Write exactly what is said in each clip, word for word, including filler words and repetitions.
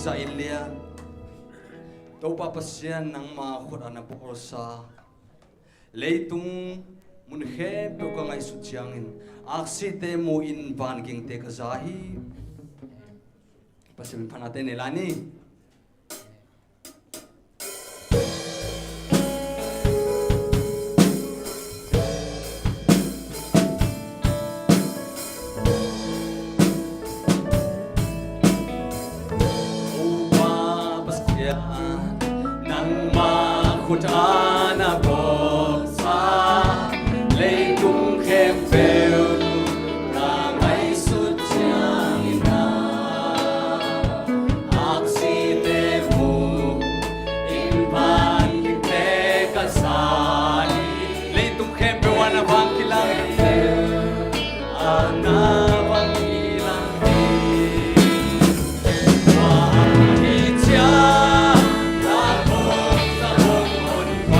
Sa in lian. Topa Pasian, nangma khut a na bawlsa, leitung mun khempeuh ka ngaihsut ciangin, aksite mu in vangingte ka za hi. Pasian min phatnate nei lai ni. Topa Pasian, nangma khut a na bawlsa, leitung khempeuh ka ngaihsut ciangin, aksite mu in vangingte ka za hi. Leitung khempeuh a na vang kilang, a na vang kilang hi. Tua ahih ciang ka hong, ka hong honkhia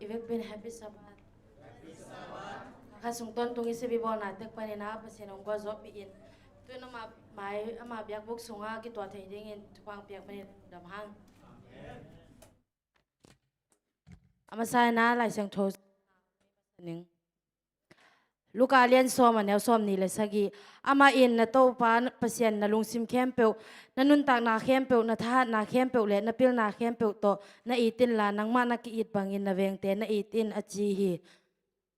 I vekpi in Happy Sabbath. Kha sung tawntung i sepih bawlna tek panin a Pasian hong gualzawhpih in, tu-in ama mai, ama biakbuk sungah kituah thei dingin thupha hong piak manin lungdam hang. A masa in a Lai Siangtho ning. Luka lian sawm, a neu sawmnih le sagih. Amah in, "Na Topa Pasian na lungsim khempeuh, na nuntakna khempeuh, na thahatna khempeuh le na pilna khempeuh tawh na it inla, nangmah na ki-it bangin na vengte na it in," a ci hi.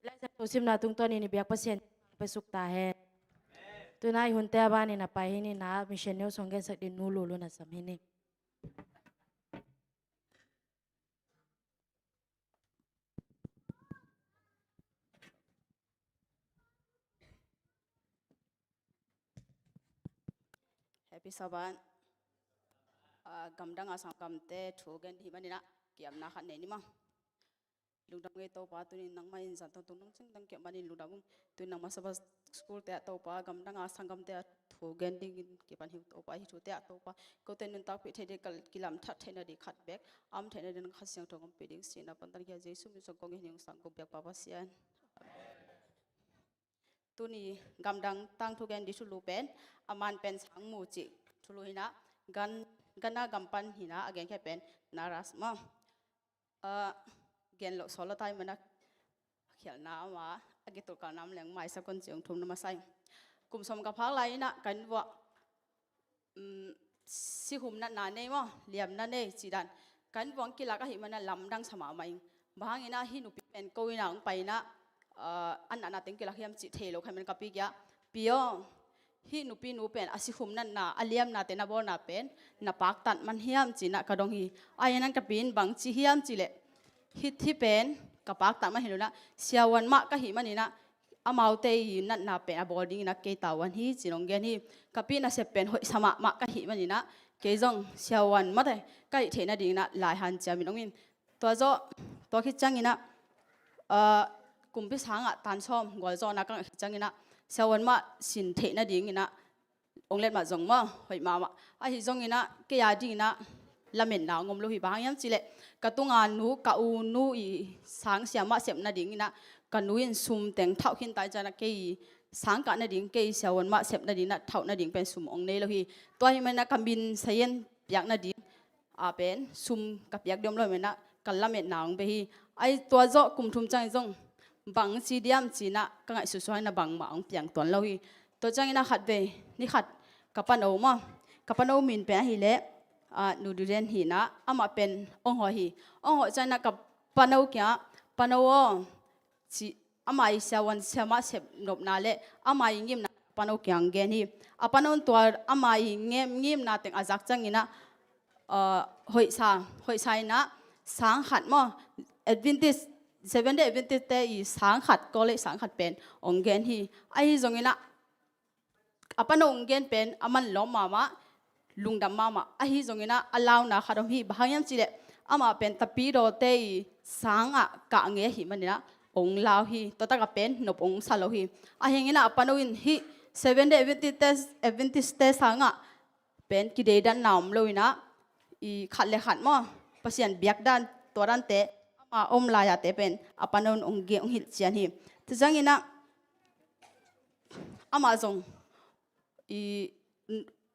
Lai Siangtho simna tungtawnin i biak Pasian pe suk ta hen. Tu-in a i hunte a banin a pai hi ni. Na mission news hong gensak ding Nu Lulu na sam hi ni. Happy Sabbath. Ah, gamdang a sanggamte thu gen ding hi manin a, kiamna khat nei ni maw. Lungdam ngei Topa, tuni-in nangmah in zan tawntung nong cingdang kiam manin lungdam ung. Tuni-in nangmah Sabbath school te ah Topa, gamdang a sanggamte a thu gen dingin kipan hi ung Topa, hih thute ah Topa, kote nuntakpih theih ding, ka kilamthat theihna ding khat bek a om theihna ding Kha Siangtho hong ompih ding sin a, pantan khia Jesu min suang kong hi ung, sang kong biak Pa Pasian. Tuni gamdang tangthu gen ding thulu pen, a man pen Sangmu cih thulu hi na, Ghana gam pan hi na, a genkhia pen Naras maw. Ah, gen loh sawl lo tai man a, khialhna om a, a kitualkalhna om leng maisak un ci ung, thumna masa ing. Kum sawm ka phak lai-in a, ka inn vuah, um, sikhum natna nei maw, liamna nei cih dan ka inn vuah kilak ahih manin a lamdang sa mahmah ing. Bang hangin a hih nupi pen ko inn ah hong pai-in a, ah, a natna teng kilak hiam cih thei lo ka hih manin ka pi kiangah, "Pi aw, hih nupi nu pen a sikhum natna, a liamnate na bawlna pen na paktat man hiam?" ci-in a ka dong hi. Ahi hangin ka pi in bang ci hiam cih leh, "Hih, hih pen ka paktat man hi lo-in a, siavuan mah ka hih manin a, amaute i natna pen a bawl dingin a kei tavuan hi," ci-in hong gen hi. Ka pi nasep pen hoih sa mahmah ka hih manin a, kei zong siavuan mah te ka hih theihna dingin a lai hanciam in hong hi. Tua zawh, tua khit ciangin a, ah, kumpi sangah tan sawm gualzawhna ka ngah khit ciangin a, siavuan mah sin theihna dingin a hong let mah zong maw, hoih mahmah. Ahi zongin a, kei a dingin a lametna hong om lo hi. Bang hang hiam cih leh, ka tunga nu, ka u nu i sang sia mah sepna dingin a, ka nu in sum teng thauh khin ta ahih ciangin a, kei i sang kahna ding, kei i siavuan mah sepna dingin a thauhna ding pen sum hong nei lo hi. Tua ahih manin a ka min sayen piakna ding a pen sum ka piak ding om lo ahih manin a, ka lametna hong beh hi. Ahi, tua zawh kum thum ciangin zong bang ci diam ci-in a ka ngaihsut suak in a bangmah hong piang tuan lo hi. Tua ciangin a khatvei ni khat ka pano maw, ka pano min pen ahih leh, ah, Nu Durian hi-in a, amah pen hong hawh hi. Hong hawh ciangin a ka pano kiangah, "Pano aw," ci, ama i siavuan sia mah sep nopna le ama i ngimna pano kiang gen hi. A pano in tua ama i ngim, ngimna teng a zak ciangin a, ah, hoihsa, hoihsa in a sang khat maw, Adventist, Seventh Day Adventist te i sang khat, college sang khat pen hong gen hi. Ahi zongin a, a pano hong gen pen a man lawm mahmah, lungdam mahmah. Ahi zongin a, a launa khat om hi. Bang hang hiam cih leh, amah pen Tapidawte i sangah kah ngei ahih manin a hong lau hi. Tua takah pen nop hong sa lo hi. Ahi hangin a, a pano in hih Seventh Day Adventist te, Adventist te sangah pen kideidanna om lo-in a, i khat le khat maw, Pasian biak dan, tua dante, ama om lai-ate pen a pano in hong gen, hong hilhcian hi. Tua ciangin a, amah zong i,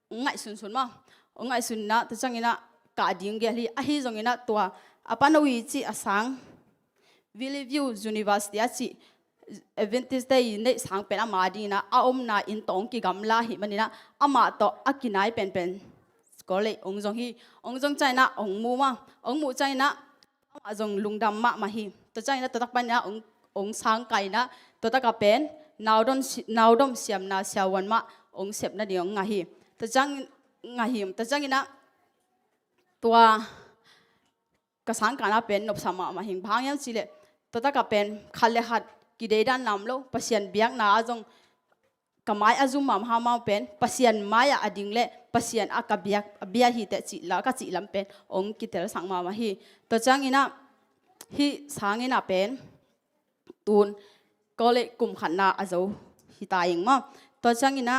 hong ngaihsunsun maw, hong ngaihsun in a, tua ciangin a kah ding gel hi. Ahi zongin a, tua a pano i cih a sang, Valley View University a cih Adventist te i neih sang pen ama dingin a, a omna inn tawh hong kigamla ahih manin a, amah tawh a kinai penpen college hong zong hi. Hong zong ciangin a hong mu maw, hong muh ciangin a amah zong lungdam mahmah hi. Tua ciangin a tua tak panin a hong, hong sang kai in a, tua takah pen naudom si-, naudom siamna siavuan mah hong sepna ding hong ngah hi. Tua ciang, ngah hi. Tua ciangin a tua ka sang kahna pen nopsa mahmah hi. Bang hang hiam cih leh, tua takah pen khat le khat kideidanna om lo, Pasian biakna ah zong ka mai a zum mahmah pen Pasian mai-ah a ding le Pasian a ka biak, a bia hi teh cih la, ka cih lam pen hong kitelsak mahmah hi. Tua ciangin a hih sangin a pen tun college kum khatna a zo hi ta ing maw. Tua ciangin a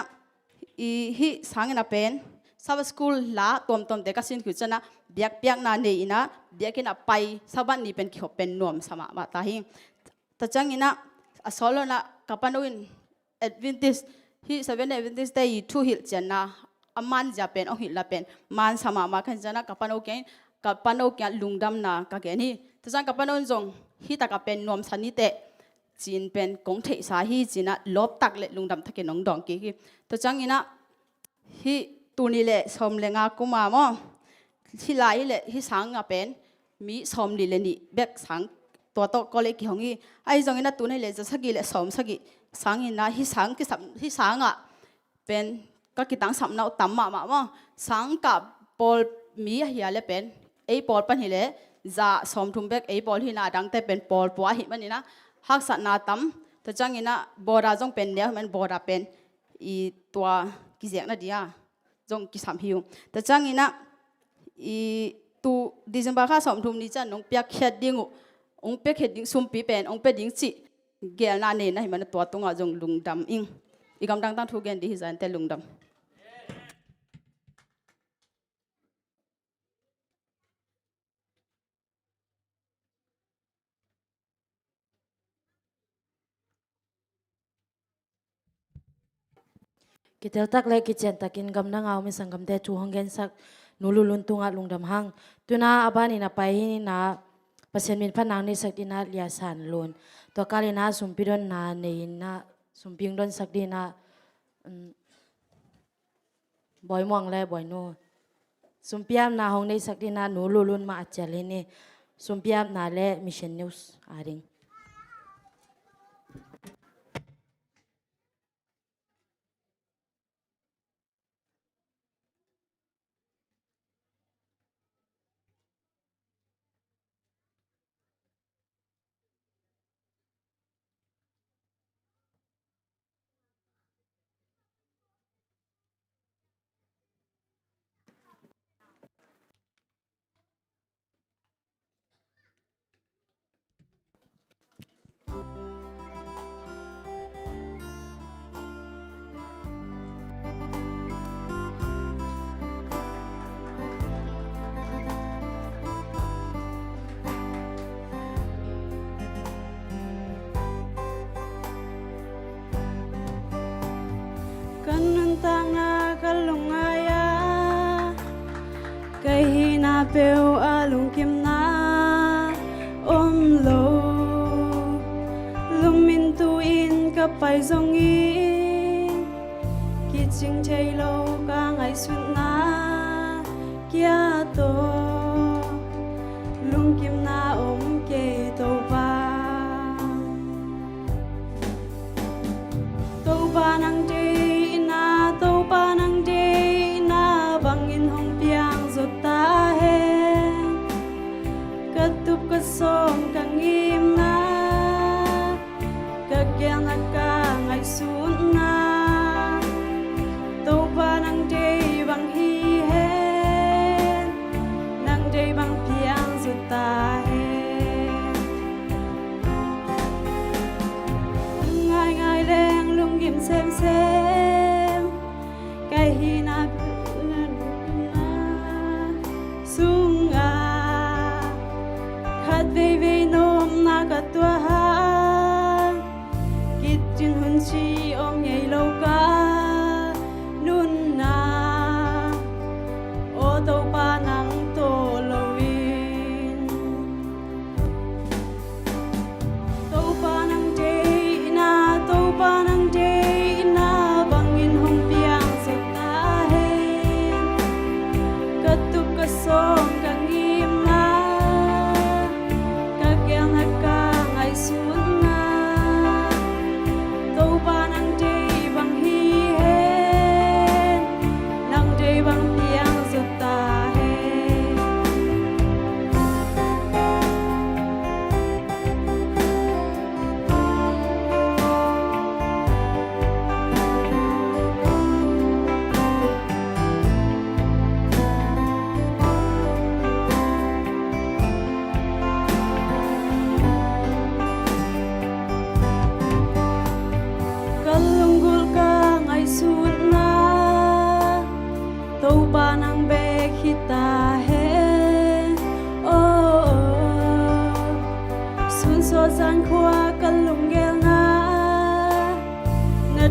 i hih sangin a pen Sabbath school la tuamtuamte ka sin khit ciangin ah biakpiakna nei in ah biakinn ah pai Sabbath ni pen kihop pen nuamsa mahmah ta hi. Tua ciangin ah a sawt lo in ah ka pano in Adventist, hih Seventh Day Adventist te i thuhilh cianna a manzia pen hong hilh la pen mansa mahmah ka hih ciangin ah ka pano kiang, ka pano kiang lungdamna ka gen hi. Tua ciang ka pano in zong hih takah pen nuamsa ni teh ci-in pen kong theihsa hi ci-in ah lawptak le lungdam thakin hong dawng kik hi. Tua ciangin ah hih tul nih le sawm le nga kum a maw, hih lai hi le hih sang a pen mi sawmli le nih bek sang tua tawh college kihong hi. Ahi zongin ah tu-in ah hi le za sagih le sawm sagih sangin ah hih sang kisam, hih sang ah pen ka kitangsapna uh tam mahmah maw. Sang kah pawl mi ahi a le pen ei pawl pan hi le za sawmthum bek ei pawl hi in ah a dangte pen pawl pua ahih manin ah haksatna tam. Tua ciangin ah border zong pen neu ahih manin border pen i tua kiziakna dia zong kisam hi uh. Tua ciangin ah i tu December kha sawmthum ni ciang nong piakkhiat ding uh, hong piakkhiat ding sumpi pen hong pia ding cih gelna nei in ah ahih manin ah tua tungah zong lungdam ing. I gamdang tang thu gen ding hi zaw inteh, lungdam. Kiteltak le kiciantakin gamdang a om i sanggamte thu hong gensak Nu Lulun tungah lungdam hang. Tu-in ah a banin a pai hi in ah Pasian min phatna hong neisak dingin ah Lia San Lun, tua kalin ah sumpi donna nei in ah sumpi hong donsak dingin ah, um, Bawi Muang le Bawi Nu. Sumpiapna hong neisak dingin ah Nu Lulun mah a cial hi ni. Sumpiapna le Mission News a ding. Ka nuntakna ka lungngai a, ka hihna peuh a lungkimna om lo. Lungmintu in ka pai zongin kicing thei lo ka ngaihsutna kia tawh lungkimna om kei Topa. Topa nang deihna, Topa nang deihna bangin hong piang zaw ta hen. Ka tup ka sawm ka ngimna, ka gelna ka ngaihsutna, Topa nang deih bang hi hen, nang deih bang piang zaw ta hen. Lungngaingai leng lunggim semsem, ka hihna sungah khat veivei nopna ka tuah hang. Kicing hun ci om ngei lo ka nunna, aw Topa nang tawh loin. Topa nang deihna, Topa nang deihna bangin hong piang zaw ta hen. Ka tup ka sawm ka ngimna, ka gelna ka ngaihsutna, Topa nang deih bang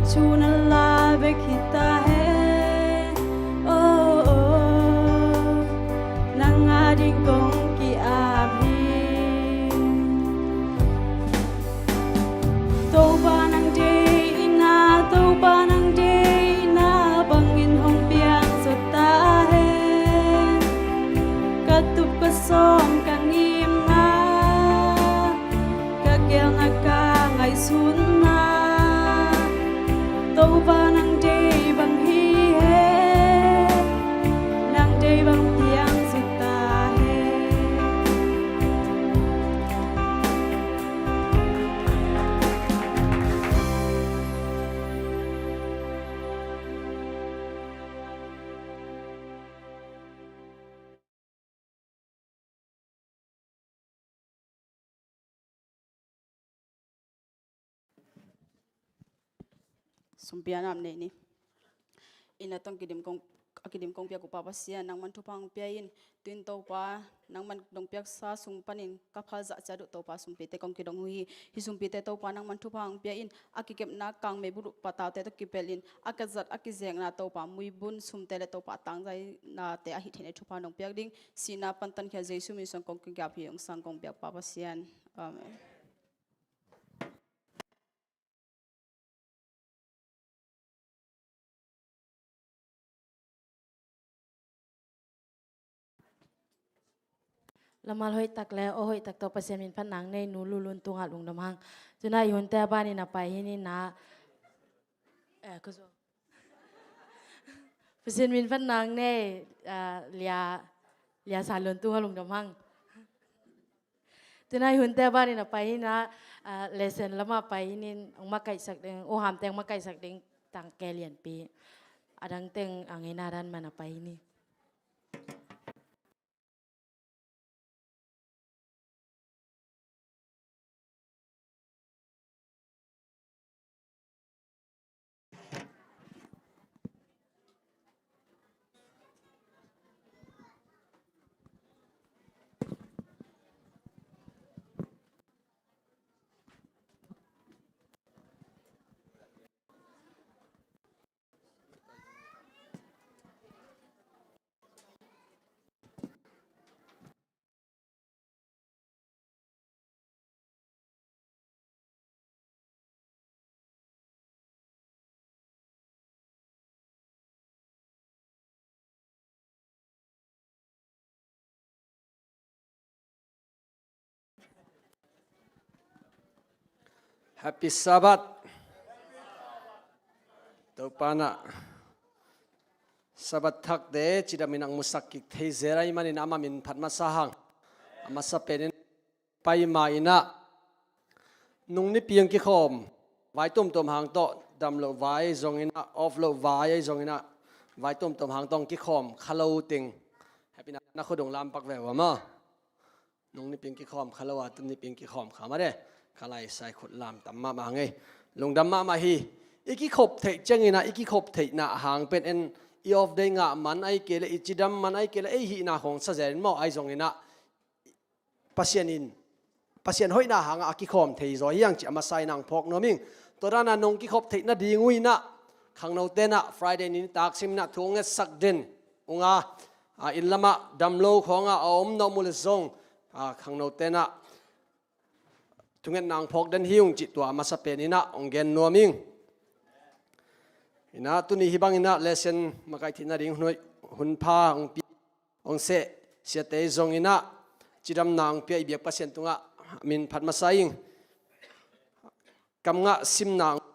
Thu na la bek hi ta hen. Oh, oh, nang a ding kong ki-ap hi. Topa nang deihna, Topa nang deihna bangin hong piang zaw ta hen. Ka tup ka sawm ka ngimna, ka gelna ka ngaihsutna, Topa nang deih bang hi hen, nang deih bang piang zaw ta hen. Sumpi a nam nei ni. Inn a tawh kidim kong, a kidim kong piak uh Pa Pasian, nangman thupha hong pia in. Tu-in Topa, nangman nong piaksa sum panin ka phal zah ciat uh Topa, sumpite kong kidong uh hi. Hih sumpite Topa, nangman thupha hong pia in. A kikepna kangmei buluh pataute tawh kipelh in. A kizat a kizekna Topa, muibun sumte le Topa, tangzainate a hih theihna thupha nong piak ding. Sihna pantan khia Jesu min suang kong ki-ap hi, hong sang kong piak Pa Pasian. Amen. Lamal hoih tak le aw hoih tak tawh Pasian min phat nang nei, Nu Lu Lun Tung ah lungdam hang. Tu-in ah i hunte a banin a pai hi ni na. Eh, ka zo. Pasian min phat nang nei, ah, Lia, Lia Sa Lun Tung ah lungdam hang. Tu-in ah i hunte a banin a pai hi na, ah, lesson lamah pai hi nin, hong makaihsak ding, U Ham teng makaihsak ding tangke lianpi. A dang teng a ngeina dan man a pai hi ni. Happy Sabbath. Topa in ah Sabbath thakte cidamin hong musak kik thei zel ahih manin amah min phat masa hang. A masa penin pai ma in ah nung nipi hong kikhawm vai tuamtuam hang tawh, dam loh vai zongin ah, off loh vai ahi zongin ah, vai tuamtuam hang tawh hong kikhawm kha lo teng. Happy na, na khut hong lam pak ve ua maw. Nung nipi hong kikhawm kha lo a, tu nipi hong kikhawm kha mah de. Kha lai sai khut lam tam mahmah ngei. Lungdam mahmah hi. I kikhop theih ciangin ah, i kikhop theihna hang pen en, i off day ngah man ahih kei leh, i cidam man ahih kei leh, ei hihna khawng sa zel in maw, ahi zongin ah Pasian in, Pasian hoihna hangah a kikhawm thei zaw hi hang cih a masa in hong phawk nuam ing. Tua dan a nong kikhop theih nading uh in ah, khangnote in ah Friday ni nitak sim in ah thu hong ngetsak den ung a, a, inn lamah dam lo khawngah a om na om uh leh zong, a, khangnote in ah thungetna hong phawk den hi ung cih tua a masa pen in ah hong gen nuam ing. In ah tuni hih bangin ah lesson makaih theih nading hun, hun pha hong pi, hong seh siate zongin ah cidamna hong pia i biak Pasian tungah min phat masa ing. Kam ngah simna hong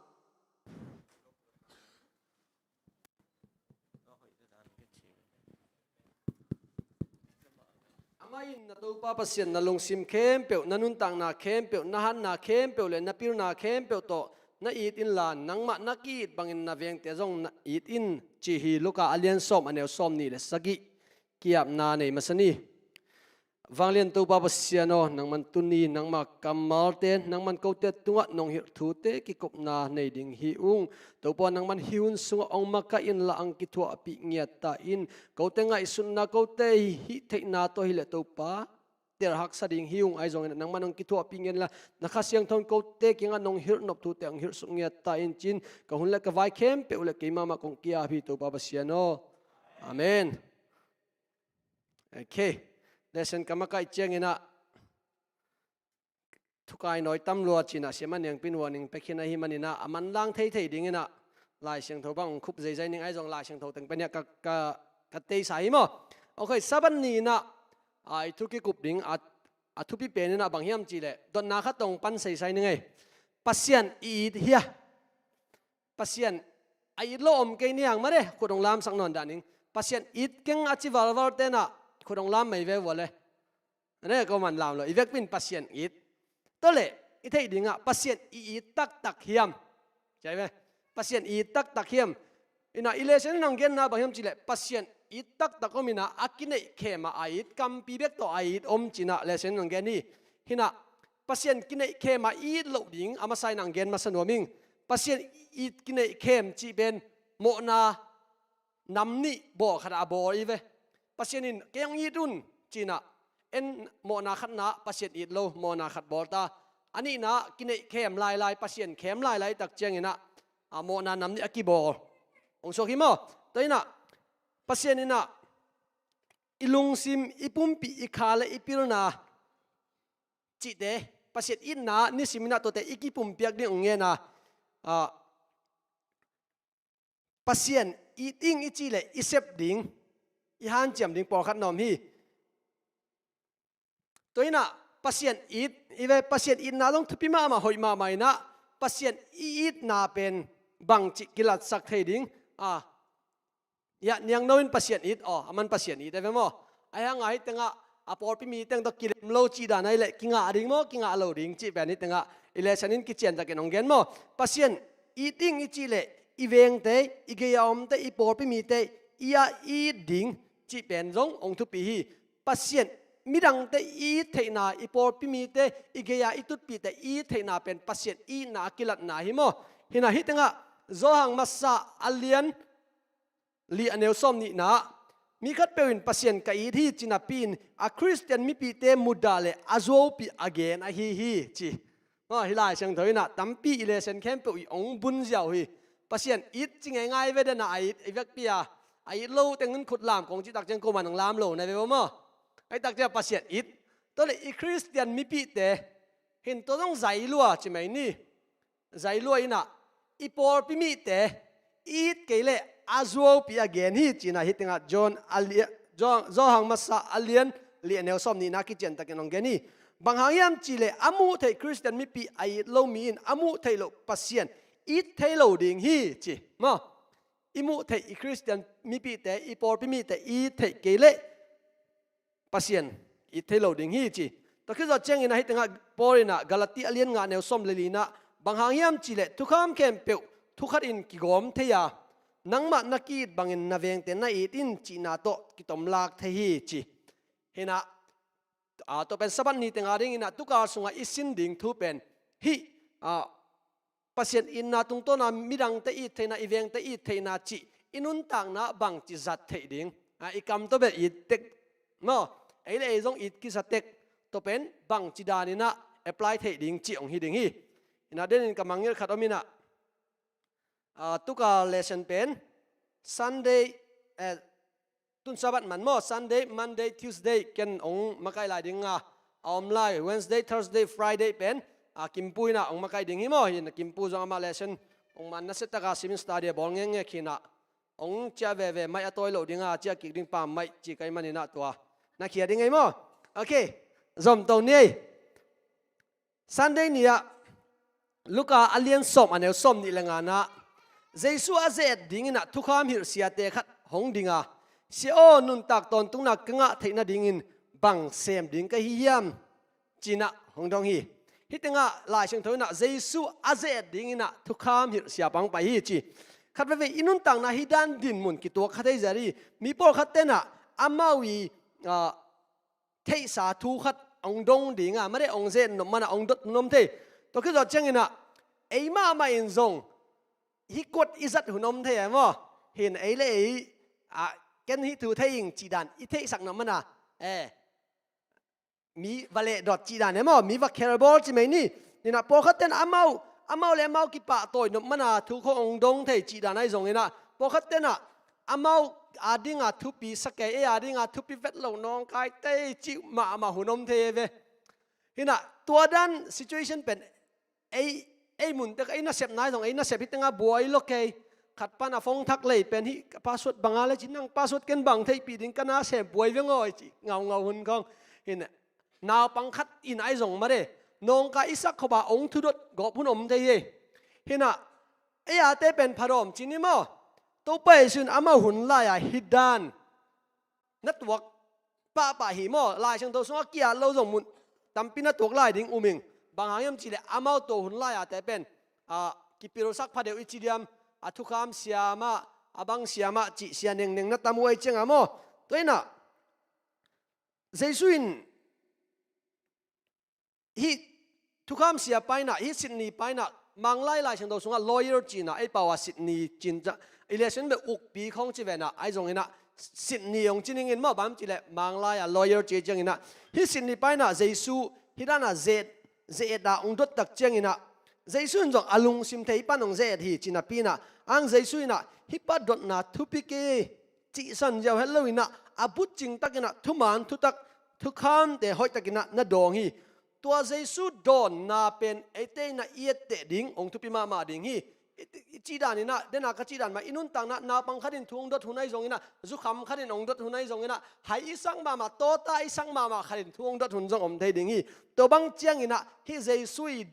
Amah in na Topa Pasian na lungsim khempeuh, na nuntakna khempeuh, na hatna khempeuh le na pilna khempeuh tawh na it inla, nangmah na ki-it bangin na vengte zong na it in, ci hi. Luka a lian sawm, a neu sawmnih le sagih. Ki-apna nei masa ni. Vanglian Topa Pasian aw, nangman tuni nangmah kammalte, nangman kote tungah nong hilh thute kikupna nei ding hi ung. Topa aw, nangman hih hun sungah hong makaih inla hong kithuahpih ngiat ta in. Kote ngaihsutna, kote hih theihna tawh hileh Topa, tel haksa ding hi ung ahi zongin nangmah nong kithuahpih ngen la, na Kha Siangtho in kote kiangah nong hilh nop thute hong hilh suk ngiat ta in ci-in ka hun le ka vai khempeuh le keimah mah kong ki-ap hi Topa Pasian aw. Amen. Ok. Lesson ka makaih ciangin ah thukai nawi tam lua ci-in ah siamah Niangpi in warning pia khin ahih manin ah a manlang theithei dingin ah Lai Siangtho bang hong khup zeizai ning ahi zong Lai Siangtho teng pen hiah ka, ka, ka teisa hi maw. Ok, Sabbath ni-in ah, ah, i thu kikup ding a, a thupi pen in ah bang hiam cih leh dotna khat tawh hong pan seisai ning ei. Pasian i it hia? Pasian a it lo om kei ni hang mah de, khut hong lamsak nawn dah ning. Pasian it keng a ci valvalte in ah khut hong lam mai ve vua le. A ne ko man lam lo, i vekpi in Pasian it. Tua leh i theih dingah Pasian i it taktak hiam? Ci-a hi ve. Pasian i it taktak hiam? In ah i lesson in hong genna bang hiam cih leh Pasian it taktak om in ah a kineihkhem a a it, kampi bek tawh a it om ci-in ah lesson in hong gen hi. Hi in ah Pasian kineihkhem a i it loh ding a masa in ah hong gen masa nuam ing. Pasian it kineihkhem cih pen mawhna nam nih bawl khat a bawl hi ve. Pasian in kei hong it un ci-in ah, en mawhna khatna Pasian it lo, mawhna khat bawl ta. A nihna kineihkhem lailai, Pasian khem lailai tak ciangin ah, a mawhna nam nih a kibawl. Hong suak hi maw? Tua in ah Pasian in ah i lungsim, i pumpi, i kha le i pilna cihte, Pasian itna nisim in ah tuate i kipumpiak ding hong ngen a, ah, Pasian it ing i cih leh i sep ding, i hanciam ding pawlkhat na om hi. Tua in ah Pasian it, i ve Pasian itna zong thupi mahmah, hoih mahmah in ah Pasian i itna pen bangci kilatsak thei ding? Ah, ya, niangno in Pasian it, aw, a man Pasian it a ve maw. Ahi hang a hih tengah a pawlpi mi teng tawh kilem lo cih dan ahi leh kingah ding maw, kingah lo ding cih pen hih tengah i lesson in kiciantakin hong gen maw. Pasian it ing i cih leh i vengte, i gei a omte, i pawlpi mite i a it ding cih pen zong hong thupi hi. Pasian midangte i it theihna, i pawlpi mite, i gei a i tutpihte i it theihna pen Pasian itna a kilatna hi maw. Hi in ah hih tengah Johan Masa a lian li a neu sawm nihna ah, mi khatpeuh in Pasian ka it hi ci napi-in a Khristian mipihte mudah leh a zuaupih a gen ahi hi ci. Maw, hih Lai Siangtho in ah tampi i lesson khempeuh i hong bunziau hi. Pasian it ci ngeingai ve den ah a it, i vekpi a a it lo teng in khut lam kong cih tak ciang ko man hong lam lo na ve maw. Ahi tak ciang Pasian it. Tua leh i Khristian mipihte, hi in tua zong zai lua ci mai ni. Zai lua in ah i pawlpi mite i it kei leh a zuaupih a gen hi ci-in ah hih tengah John a lia-, John, Johan Masa a lian li a neu sawm nihna kiciantakin hong gen hi. Bang hang hiam cih leh a muh theih Khristian mipi a it lo mi in a muh theih loh Pasian it thei lo ding hi ci. Maw, i muh theih i Khristian mipihte, i pawlpi mite i it theih kei leh Pasian it thei lo ding hi ci. Tua khit zawh ciangin ah hih tengah Paul in ah Galati a lian nga neu sawm le li-na ah, bang hang hiam cih leh thukham khempeuh thu khat in kigawm thei a, nangmah na ki-it bangin na vengte na it in cihna tawh kitomlak thei hi ci. Hi in ah, ah, tua pen Sabbath ni teng a dingin ah tukal sungah i sin ding thu pen hih, ah, Pasian itna tungtawna midangte it theihna, i vengte it theihna cih i nuntakna bangci zat theih ding? A, i kam tawh bel it tek maw, ei le ei zong it kisa tek, tua pen bangci danin ah apply theih ding cih hong hi ding hi. Hi in ah denin ka mangngilh khat om in ah, a, tukal lesson pen Sunday, eh, tun Sabbath man maw, Sunday, Monday, Tuesday ken hong makaih lai ding a, a om lai Wednesday, Thursday, Friday pen, a, Kimpu in ah hong makaih ding hi maw. Hi in ah Kimpu zong amah lesson hong man nasia taka simin study a bawl ngekngek hi in ah, hong ciah veve, mic a tawi loh ding a, ciah kik ding pam mic ci ka hih manin ah tua na khia ding ei maw. Ok, zom to ni ei. Sunday ni-ah Luka a lian sawm a neu sawm nih le nga-na ah, Jesu a ze-et dingin ah thukham hilh siate khat hong ding a, "Sia aw, nuntak tawntungna ka ngah theih nadingin bang sem ding ka hi hiam?" ci-in ah hong dong hi. Hih tengah Lai Siangtho in ah Jesu a ze-et dingin ah thukham hilh sia pang pai hi ci. Khat veve i nuntakna hih dan dinmun kituak kha thei zia hi. Mi pawlkhatte in ah amau i, ah, theihsa thu khat hong dong ding a, mate hong ze-et nop man ah hong dot hun om thei. Tua khit zawh ciangin ah ei mahmah in zong hih kuat i zat hun om thei a maw. Hi in ei le ei, ah, ken hih thu thei ing cih dan i theihsak nop man ah, eh, mi va lehdot cih dan e maw, mi va khelbawl ci mai ni. Inah pawlkhat ten amau, amau le amau kipahtawi nop mana thu khawng hong dong thei cih dan ahi zonginah, pawlkhat tenah amau adinga thupi sa kei, ei adinga thupi vet lo nawngkai tei cih mahmah hun om thei e ve. Inah tua dan situation pen ei, ei mun tek ei nasep nai zong ei nasep hi tenga buai lo kei. Khat pana phone thak lei pen hi, ka password banga le ci, nang password ken bang theihpih ding, ka nasem buai veng aw ci ngaungau hun khawng. Inah naupang khat in ahi zong mare, nawngkai i sak khop a ong thudot gawp hun om thei hi. Hinah ei ate pen phadawm ci ni maw? Topa Jesu in amau hun lai-a hih dan na tuak pahpah hi maw? Lai Siangtho sungah ki-at lo zong mun tampi na tuak lai ding um ing. Bang hang hiam cihleh amau tua hun lai-a te pen, a, kipilsak phadeuh i ci diam, a thukham siamah, a bang siamah cih sia nengneng na tam uh ahi cianga maw? Tua inah Jesu in hih thukham sia paina, hih sitni paina, Manglai Lai Siangtho sungah lawyer cina, ei pau a sitni cin ca, i lesin beh ukpi khawng ci vena, ahi zonginah sitni hong ci ningin maw, bang cileh Manglai a lawyer ci cianginah, hih sitni paina Jesu hih dana zet, zet a hong dot tak cianginah, Jesu in zong a lungsim thei pan hong zet hi cinapinah, ang Jesu inah hih pa dotna thupi kei cihsan ziau het loinah, a butcing takinah thuman thutak, thukhamte hoih takinah na dawng hi. Tua Jesu dawnna pen eite inah i etteh ding hong thupi mahmah ding hi. I, i cih daninah, dena ka cih dan mah, i nuntakna naupang khatin thu hong dot hun ahi zonginah, zukham khatin hong dot hun ahi zonginah, hai i sak mahmah, tawta i sak mahmah khatin thu hong dot hun zong om thei ding hi. Tua bang cianginah hih Jesu i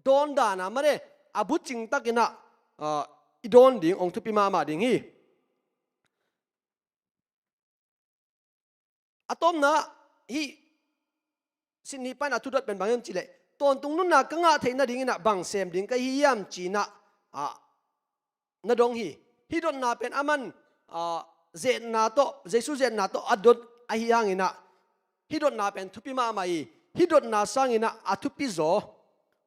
dawn dana mare, a butcing takinah, ah, i dawn ding hong thupi mahmah ding hi. A tawpna hih sitni paina thudot pen bang hiam cihleh, tawntung nunna ka ngah theih nadinginah bang sem ding ka hi hiam cinah, ah, na dong hi. Hih dotna pen aman, ah, zetna tawh, Jesu zetna tawh a dot ahi hanginah hih dotna pen thupi mahmah hi. Hih dotna sanginah a thupi zaw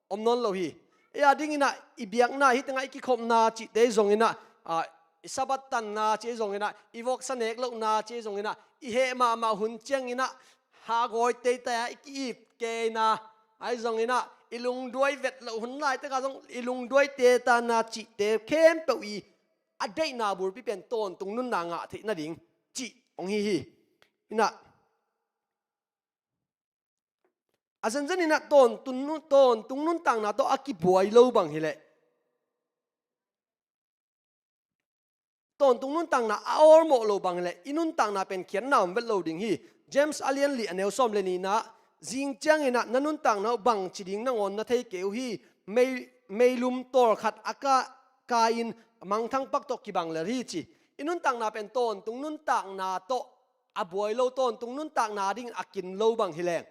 om nawn lo hi. Ei a dinginah i biakna, hih tengah i kikhopna cihte zonginah, ah, i Sabbath tanna cih zonginah, i voksa nek lohna cih zonginah, i heh mahmah hun cianginah hagawi teitei a i ki-ip keina, ahi zonginah i lungduai vet loh hun laitakah zong i lungduai tetana cihte khempeuh i a deihna bulpi pen tawntung nunna ngah theih nading cih hong hi hi. Inah a zenzeninah tawntung nun, tawntung nuntakna tawh a kibuai lo bang hileh, tawntung nuntakna a awlmawh lo bang hileh, i nuntakna pen khiatna om vet lo ding hi. James a lian li a neu sawm le nihna, zing cianginah na nuntakna uh bangci ding nangawn na thei kei uh hi. Mei, meilum tawlkhat a ka, kai-in mangthang pak tawh kibang lel hi ci. I nuntakna pen tawntung nuntakna tawh a buai lo, tawntung nuntakna dingin a kin lo bang hileng,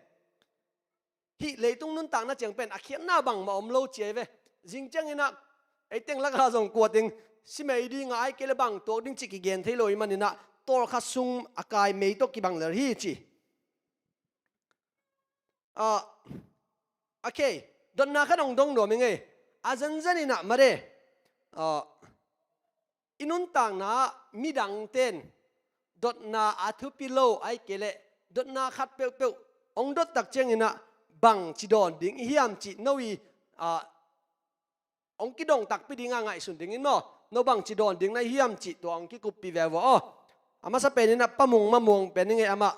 hih leitung nuntakna ciang pen a khiatna bangmah om lo ci ahi ve. Zing cianginah ei teng lakah zong kuating si mei dinga, ahih kei le bang tuak ding cih kigen thei lo ahih maninah tawlkhat sung a kai mei tawh kibang lel hi ci. Ah, okay, dotna khat hong dong nuam ing ei. A zenzeninah mare, ah, i nuntakna ah midangten dotna a thupi lo ahih kei leh dotna khat peuhpeuh hong dot tak cianginah bangci dawn ding i hiam cih no i, ah, hong kidong takpi dinga ngaihsun dingin maw, no bangci dawn ding na hiam cih tua hong kikuppih veva aw. A masa peninah Pa Mung, Ma Muang pen i ngei amah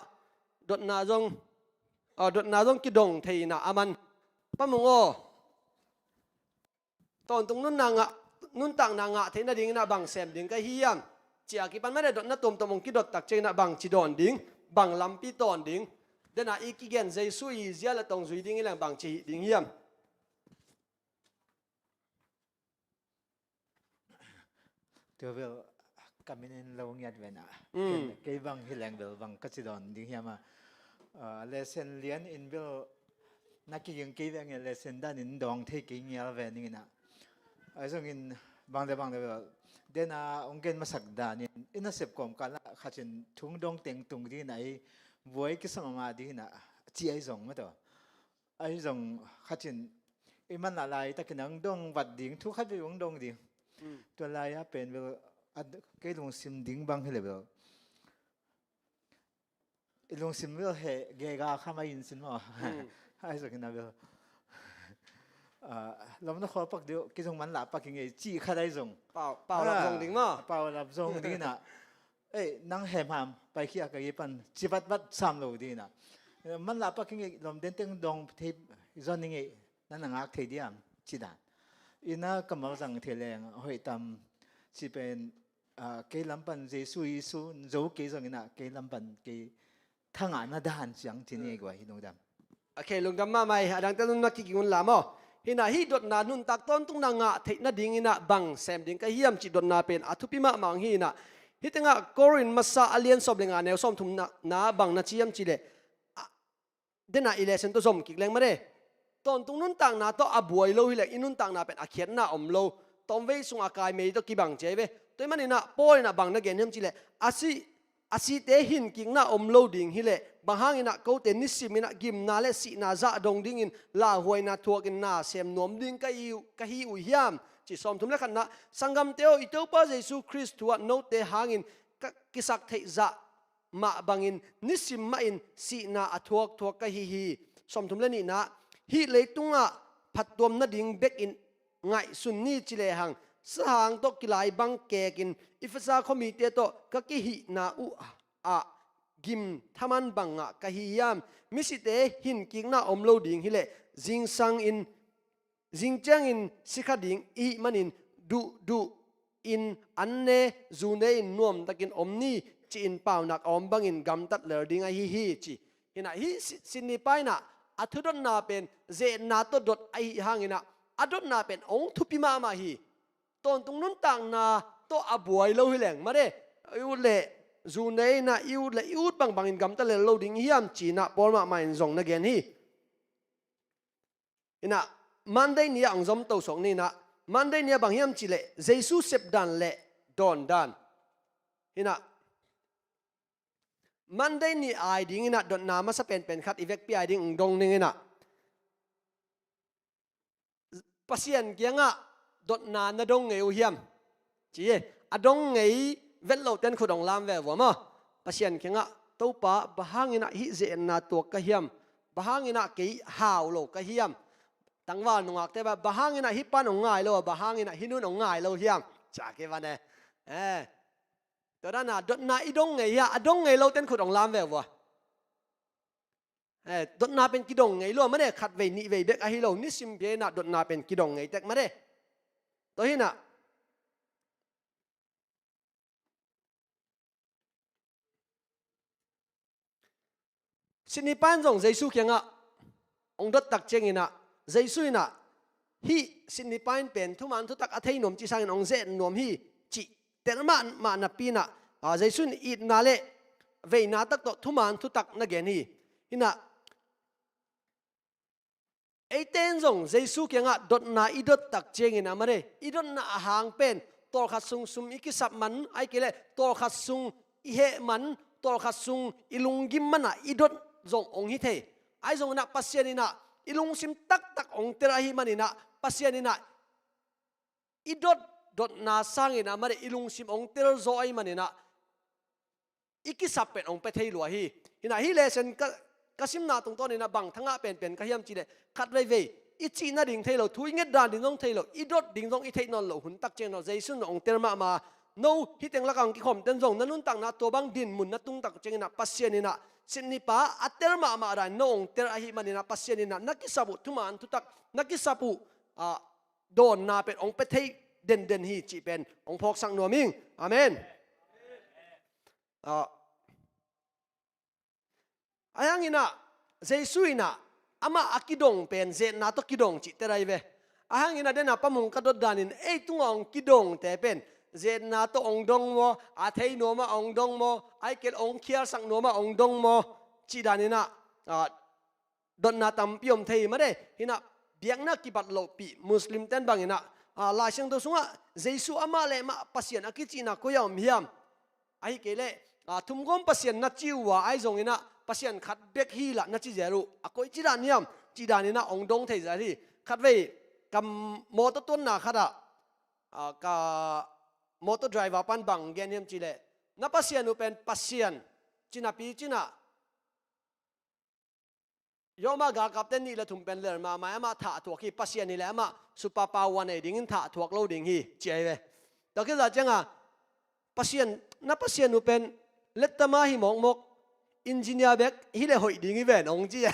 dotna zong, ah, dotna zong kidong thei inah aman, Pa Mung aw, tawntung nunna ngah, nuntakna ngah theih nadinginah bang sem ding ka hiam? Ci a kipan mare dotna tuamtuam hong kidot tak cianginah bangci dawn ding, bang lampi tawn ding, dena i kigen Jesu i zia le tong zui ding i leng bangci hih ding hiam? Tua bel ka min in lo ngiat vena. Mm. Kei bang hi leng bel bang ka ci dawn ding hiam a. Ah, lesson lian in bel na kiging kei ve nge, lesson dan in dawng thei kei ngial ve ning ina. Ahi zongin bang le bang le bel dena hong gen masak dan in i nasep kawmkal ah khat in thu dong teng tung ding ina, i buai kisa mahmah ding ina ci ahi zong mataw. Ahi zong khat in i manlah laitakin hong dong vat ding, thu khat vei hong dong ding. Mm. Tua lai-a pen bel a, kei lungsim ding bang hi le bel i lungsim bel heh gega kha mai in sin maw. Hmm. Ahi zongin a bel, ah, lawmna khual pak deuh, kei zong manlah pak ing ei cih khat ahi zong. Pau, pau lap zong ding maw? Pau lap zong ding in ah. Ei, nang heh mah paikhia ka gi pan ci vatvat sam lo ding in ah. Manlah pak ing ei, lawm den teng dawng thei zon ing ei, na na ngak thei diam ci dan. Ina kammal zang thei leng hoih tam ci pen, ah, kei lam pan Jesu Jesu zo kei zongin ah kei lam pan kei thangahna dan ciang ci ni ei guai hi lungdam. A khe lungdam mahmah ei, a dangte nunna kik ing un la maw. Hi in ah hih dotna nuntak tawntungna ngah theih nading in ah bang sem ding ka hiam cih dotna pen a thupi mahmah hi in ah. Hih tengah Korin masa a lian sawm le nga neu sawmthumna na bang na ci hiam cih leh, a, den ah i lesson tawh zom kik leng mah de. Tawntung nuntakna tawh a buai lo hi leh i nuntakna pen a khiatna om lo. Tawmvei sung a kai mei tawh kibang ci ei ve. Tua ahih manin ah Paul in ah bang na gen hiam cih leh, a si, a site hinkikna om lo ding hi leh, bang hangin ah kote nisim in ah gimna le sihna zah dong dingin lauhuaina thuakin na sem nuam ding ka hi uh, ka hi uh hiam? Cih sawmthum le khatna, sanggamte aw, i Topa Jesu Khrist thu ah note hangin ka kisak theih zah mah bangin nisim mahin sihna a thuakthuak ka hi hi. Sawmthum le nihna, hih leitungah phattuam nading bekin ngaihsun ni ci lehang, sahang tawh kilai bang kekin Efesa khuamite tawh ka kihihna uh ah gim thaman bang ngah ka hi hiam? Misite hinkikna om lo ding hi leh, zingsangin, zing ciangin si kha ding i hih manin duhduh in an ne, zu ne in nuamtakin om ni, ci-in paunak a om bangin gamtat lel ding ahi hi, ci. Hi in ah hih Si-, Sydney pa in ah a thudotna pen ze-etna tawh dot ahih hangin ah a dotna pen hong thupi mahmah hi. Tawntung nuntakna tawh a buai lo hi leng mah de, i ut leh zu ne in ah, i ut leh i ut bangbangin gamta lel lo ding hiam ci in ah Paul mahmah in zong na gen hi. Hi in ah Monday ni ah hong zom to suak ni in ah, Monday ni ah bang hiam cih leh Jesu sepdan le dawndan. Hi in ah Monday ni ai ding in ah dotna masa penpen khat i vekpi ai ding hong dong ning in ah, Pasian kiangah dotna na dong ngei uh hiam? Ci hi. A dong ngei vet lote'n khut hong lam ve vua maw. Pasian kiangah, Topa, bang hangin ah hih ze-etna tuak ka hiam? Bang hangin ah kei hau lo ka hiam? Tangval nungakte bang, bang hangin ah hih pa'n hong ngai lo a, bang hangin ah hih nu'n hong ngai lo hiam? Ci a kei bang e. Eh. Tua dan a dotna i dong ngei hia, a dong ngei lote'n khut hong lam ve vua. Eh, dotna pen kidong ngei lua mah ne, khatvei nihvei bek ahi lo, nisim pia in ah dotna pen kidong ngei tek mah ne. Tua hi in ah Sydney pa in zong Jesu kiangah hong dot tak ciangin ah, Jesu in ah, hih Sydney pa in pen thuman thutak a thei nuam cih sangin hong ze-et nuam hi, cih tel mahmah napi in ah, ah, Jesu in itna le veina tak tawh thuman thutak na gen hi. Hi in ah, eite in zong Jesu kiangah dotna i dot tak ciangin ah mah ne, i dotna a hang pen tawlkhat sung sum i kisap man, ahih kei leh tawlkhat sung i heh man, tawlkhat sung i lunggim man ah i dot zong hong hi thei. Ahi zongin ah Pasian in ah i lungsim taktak hong tel ahih manin ah, Pasian in ah i dot dotna sangin ah mah ne, i lungsim hong tel zaw ahih manin ah i kisap pen hong pia thei lua hi. Hi in ah hih lesson ka, ka simna tungtawn in ah bang thangah penpen ka hiam cih leh, khat veivei i cih nading thei lo, thu i nget dan ding zong thei lo, i dot ding zong i theih nawn loh hun tak ciangin ah Jesu in hong tel mahmah. No hih teng lakah hong kikhawmte'n zong na nuntakna tua bang dinmun na tung tak ciangin ah Pasian in ah Sydney pa a tel mahmah dan no hong tel ahih manin ah Pasian in ah na kisap uh thuman thutak, na kisap uh, ah, dawnna pen hong pia thei denden hi cih pen hong phawksak nuam ing. Amen. Ah, ahi hangin ah Jesu in ah amah a kidong pen ze-etna tawh kidong cih tel ahi ve. Ahi hangin ah den a pamung ka dot danin ei tungah hong kidongte pen ze-etna tawh hong dong maw, a thei nuam ah hong dong maw, ahih kei leh hong khialsak nuam ah hong dong maw, cih danin ah, ah, dotna tampi om thei mah de. Hi in ah biakna kibat lohpih Muslim ten bangin ah, ah, Lai Siangtho sungah Jesu amah le amah Pasian a kicihna koi ah om hiam? Ahih kei leh, ah, thumgawm Pasian na ci uh a, ahi zongin ah Pasian khat bek hi lah na ci zel uh a, koici dan hiam? Cih danin ah hong dong thei zel hi. Khatvei ka mawtaw tuanna khat ah, ah, ka mawtaw driver pa'n bang gen hiam cih leh, na Pasian uh pen Pasian ci napi cin ah, Roma galkapte nih le thum pen lel mahmah, amah thah thuak hi, Pasian hi le amah superpower nei dingin thah thuak lo ding hi, ci ahi ve. Tua khit ciang a, Pasian, na Pasian uh pen lettama hi mawkmawk, engineer bek hi le hoih ding hi ven hong ci.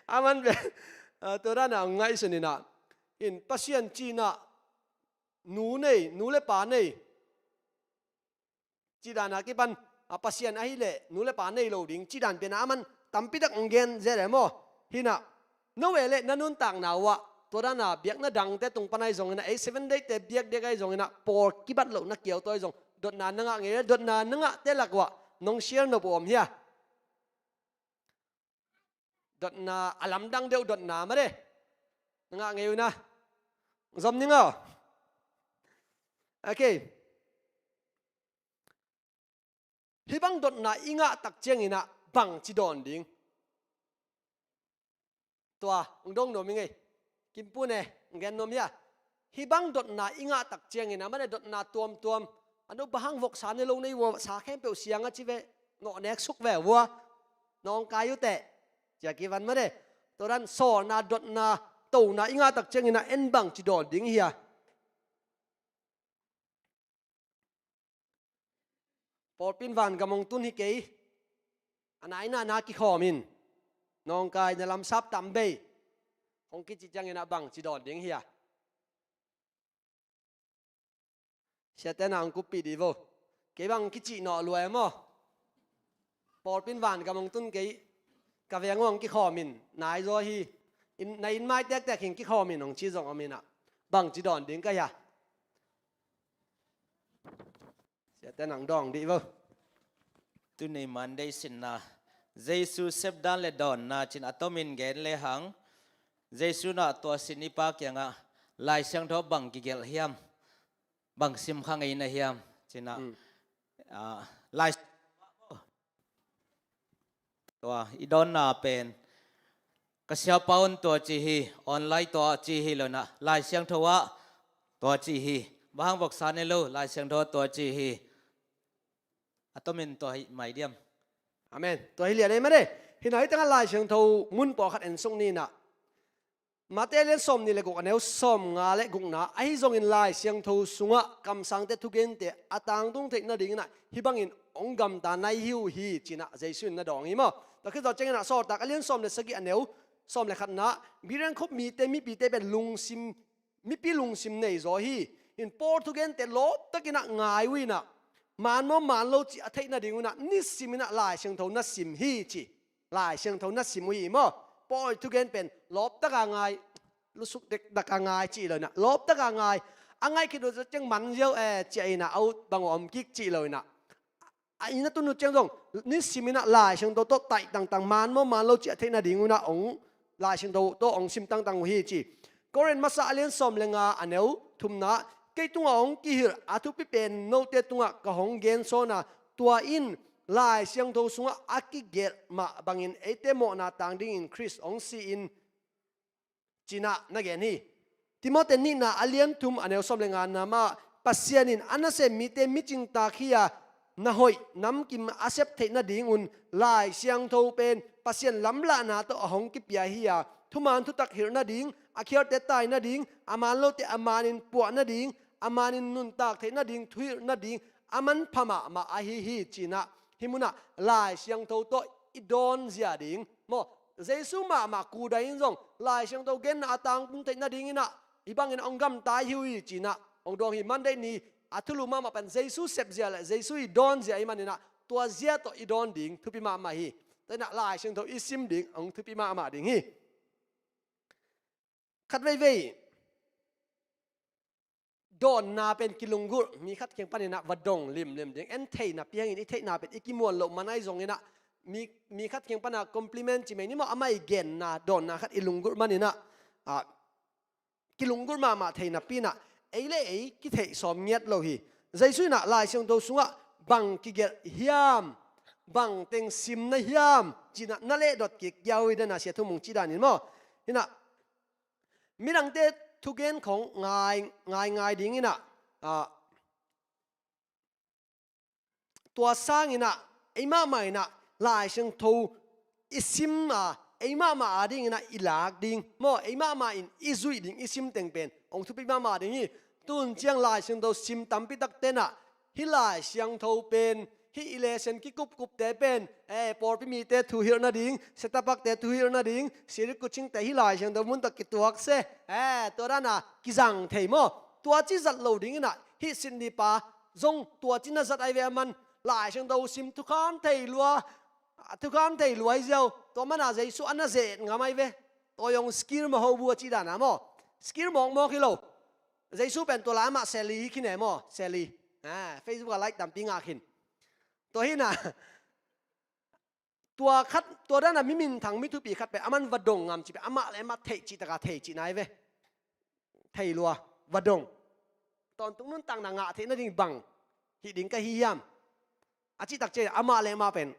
Aman pen, ah, tua dan a hong ngaihsun in ah, in Pasian cih in ah nu nei, nu le pa nei, cih dan a kipan, a, Pasian ahih leh nu le pa nei lo ding, cih dan pen a aman tampi tak hong gen zel e maw. Hi in ah, no e le na nuntakna uh ah, tua dan a biakna dangte tung pan ahi zongin ah, ei Seven Day te biak diak ahi zongin ah, pawl kibat lohna kiau tawh ahi zong, dotna na ngah ngei le, dotna na ngahte lak uh ah nong share nop uh om hia? Dotna a lamdang deuh dotna mah de. Na ngah ngei uh na. Zom ning aw. Okay. Hih bang dotna i ngah tak ciangin ah bangci dawn ding. Tua, hong dong nuam ing ei. Kimpun e, hong gen nuam hia. Hih bang dotna i ngah tak ciangin, a mane dotna tuamtuam. A no bang hang voksa ne lo nei vua, sa khempeuh siang a ci ve, nawh nek suk ve vua. Nawngkai uh teh. Cia kivan mane. Tua dan sawlna dotna, tona i ngah tak ciangin a en bangci dawn ding hia. Pawlpi in vangam hong tun hi kei. A naina na kikhawm in. Nawngkai na lamsap tam bei. Hong kici ciangin a bangci dawn ding hia. Siate na hong kuppih dih vo. Kei bang hong kicih nawh lua e maw. Pawlpi in vangam hong tun kei. Ka veng uh hong kikhawm in. Nai zaw hi. In, na inn mai tektek hi hong kikhawm in hong ci zong om in ah. Bangci dawn ding ka hia. Siate nang dawng dih vo. Tuni Monday sinna. Jesu sepdan le dawnna ci in a tomin gen le hang. Jesu in a tua sin i pa kiangah Lai Siangtho bang kigelh hiam? Bang sim kha ngei na hiam? Ci in a. Mm. Ah, Lai Tua, i dawnna pen. Ka siapa un tua ci hi, online tua ci hi lo in ah, Lai Siangtho ah tua ci hi. Bang hang voksa ne lo, Lai Siangtho tua ci hi. A tomin tua hi mai diam. Amen. Tua hi lian ei mane. Hi na hi tangah Lai Siangtho mun pawlkhat en suk ni in ah. Mate lian sawmnih le guk a neu sawmnga le gukna, ahi zongin Lai Siangtho sungah kamsangte thugente a tangtung theih nadingin ah hih bangin hong gamta nai hi uh hi, ci in ah Jesu in na dawng hi maw. Tua khit zawh ciangin ah Sawltak a lian sawm le sagih a neu sawm le khatna, Berean khop mite mipite pen lungsim, mipi lungsim nei zaw hi. In Paul thugente lawptakin ah ngai uh in ah, man maw man lo cih a theih nadingun ah nisimin ah Lai Siangtho na sim hi ci. Lai Siangtho na sim uh hi maw. Paul thugen pen lawptaka ngai, lusuk dekdaka ngai cih lo in ah, lawptaka ngai. A ngaih khit uh ciang man ziau e, ciah in ah, a ut bang uh om kik cih lo in ah. A inn a tun uh ciang zong nisimin ah Lai Siangtho tawh taih tangtang, man maw man lo cih a theih nadingun ah hong, Lai Siangtho tawh hong sim tangtang uh hi ci. Korin masa a lian sawm le nga a neu thumna, kei tungah hong kihilh a thupi pen note tungah ka hong gensawn a, tua in Lai Siangtho sungah a kigelh mah bangin eite mawhna tang dingin Khrist hong si-in, ci in ah na gen hi. Timote nihna a lian thum a neu sawm le ngana mah, Pasian in a nasem mite micingtak hi a, na hoih namkim a sep theih nadingun Lai Siangtho pen Pasian lamlahna tawh a hong kipia hi a, thuman thutak hilh nading, a khialte tai nading, a man lote a manin puah nading, a manin nuntak theih nading, thuhilh nading, a manpha mahmah ahi hi, ci in ah hih munah Lai Siangtho tawh i dawn zia ding maw. Jesu mahmah kudai in zong Lai Siangtho genna a tangtung theih nadingin ah hih bangin hong gamta hi uh hi, ci in ah hong dawng hi. Monday ni a thulu mahmah pen Jesu sepzia le Jesu i dawnzia ahih manin ah tua zia tawh i dawn ding thupi mahmah hi. Tua in ah Lai Siangtho i sim ding hong thupi mahmah ding hi. Khat veivei dawnna pen kilunggulh, mi khat kiang panin ah va dong limlim ding. En theihna piangin i theihna pen i kimuan loh man ahi zongin ah mi, mi khat kiang panah compliment ci mai ni maw, amah i genna dawnna khat i lunggulh manin ah, ah, kilunggulh mahmah theihna pi in ah ei le ei kitheih sawm ngiat lo hi. Jesu in ah Lai Siangtho sungah bang kigelh hiam, bang teng sim na hiam, ci in ah na lehdot kik kiau hi dan a Sia Thum Mung cih danin maw. Hi in ah midangte thugen khawng ngai, ngai, ngai dingin ah, ah, tua sangin ah ei mahmah in ah Lai Siangtho i sim a, ei mahmah adingin ah i lak ding maw, ei mahmah in i zuih ding, i sim teng pen hong thupi mahmah ding hi. Tun ciang Lai Siangtho sim tampi tak tenah hih Lai Siangtho pen, hih i lesson kikupkupte pen, eh, pawlpi mite thuhilh nading, setup-te thuhilh nading, Siri Kuchingte hih Lai Siangtho mun tawh kituak se, eh, tua dana kizang thei maw? Tua ci zat lo dinginah hih Sydney pa zong tua ci na zat ai ve, a man Lai Siangtho sim thukham thei lua, thukham thei lua hi ziau. Tua mana Jesu a na zet ngam ai ve. Tua zong skill maw, ho bu a cih dana maw? Skill mawkmawk hi lo. Jesu pen tua lai amah Sally hi khin e maw, Sally. Ah, Facebook ah like tampi ngah khin. Tua hi na, tua khat, tua dana mi minthang mi thupi khat pen a man va dong ngam cih pen amah le amah theih cih taka thei cih nai ve. Thei lua, va dong. Tawntung nuntakna ngah theih nading bang hih ding ka hi hiam? A cih tak ciang amah le amah pen,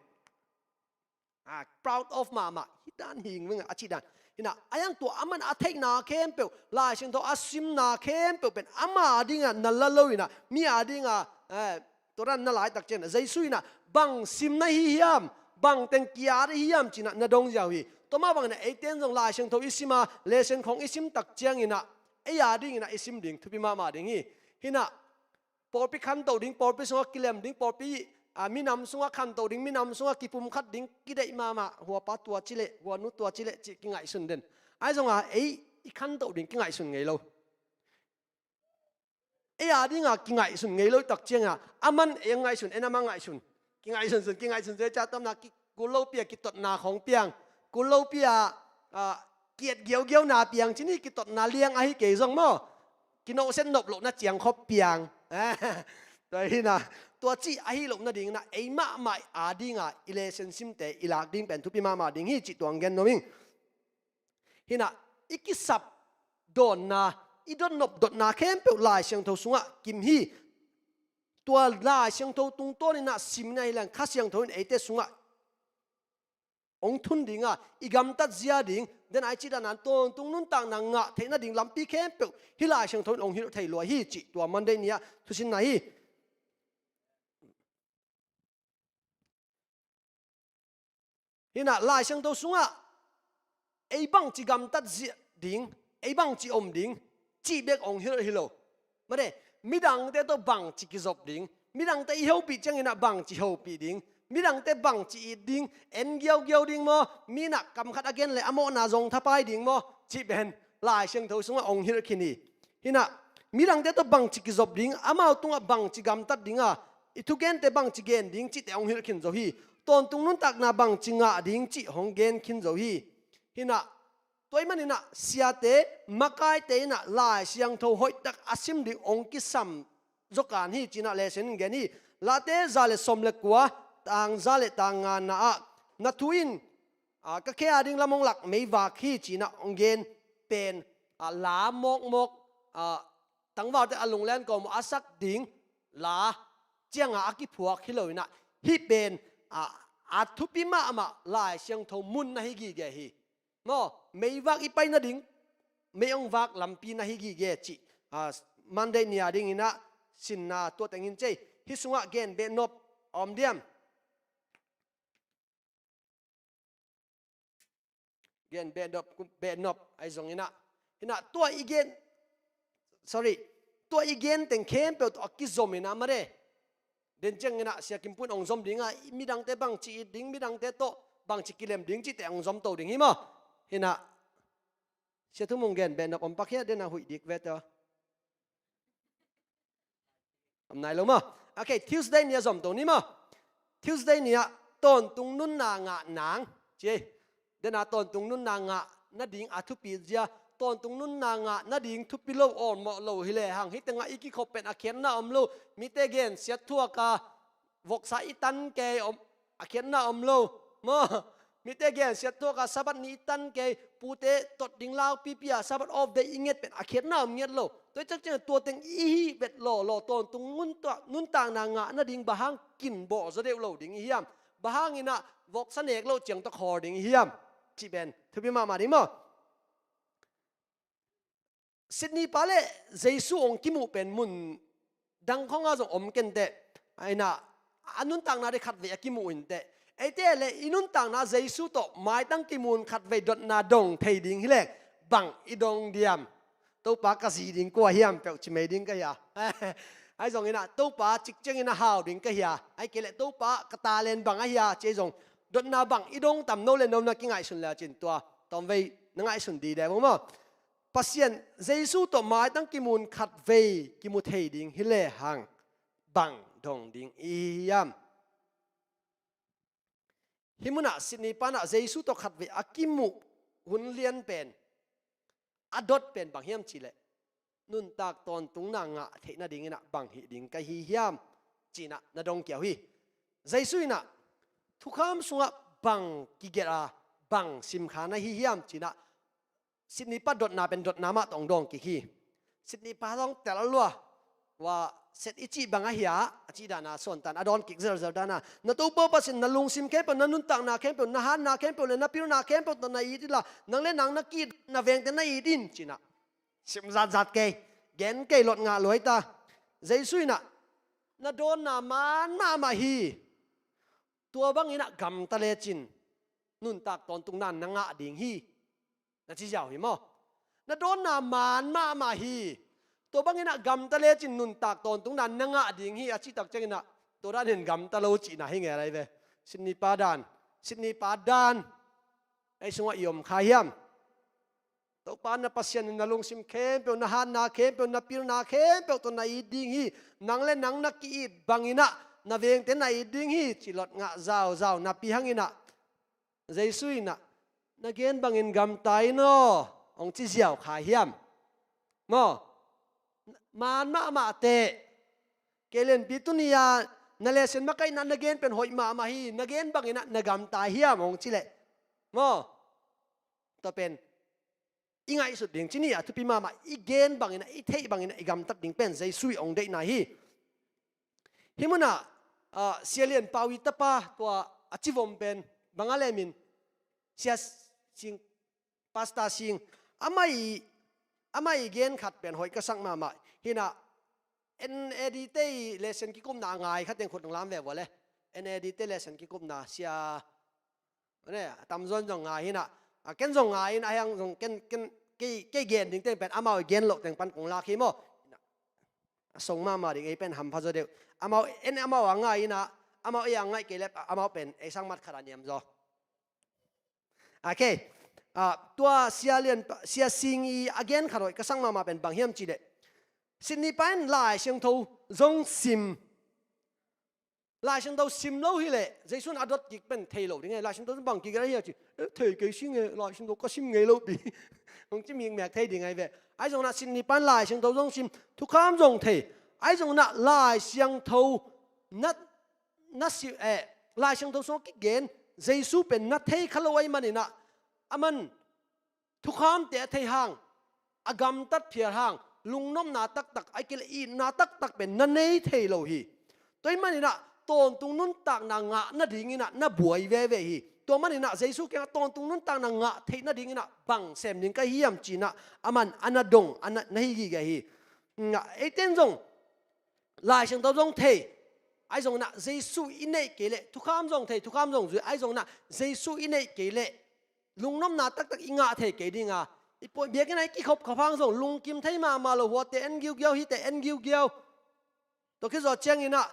ah, proud of mahmah, hih dan hing veng a cih dan. Hi na, a yang tua a man a theihna khempeuh, Lai Siangtho a simna khempeuh pen ama dingah na la lo hi na, mi a dingah, eh, tua dan na laitak ciang Jesu hi na, bang sim na hi hiam, bang teng ki-at hi hiam cih na na dong ziau hi. Tua mah bangin ah eite in zong Lai Siangtho i sim a, lesson khong i sim tak ciangin ah ei a dingin ah i sim ding thupi mahmah ding hi. Hi na, pawlpi khanto ding, pawlpi sungah kilem ding, pawlpi, ah, minam sungah khanto ding, minam sungah kipumkhat ding, kideih mahmah, huapa tua ci leh, huanu tua ci leh, cih kingaihsun den. Ahi zongah ei i khanto ding kingaihsun ngei lo. Ei a dingah kingaihsun ngei lo tak ciangah, a man ei a ngaihsun, en a ma ngaihsun. Kingaihsunsun, kingaihsunsun, ei ca tawmna ki, kul lopi a kitotna khong piang, kul lopi a, ah, kiat giaugiauna piang cih ni, kitotna liang ahi kei zong maw? Kinohset nop lohna ciang khop piang. Tua hi na, tua cih ahi loh nadingin ah ei mahmah a dingah i lesson simte i lak ding pen thupi mahmah ding hi cih tua hong gen nuam ing. Hi na, i kisap dawnna, i dotnop dotna khempeuh Lai Siangtho sungah kim hi. Tua Lai Siangtho tungtawnin ah sim na hi leng Kha Siangtho in eite sungah hong thun ding a, i gamtat zia ding, den ai cih dana tawntung nuntakna ngah theih nading lampi khempeuh hih Lai Siangtho in hong hilh thei lua hi cih tua Monday ni-ah thusinna hi. Hi na, Lai Siangtho sungah ei bangci gamtat zia ding, ei bangci om ding cih bek hong hilh hi lo. Mate, midangte tawh bangci kizop ding, midangte i hopih ciangin ah bangci hopih ding, midangte bangci it ding, en giaugiau ding maw, mi in ah kam khat a gen leh a mawhna zong thapai ding maw, cih pen Lai Siangtho sungah hong hilh khin hi. Hi na, midangte tawh bangci kizop ding, amau tungah bangci gamtat ding a, i thugente bangci gen ding cihte hong hilh khin zo hi. Tawntung nuntakna bangci ngah ding cih hong gen khin zo hi. Hi na, tua ahih manin ah siate, makaite in ah Lai Siangtho hoihtak a sim ding hong kisam zawkan hi ci-in ah lesson in gen hi. Late za le sawm le kua, tang za le tang ngana ah, na thu in, ah, ka khe a ding lam hong lak meivak hi ci-in ah hong gen pen, ah, la mawkmawk, ah, tangvalte a lunglen kawm a sak ding la ciangah a kiphuak hi lo in ah, hih pen, ah, a thupi mahmah Lai Siangtho mun na hi gige hi. Maw, meivak i pai nading, mei hong vak lampi na hi gige cih, ah, Monday ni a dingin ah sinna tua tengin cei. Hih sungah gen beh nop a om diam? Gen beh nop, beh nop ahi zongin ah. Hi na, tua i gen, sorry, tua i gen teng khempeuh tawh a kizom in ah mate. Den ciangin ah Sia Kim Pun hong zom ding a, midangte bangci it ding, midangte tawh bangci kilem ding cihte hong zomto ding hi maw? Hi na, Sia Thum Mung gen beh nop om pak hia, den a huih dik ve tawh. Om nai lo maw? Ok, Tuesday ni a zomto ni maw? Tuesday ni ah tawntung nunna ngah nang ci ei. Dena tawntung nunna ngah nading a thupi zia, tawntung nunna ngah nading thupi lo, awlmawh lo hi lehang, hih tengah i kikhop pen a khiatna om lo. Mite gensiat thuak a voksa i tan kei om, a khiatna om lo. Maw, mite gensiat thuak a Sabbath ni i tan kei, pute tot ding laupipi a Sabbath off day i nget pen a khiatna om ngiat lo. Tua i cak ciang tua teng i hih vet lawlaw, tawntung nunta-, nuntakna ngah nading bang hang kinbawh zaw deuh lo ding i hiam? Bang hangin ah voksa nek loh ciang tawh khawl ding i hiam? Cih pen thupi mahmah ding maw? Sydney pa le Jesu hong kimuh pen mun dang khawngah zong om kenteh. Ahi na, a nuntakna ding khatvei a kimuh inteh. Eite le i nuntakna Jesu tawh maitang kimun khatvei dotna dong thei ding hileh bang i dong diam? Topa, ka zi ding kua hiam peuh ci mai ding ka hia? Ahi zongin ah Topa, cikciangin a hau ding ka hia? Ahih kei leh Topa, ka talent bang a hia ci ahi zong, dotna bang i dong tam? No le no na kingaihsun le cin tua tawmvei na ngaihsun dide maw. Pasian Jesu tawh maitang kimun khatvei kimu thei ding hileh hang bang dong ding i hiam? Hih munah Sydney pan ah Jesu tawh khatvei a kimuh hun lian pen, a dot pen bang hiam cihleh, nuntak tawntungna ngah theih nadingin ah bang hih ding ka hi hiam, ci-in ah na dong kia uh hi. Jesu in ah thukham sungah bang kigelh a, bang simkha na hi hiam, ci-in ah Sydney pa dotna pen dotna mah tawh hong dawng kik hi. Sydney pa zong tel lua. Tua set i cih bang a hia, a cih dan a sawn tan a dawn kik zelzel dan a, na Topa Pasian na lungsim khempeuh, na nuntakna khempeuh, na hatna khempeuh le na pilna khempeuh tawh na it inla, nang le nang na ki-it, na vengte na it in, ci-in ah sim zatzat kei, gen kei, lot ngah lua hi ta. Jesu in ah na dawnna man mahmah hi. Tua bangin ah gamta lecin nuntak tawntungna na ngah ding hi, na ci ziau hi maw. Na dawnna man mahmah hi. Tua bangin ah gamta lecin nuntak tawntungna na ngah ding hi, a cih tak ciangin ah tua dan in gamta lo cihna hi ngel ahi ve. Sydney pa dan, Sydney pa dan ei sungah i om kha hiam? Topa na Pasian in na lungsim khempeuh, na hatna khempeuh, na pilna khempeuh tawh na it ding hi. Nang le nang na ki-it bangin ah na vengte na it ding hi, ci lot ngah zauzau napi hangin ah Jesu in ah na gen bangin gamta in aw, hong ci ziau kha hiam? Maw? Man mahmah teh. Kei lianpi tuni-a na lesson makaihna na gen pen hoih mahmah hi, na gen bangin ah na gamta hiam hong ci leh, maw? Tua pen i ngaihsut ding ci ni a, thupi mahmah, i gen bangin ah, i theih bangin ah i gamtat ding pen Jesu i hong deihna hi. Hih munah, ah, Sia Lian Pau i tapa tua a civom pen bang a lemin, Sia Sing, Pastor Sing, amah i, amah i gen khat pen hoih ka sak mahmah. Hi-in ah N A D te i lesson kikupna a ngai khat teng khut hong lam ve vua le. N A D te lesson kikupna, Sia, ne, a tamzaw in zong ngai hi-in ah, a, ken zong ngai hi-in ah, a hiang zong ken, ken, kei, kei gen ding teng pen amau i gen loh teng pan kong lak hi maw. A song mahmah ding, ei pen hampha zaw deuh. Amau, en amau a ngai hi-in ah, amau ei a ngaih kei leh amau pen ei sang mat khat a niam zaw. Okay. Ah, tua Sia Lian Pa, Sia Sing i a gen khat hoih ka sak mahmah pen bang hiam cihleh, Sydney pa in Lai Siangtho zong sim. Lai Siangtho sim lo hileh Jesu in a dot kik pen thei lo ding e. Lai Siangtho zong bang kik a hia ci, eh, thei kei sing e, Lai Siangtho ka sim ngei lo pi. Hong ci mikmek thei ding ahi ve. Ahi zongin ah Sydney pa in Lai Siangtho zong sim, thukham zong thei. Ahi zongin ah Lai Siangtho na na si, eh, Lai Siangtho sungah kigen Jesu pen na thei kha lo ahih manin ah, aman thukhamte a thei hang, a gamtat phial hang, lungnopna taktak, ahih kei leh itna taktak pen na nei thei lo hi. Tua ahih manin ah tawntung nuntakna ngah nadingin ah na buai veve hi. Tua manin ah Jesu kiangah tawntung nuntakna ngah theih nadingin ah bang sem ding ka hiam ci-in ah aman a na dong, a na, na hi gige hi. Nga, eiten zong Lai Siangtho zong thei, ahi zongin ah Jesu i neih kei leh thukham zong thei, thukham zong zui, ahi zongin ah Jesu i neih kei leh lungnopna taktak i ngah thei kei ding a, i pawh biakinn ah i kikhop khop hang zong lungkim thei mahmah lo, huate en giugiau, hite en giugiau. Tua khit zawh ciangin ah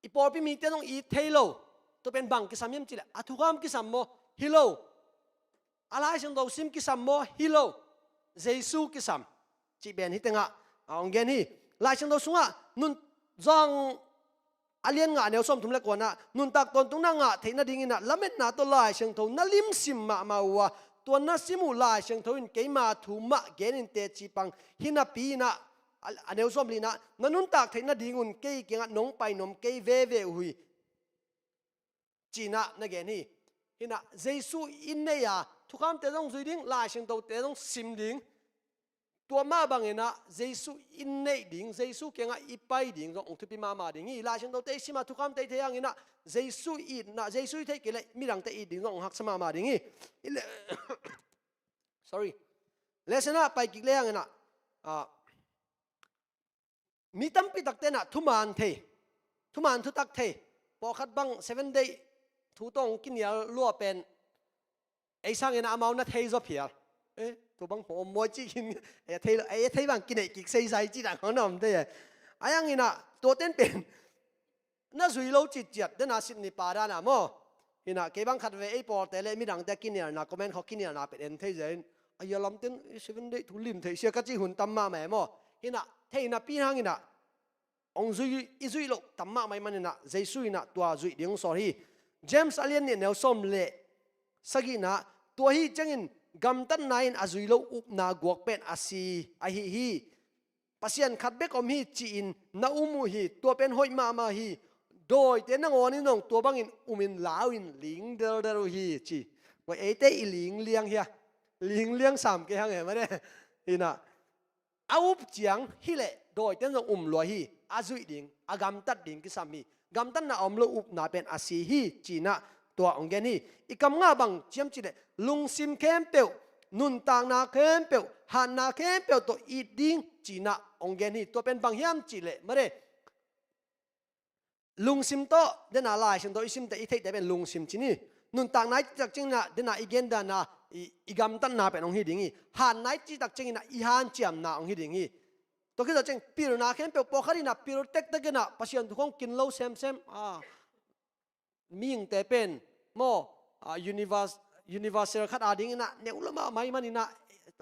i pawlpi mite zong it thei lo. Tua pen bang kisam hiam cihleh, a thukham kisam maw? Hi lo. A Lai Siangtho sim kisam maw? Hi lo. Jesu kisam. Cih pen hih tengah a hong gen hi. Lai Siangtho sungah nun zong a lian nga a neu sawmthum le kuana, nuntak tawntungna ngah theih nadingin ah lametna tawh Lai Siangtho na limsim mahmah uh a, tua na sim uh Lai Siangtho in keima thu mah gen in teci pang hi napi-in ah, a, a neu sawmlina, na nuntak theih nadingun kei kiangah nong pai nuam kei veve uh hi, ci-in ah na gen hi. Hi-in ah Jesu i neih a, thukhamte zong zui ding, Lai Siangthote zong sim ding. Tua mah bangin ah Jesu i neih ding, Jesu kiangah i pai ding zong hong thupi mahmah ding hi. Lai Siangthote i sim a, thukhamte i theih hangin ah Jesu i itna, Jesu i theih kei leh midangte it ding zong hong haksa mahmah ding hi. I le-, sorry. Lesson ah pai kik le hangin ah, ah, mi tampi takte in ah thuman thei, thuman thutak thei, pawlkhat bang Seven Day thu tawh kinial lua pen ei sangin amau na thei zaw phial. Eh, tua bang hawm mawi cikin, ei a thei lo, ei a thei bang kineih kik seisai ci dan hong om thei e. A yang inah, tua ten pen na zui lo citciat, dena Sydney pa dana maw. Inah, kei bang khat ve ei pawlte le midangte kinialna, comment khaw kinialna pen en thei zain. A ia lamten, eh, Seven Day thu lim thei sia ka ci hun tam mahmah e maw. Inah, theihna pi hang inah, hong zui, i zuih loh tam mahmah ih maninah, Jesu inah tua zuih ding hong sawl hi. James a lian nih neu sawm le sagihna, tua hi ciangin gamtatna in a zui lo upna guak pen a si ahi hi. Pasian khat bek om hi ci-in na um uh hi, tua pen hoih mahmah hi. Dawite nangawn in zong tua bangin umin lau in ling deldel uh hi ci. Tua eite i ling liang hia? Ling liang sam kei hang e mah de. Inah, a up ciang hileh dawite in zong um lua hi, a zuih ding, a gamtat ding kisam hi. Gamtatna a om lo upna pen a si hi cinah tua hong gen hi. I kam nga bang ciam cileh lungsim khempeuh, nuntakna khempeuh, hatna khempeuh tawh it ding cinah hong gen hi. Tua pen bang hiam cileh mah de. Lungsim tawh, dena Lai Siangtho i simte i theihte pen lungsim ci ni. Nuntakna i cihtak cianginah, dena i gendana, i, i gamtatna pen hong hi ding hi. Hatna i cihtak cianginah i hanciamna hong hi ding hi. Tua khit ciang pilna khempeuh pawlkhat inah pil tektek inah Pasian thu khong kin lo semsem. Ah, mihingte pen maw, ah, univers-, universal khat a dinginah neu lo mahmah ih maninah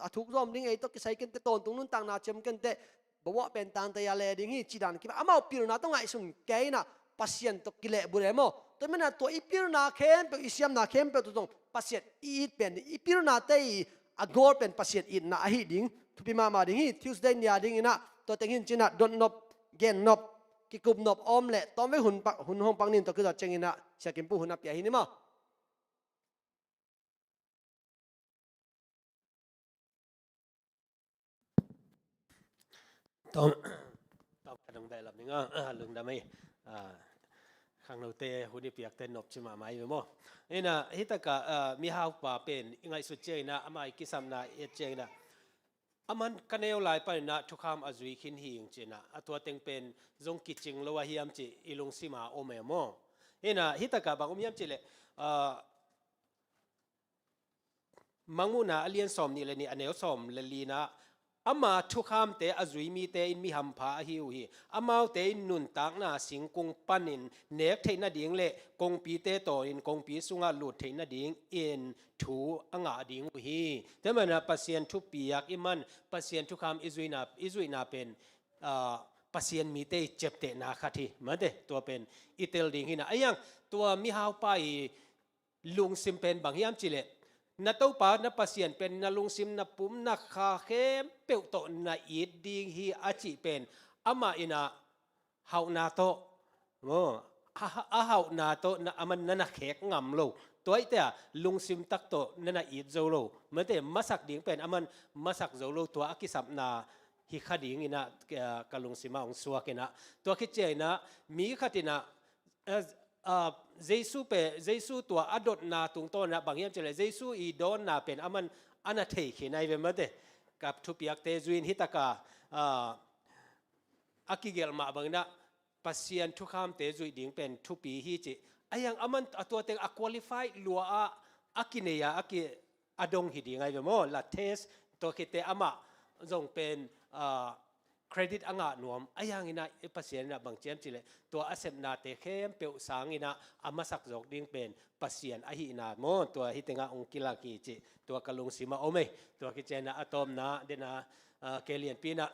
a thuk zawm ding ei tawh kisai kente, tawntung nuntakna ciam kente, bawah pen tangte a le ding hi ci dan kiba amau pilna tawh ngaihsun kei inah Pasian tawh kilehbulh e maw. Tua ih manah tua i pilna khempeuh, i siamna khempeuh tawh zong Pasian i it pen, i pilnate i a goal pen Pasian itna ahi ding thupi mahmah ding hi. Tuesday ni a dinginah tua teng hi cinah dotnop, gennop, kikupnop a om leh tawmvei hun pak, hun hong pak nin, tua khit cianginah Sia Kim Pu hun a pia hi ni maw. Tawm, tawm ka dong dai lam ning a, ah, lungdam ei. Ah, khangnote hun i piakte nop ci mahmah i ve maw. Inah, hitaka, ah, mihaupa pen i ngaihsut cianginah, ama i kisapna i et cianginah, aman ka neu lai paninah thukham a zui khin hi ing cinah, a tua teng pen zong kicing lo a hiam ci i lungsima om e maw. Inah, hitaka bang om hiam cileh, ah, Mangmuhna a lian sawm nih le nih a neu sawm le lina, ama thukhamte a zui mite in mi hampha ahi uh hi. Amaute in nuntakna singkung panin nek theih nading le kongpite tawnin kongpi sungah lut theih nadingin thu a ngah ding uh hi. Tua manin Pasian thupiak i man, Pasian thukham i zuihna, i zuihna pen, ah, Pasian mite i ciaptehna khat hi. Mate, tua pen i tel ding hi na. A iang, tua mihaupa i lungsim pen bang hiam cileh, na Topa na Pasian pen na lungsim, na pum, na kha khempeuh tawh na it ding hi a cih pen amah in a hauhna tawh, maw, a, a hauhna tawh na, aman na na khek ngam lo. Tua ahih teh a lungsim tak tawh na na it zo lo. Mate, masak ding pen aman masak zo lo, tua a kisapna hi kha ding in a, ka, ka lungsim ah hong suak in a. Tua khit ciang in a, mi khat in a, eh, ah, Jesu pen, Jesu tua a dotna tungtawn in a bang hiam cileh, Jesu i dawnna pen aman a na thei khin ahi ve mate. Ka thupiakte zui in hi tak a, ah, a kigelh mah bang in a, Pasian thukhamte zuih ding pen thupi hi cih. A iang aman a tua teng a qualify lua a, a kinei a, a ki, a dong hi ding ahi ve maw. La test, tua khit teh amah zong pen, ah, credit a ngah nuam. A iang in a, i Pasian in a bang ci hiam cileh, tua a sepnate khempeuh sang in a, a masak zawk ding pen Pasian ahihna maw. Tua hi teng ah hong kilak hi cih, tua ka lungsim ah om ei. Tua khit ciang in a, a tawpna, den a, ah, kei lianpi in a,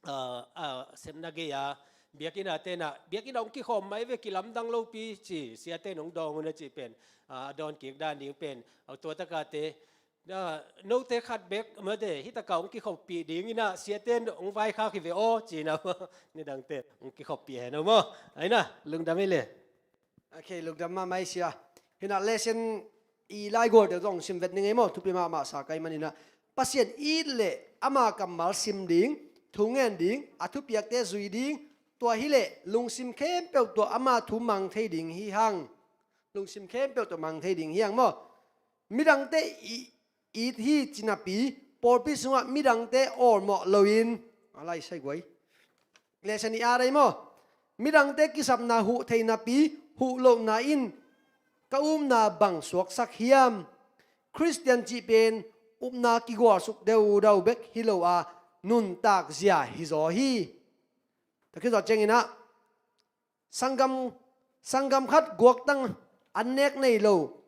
ah, ah, sepna gei a, biakinn a te in a, biakinn ah hong kikhawm mah hi ve, kilamdang lopi ci, siate in hong dawng un a cih pen, ah, a dawn kik dan ding pen, ah, tua tak a te, ah, note khat bek mate, hi tak a hong kikhoppih ding in a, siate in hong vaikhak hi ve aw, ci in a, nidangte hong kikhoppih hen aw maw. Ahi na, lungdam hi le. Ok, lungdam mahmah hi sia. Hi na, lesson i laigual deuh zong sim vet ning ei maw, thupi mahmah sa ka hih man in a. Pasian it leh ama kammal sim ding, thu ngen ding, a thupiakte zui ding, tua hi leh lungsim khempeuh tawh ama thu mang thei ding hi hang. Lungsim khempeuh tawh mang thei ding hi hang maw. Midangte i it hi ci napi, pawlpi sungah midangte awlmawh loin, a lai sai guai. Lesson i at ei maw. Midangte kisapna huh thei napi, huh lohna in ka upna bang suaksak hiam? Khristian cih pen upna kigualsuk deudau bek hi lo a, nuntak zia hizaw hi. Tua khit zawh ciangin ah, sanggam, sanggam khat guaktang an nek nei lo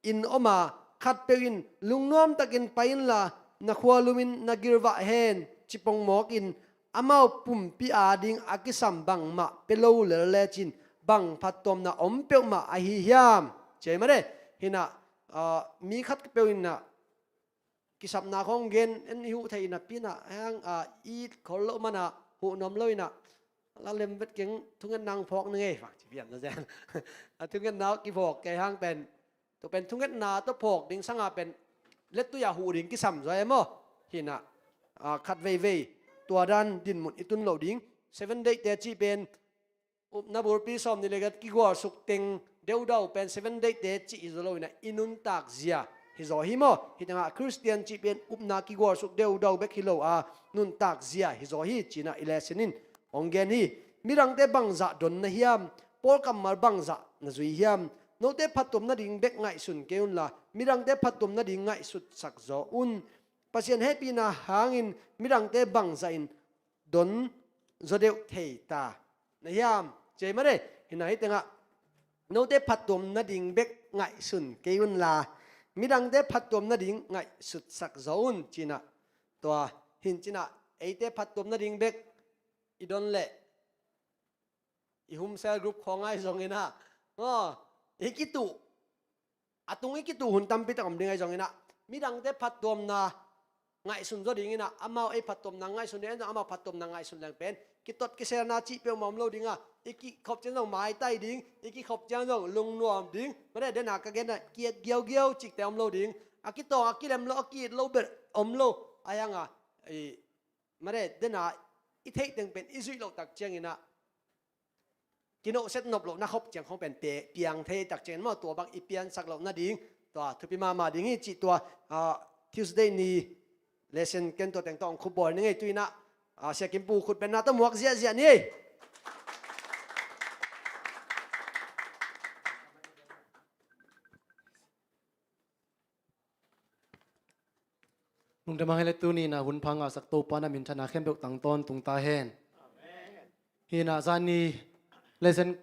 in om a, khatpeuh in lungnuam takin pai inla, na khua lumin na girvah hen, ci pongmawk in, amau pumpi ading a kisam bangmah pia lo lel lecin bang phattuamna om peuhmah ahi hiam? Ci a hi mah de. Hi inah, ah, mi khatpeuh inah kisapna khawng gen en i huh thei inah, pi inah hang, ah, i khol loh manah huh nuam lo inah, la lem vet keng, thungetna hong phawk ning ei, vang ci pian na zen. A thungetna kiphawk kei hang pen, tua pen thungetna tawh phawk ding sanga pen lettui a huh ding kisam zaw e maw? Hi inah, ah, khat veivei tua dan dinmun i tun loh ding. Seven Day te cih pen upna bulpi sawm nih le giat kigualsuk teng deudau pen Seven Day te cih hi zaw lo inah, i nuntak zia hizaw hi maw? Hi tengah Khristian cih pen upna kigualsuk deudau bek hi lo a, nuntak zia hizaw hi ci inah i lesson in hong gen hi. Midangte bangzah don na hiam? Paul kammal bangzah na zui hiam? Note phattuam nading bek ngaihsun kei unla, midangte phattuam nading ngaihsutsak zaw un. Pasian hehpihna hangin midangte bangzah in don zaw deuh thei ta na hiam? Ci a hi mah de. Hi inah hi tengah, note phattuam nading bek ngaihsun kei unla, midangte phattuam nading ngaihsutsak zaw un ci inah. Tua hi in ci inah, eite phattuam nading bek i don leh, i home cell group khawng ahi zongin ah, maw, i kituh, a tung i kituh hun tampi tak om ding ahi zongin ah, midangte phattuamna ngaihsun zaw dingin ah, amau ei phattuamna ngaihsun ding, ei zong amau phattuamna ngaihsun leng pen kitot kiselna cih peuhmah om lo ding a, i kikhop ciang zong maitai ding, i kikhop ciang zong lungnuam ding, made dena ka gen a ki-et giaugiau cihte om lo ding, a kitawng a kilem lo, a ki-it lo bel om lo, ahi hang a, i, made dena i theih teng pen i zuih loh tak ciangin ah, kinohset nop lohna khop ciang khong pen pe-, piang thei tak ciangin maw, tua bang i piansak loh nading, tua thupi mahmah ding hi cih tua, ah, Tuesday ni lesson ken tua teng tawh hong khupbawl ning ei. Tu inah, ah, Sia Kim Pu khut benna tawh muak ziahziah ni ei. Lungdam hang e, le tuni inah hun pha ngahsak Topa na minthanna khempeuh tang tawntung ta hen. Hi inah zani lesson,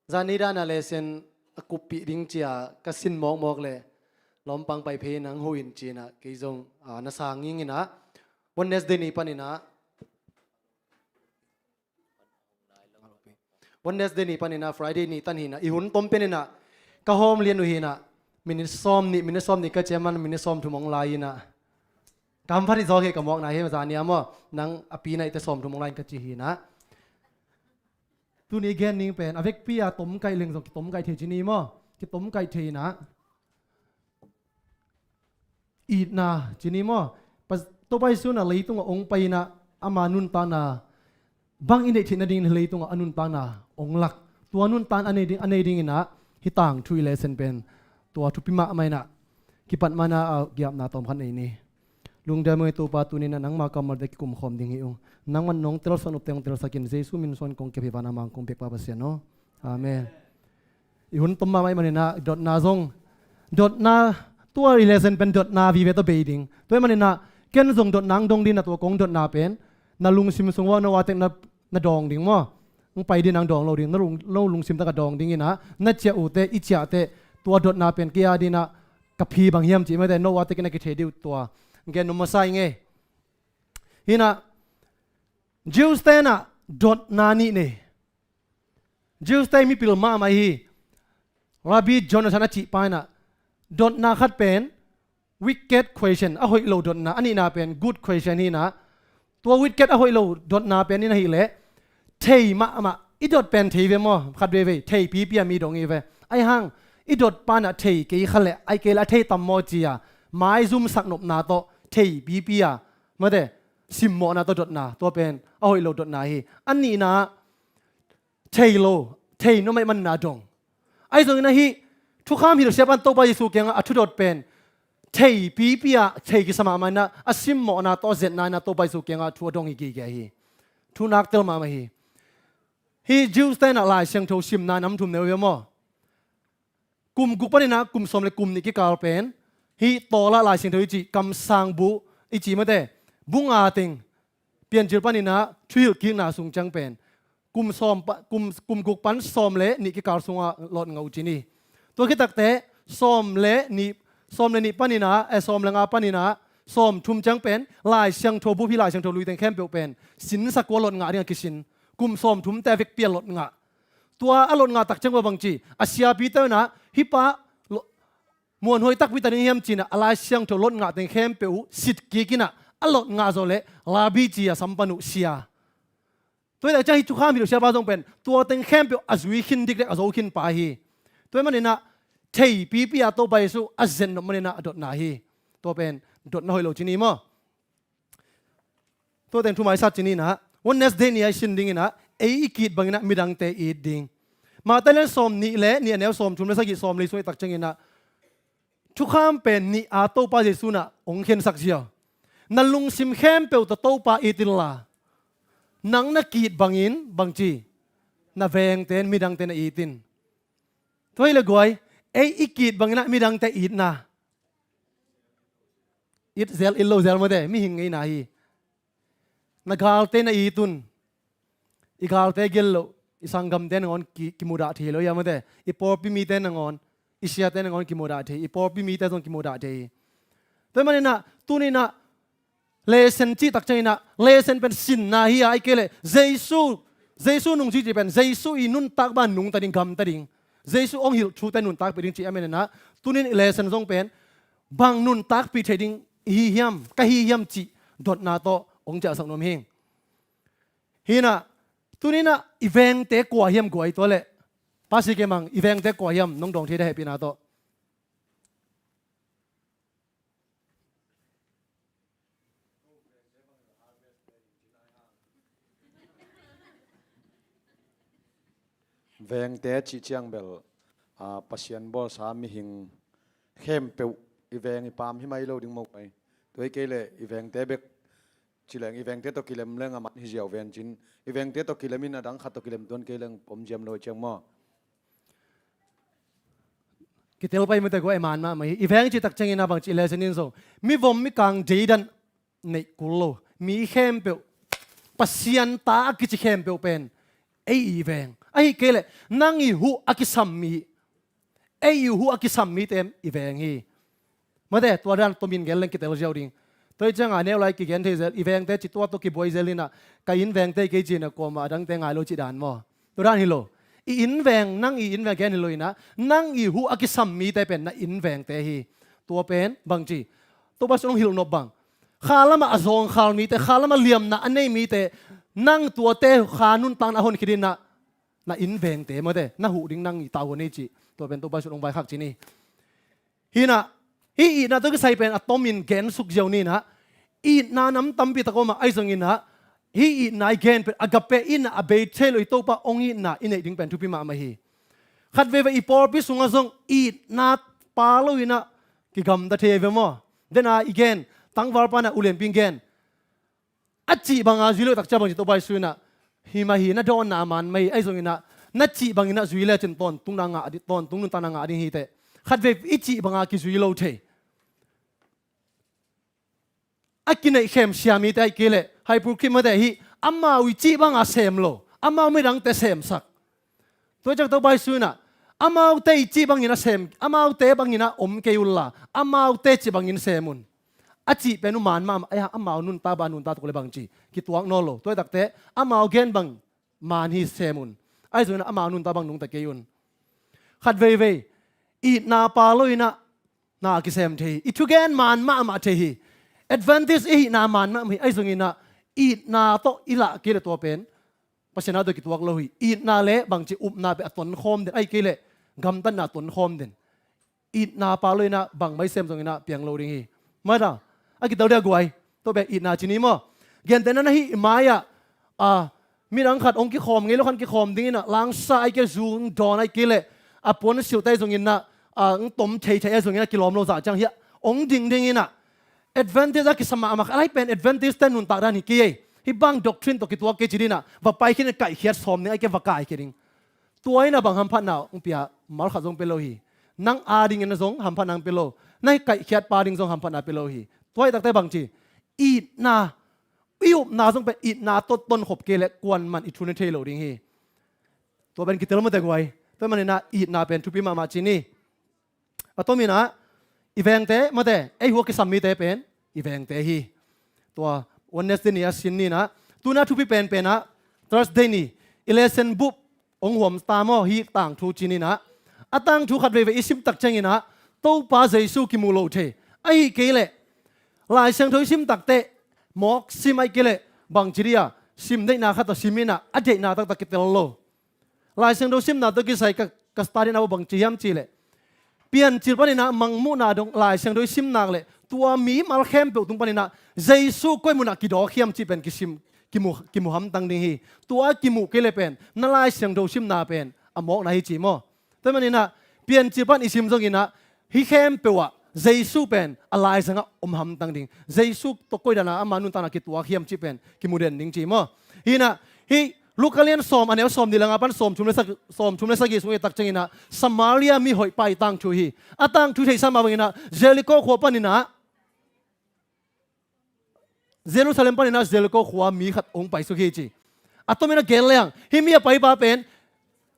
zani dana lesson a kuppih ding ci a ka sin mawkmawk leh lawmpang pai phei inah hong huh in ci inah kei zong, ah, na sang ing inah, Wednesday ni pan inah Wednesday ni pan inah Friday ni tan hi inah, i hun tom pen inah ka hawm lian uh hi inah, minute sawm nih, minute sawm nih ka ciah man, minute sawm thum hong lai inah, ka hamphat hi zaw hi ka mawkna hi. Zani a maw, nang a pi na hite sawm thum hong lai in ka ci hi inah. Tuni gen ning pen a vekpi a tomkaih leng zong kitomkaih thei ci ni maw, kitomkaih thei inah, itna ci ni maw? Pas-, Topa Jesu inah leitungah hong pai inah ama nuntakna bang i neih theih nading leitungah a nuntakna hong lak. Tua nuntakna a nei ding, a nei ding inah hih tangthu i lesson pen tua thupi mahmah inah, kipat mana a giapna tawm khat nei ni. Lungdam e Topa, tuni inah nangma kammalte kikum khawm ding hi ung. Nangman nong telsak nopte hong telsak in, Jesu min suang kong kep hi, vana mang kong pek Pa Pasian aw. Amen. I hun tom mahmah ahih manin ah dotna zong, dotna, tua i lesson pen dotna vive tawh bei ding. Tua ahih manin ah ken zong dotna hong dong ding, na tua kong dotna pen na lungsim sung uah no a tek na, na dawng ding maw? Hong pai ding, nang dawng lo ding, na lung, no lungsim tak a dawng ding inah, na ciah uh teh, i ciah teh, tua dotna pen kei a ding inah ka phi bang hiam cih mate, no a tek in a kithei ding uh, tua gen nuam masa ing ei. Hi inah Jews te inah dotna nih nei. Jews te mipil mahmah hi. Rabbi Jonathan a cih pa inah dotna khat pen wicked question, a hoih lo dotna, a nihna pen good question hi inah, tua wicked, a hoih lo dotna pen in ahih leh thei mahmah, i dot pen thei ve maw, khat veivei thei pipi a mi dong hi ve. Ahi hang i dot pa inah thei kei kha leh, ahih kei leh a thei tam maw ci a maizumsak nopna tawh thei pipi a, mate, simmawhna tawh dotna, tua pen a hoih lo dotna hi. A nihna ah thei lo, thei nuam ahih manin a dong. Ahi zongin ah hih thukham hilh siapa in Topa Jesu kiangah a thudot pen thei pipi a, thei kisa mahmah inah, a simmawhna tawh zetna inah Topa Jesu kiangah thu a dong hi gige hi. Thu nak tel mahmah hi. Hih Jews te in ah Lai Siangtho simna nam thum nei uh hi maw? Kum guk panin ah kum sawm le kum nih kikal pen hih Torah, Lai Siangtho i cih, kamsang bu i cih mate, bu nga teng, Piancil panin ah thuhilhkikna sung ciang pen kum sawm pa, kum, kum guk pan sawm le nih kikal sungah lotngah uh ci ni. Tua khit takteh sawm le nih, sawm le nih panin ah, eh, sawm le nga panin ah sawm thum ciang pen Lai Siangtho bu, hih Lai Siangtho lui teng khempeuh pen sinsak uh a, lotngah dingah kisin. Kum sawm thum te a vekpi a lotngah. Tua a lotngah tak ciang bangci, a siapite in ah hih pa lo-, muanhuai takpi ta ding hiam ci-in ah a Lai Siangtho lotngah teng khempeuh uh sitkik in ah, a lotngah zawh leh Rabbi ci a sam pan uh, sia. Tua hi tak ciang hih thukham hilh uh siapa zong pen tua teng khempeuh a zui khin dikdek, a zo khin pa hi. Tua hi manin ah theipipi a Topa Jesu a zen nop manin ah a dotna hi. Tua pen dotna hoih lo ci ni maw? Tua teng thumai sat ci ni in ah, Wednesday ni a i sin dingin ah ei i ki-it bangin ah midangte i it ding. Matthai lian sawm nih le nih, a neu sawm thum le sagih, sawm li sung i et tak ciangin ah thukham pen nih a Topa Jesu in ah hong khensak ziau. Na lungsim khempeuh tawh Topa it inla, nang na ki-it bangin, bangci, na vengte in, midangte in na it in. Tua hi leh guai, ei i ki-it bangin ah midangte itna, it zel, it lo zel mate, mihing ngeina hi. Na galte na it un. I galte gel loh, i sanggamte nangawn ki, kimudah thei lo hi a mate. I pawlpi mite nangawn, i siate nangawn kimudah thei, i pawlpi mite zong kimudah thei hi. Tua hi manin ah tuni in ah lesson cih tak ciangin ah, lesson pen sinna hi a, ahih kei leh Jesu, Jesu nungzui cih pen Jesu i nuntak bang nungta ding, gamta ding, Jesu hong hilh thute nuntakpih ding cih ahih manin ah, tuni in i lesson zong pen bang nuntakpih thei ding i hi hiam, ka hi hiam cih dotna tawh hong ciahsak nuam hi. Hi in ah, tuni in ah i vengte kua hiam guai, tua leh Pastor Kei Mang, i vengte kua hiam nong dawng thei dia hehpihna tawh? Vengte cih ciang bel, a, Pasian bawlsa mihing khempeuh i veng i paam hi mai lo ding maw guai. Tua hi kei leh i vengte bek ci leng, i vengte tawh kilem leng a man hi ziau vencin, i vengte tawh kilem in a dang khat tawh kilem tuan kei leng om ziam lo hi ciang maw? Kitel pai mate guai, man mahmah hi. I veng cih tak ciangin ah bangci lesson in zong, mivom mikang deidan neih kul lo, mi khempeuh, Pasian ta a kici khempeuh pen ei i veng. Ahih kei leh nang i huh a kisam mi, ei i huh a kisam mite i veng hi. Mate, tua dan tomin gen leng kitel ziau ding. Tua hi ciangah neu lai kigen thei zel, i vengte cih tua tawh kibuai zel in ah, ka inn vengte kei ci-in ah kuamah a dangte ngai lo cih dan maw? Tua dan hi lo. I inn veng, nang i inn veng gen hi lo in ah, nang i huh a kisam mite pen na inn vengte hi. Tua pen bangci, Topa Jesu hong hilh nop bang, kha lamah a zawngkhal mite, kha lamah liamna a nei mite, nang tuate kha nuntakna a hon khit in ah, na inn vengte mate, na huh ding nang i tau a nei cih, tua pen Topa Jesu hong vaikhak ci ni. Hi in ah, hih itna tawh kisai pen a tomin gensuk ziau ni in ah, itna nam tampi tak om a, ahi zongin ah hih itna i gen pen agape in ah a bei thei lo, i Topa hong itna i neih ding pen thupi mahmah hi. Khat veivei i pawlpi sungah zong itna pha lo in ah kigamta thei ve maw? Den a i gen, tangvalpa in ah ulianpi in gen, a cih banga zui lo tak ciang bangci, Topa Jesu in ah, hi mah hi, na dawnna a man mah hi, ahi zongin ah na cih bangin ah zui lecin tawntungna ngah ding, tawntung nuntakna ngah ding hi teh. Khat vei i cih banga kizui lo thei. A kineihkhem sia mite ahih kei leh hypocrite mate hi, amau i cih banga sem lo, amau midangte semsak. Tua ciang Topa Jesu in ah, amaute i cih bangin a sem, amaute bangin a om kei unla, amaute cih bangin sem un. A cih pen uh man mahmah, ai, amau nuntak bang a nuntak tuk leh bangci, kituak nawn lo. Tua hi takteh amau gen bang man hi sem un. Ahi zongin ah amau nuntak bang nungta kei un. Khat veivei itna pha lo in ah na kisem thei hi. I thugen man mahmah thei hi. Advantage i hihna man mahmah hi. Ahi zongin ah itna tawh i lah kei leh tua pen Pasian a tawh kituak lo hi. Itna le bangci, upna pen a tonkhawm den, ahih kei leh gamtatna a tonkhawm den. Itna pha lo in ah bangmah i sem zongin ah piang lo ding hi. Mada, a kitel dia guai. Tua pen itna ci ni maw? Gentehna in ah hih i mai-ah, a, midang khat hong kikhawm ngei lo khan kikhawm dingin ah, langsa ahih kei leh, zu hong dawn ahih kei leh, a puan silh ta hi zongin ah, a, hong tom theithei ahi zongin ah kilawm lo zah ciang hiah hong ding dingin ah, advantage a kisa mahmah, a lai pen advantage te nuntak dan hi kei ei. Hih bang doctrine tawh kituak kei ci dinah va paikhiat in kaihkhiat sawm ding, ahih kei leh va kaikhia ding. Tua in a bang hamphatna hong pia? Mal khat zong pia lo hi. Nang adingin a zong hamphatna hong pia lo. Na hih kaihkhiatpa ding zong hamphatna pia lo hi. Tua ahih takte bangci? Itna. I upna zong pen itna tawh tonkhop kei leh kuaman i thu na thei lo ding hi. Tua pen kitel mawk teh guai. Tua ahih maninah itna pen thupi mahmah ci ni. A tominah i vengte, mawte, ei hua kisam mite pen i vengte hi. Tua Wednesday ni a sin ninah, tuna thupi penpenah Thursday ni i lesson book hong huam ta maw, hih tangthu ci ninah. A tangthu khat veivei i sim tak cianginah Topa Jesu kimu lo thei. Ahih kei leh Lai Siangtho i sim takteh mawk sim, ahih kei leh bangci dia sim deihna khat tawh sim inah a deihna taktak kitel lo. Lai Siangtho simna tawh kisai ka, ka study na bangci hiam cih leh, Piancil paninah Mangmuhna dong Lai Siangtho i sim nak leh tua mimal khempeuh tung paninah Jesu koi munah kidawk hiam cih pen kisim, kimu, kimu hamtang ding hi. Tua kimuh kei leh pen na Lai Siangtho simna pen a mawkna hi ci maw. Tua ahih maninah Piancil pan i sim zonginah hih khempeuh ah Jesu pen a laizangah om hamtang ding. Jesu tawh koidanah ama nuntakna kituak hiam cih pen kimu den ding ci maw. Hinah hih Luka lian sawm, a neu sawmnih le nga pan sawmthum le sagih, sawmthum le sagih sung i tak cianginah Samaria mihoihpa i tangthu hi. A tangthu theihsa mah banginah Jericho khua paninah, Jerusalem paninah Jericho khua mi khat hong paisuk hi ci. A tomin a gen leng hih mi a paipa pen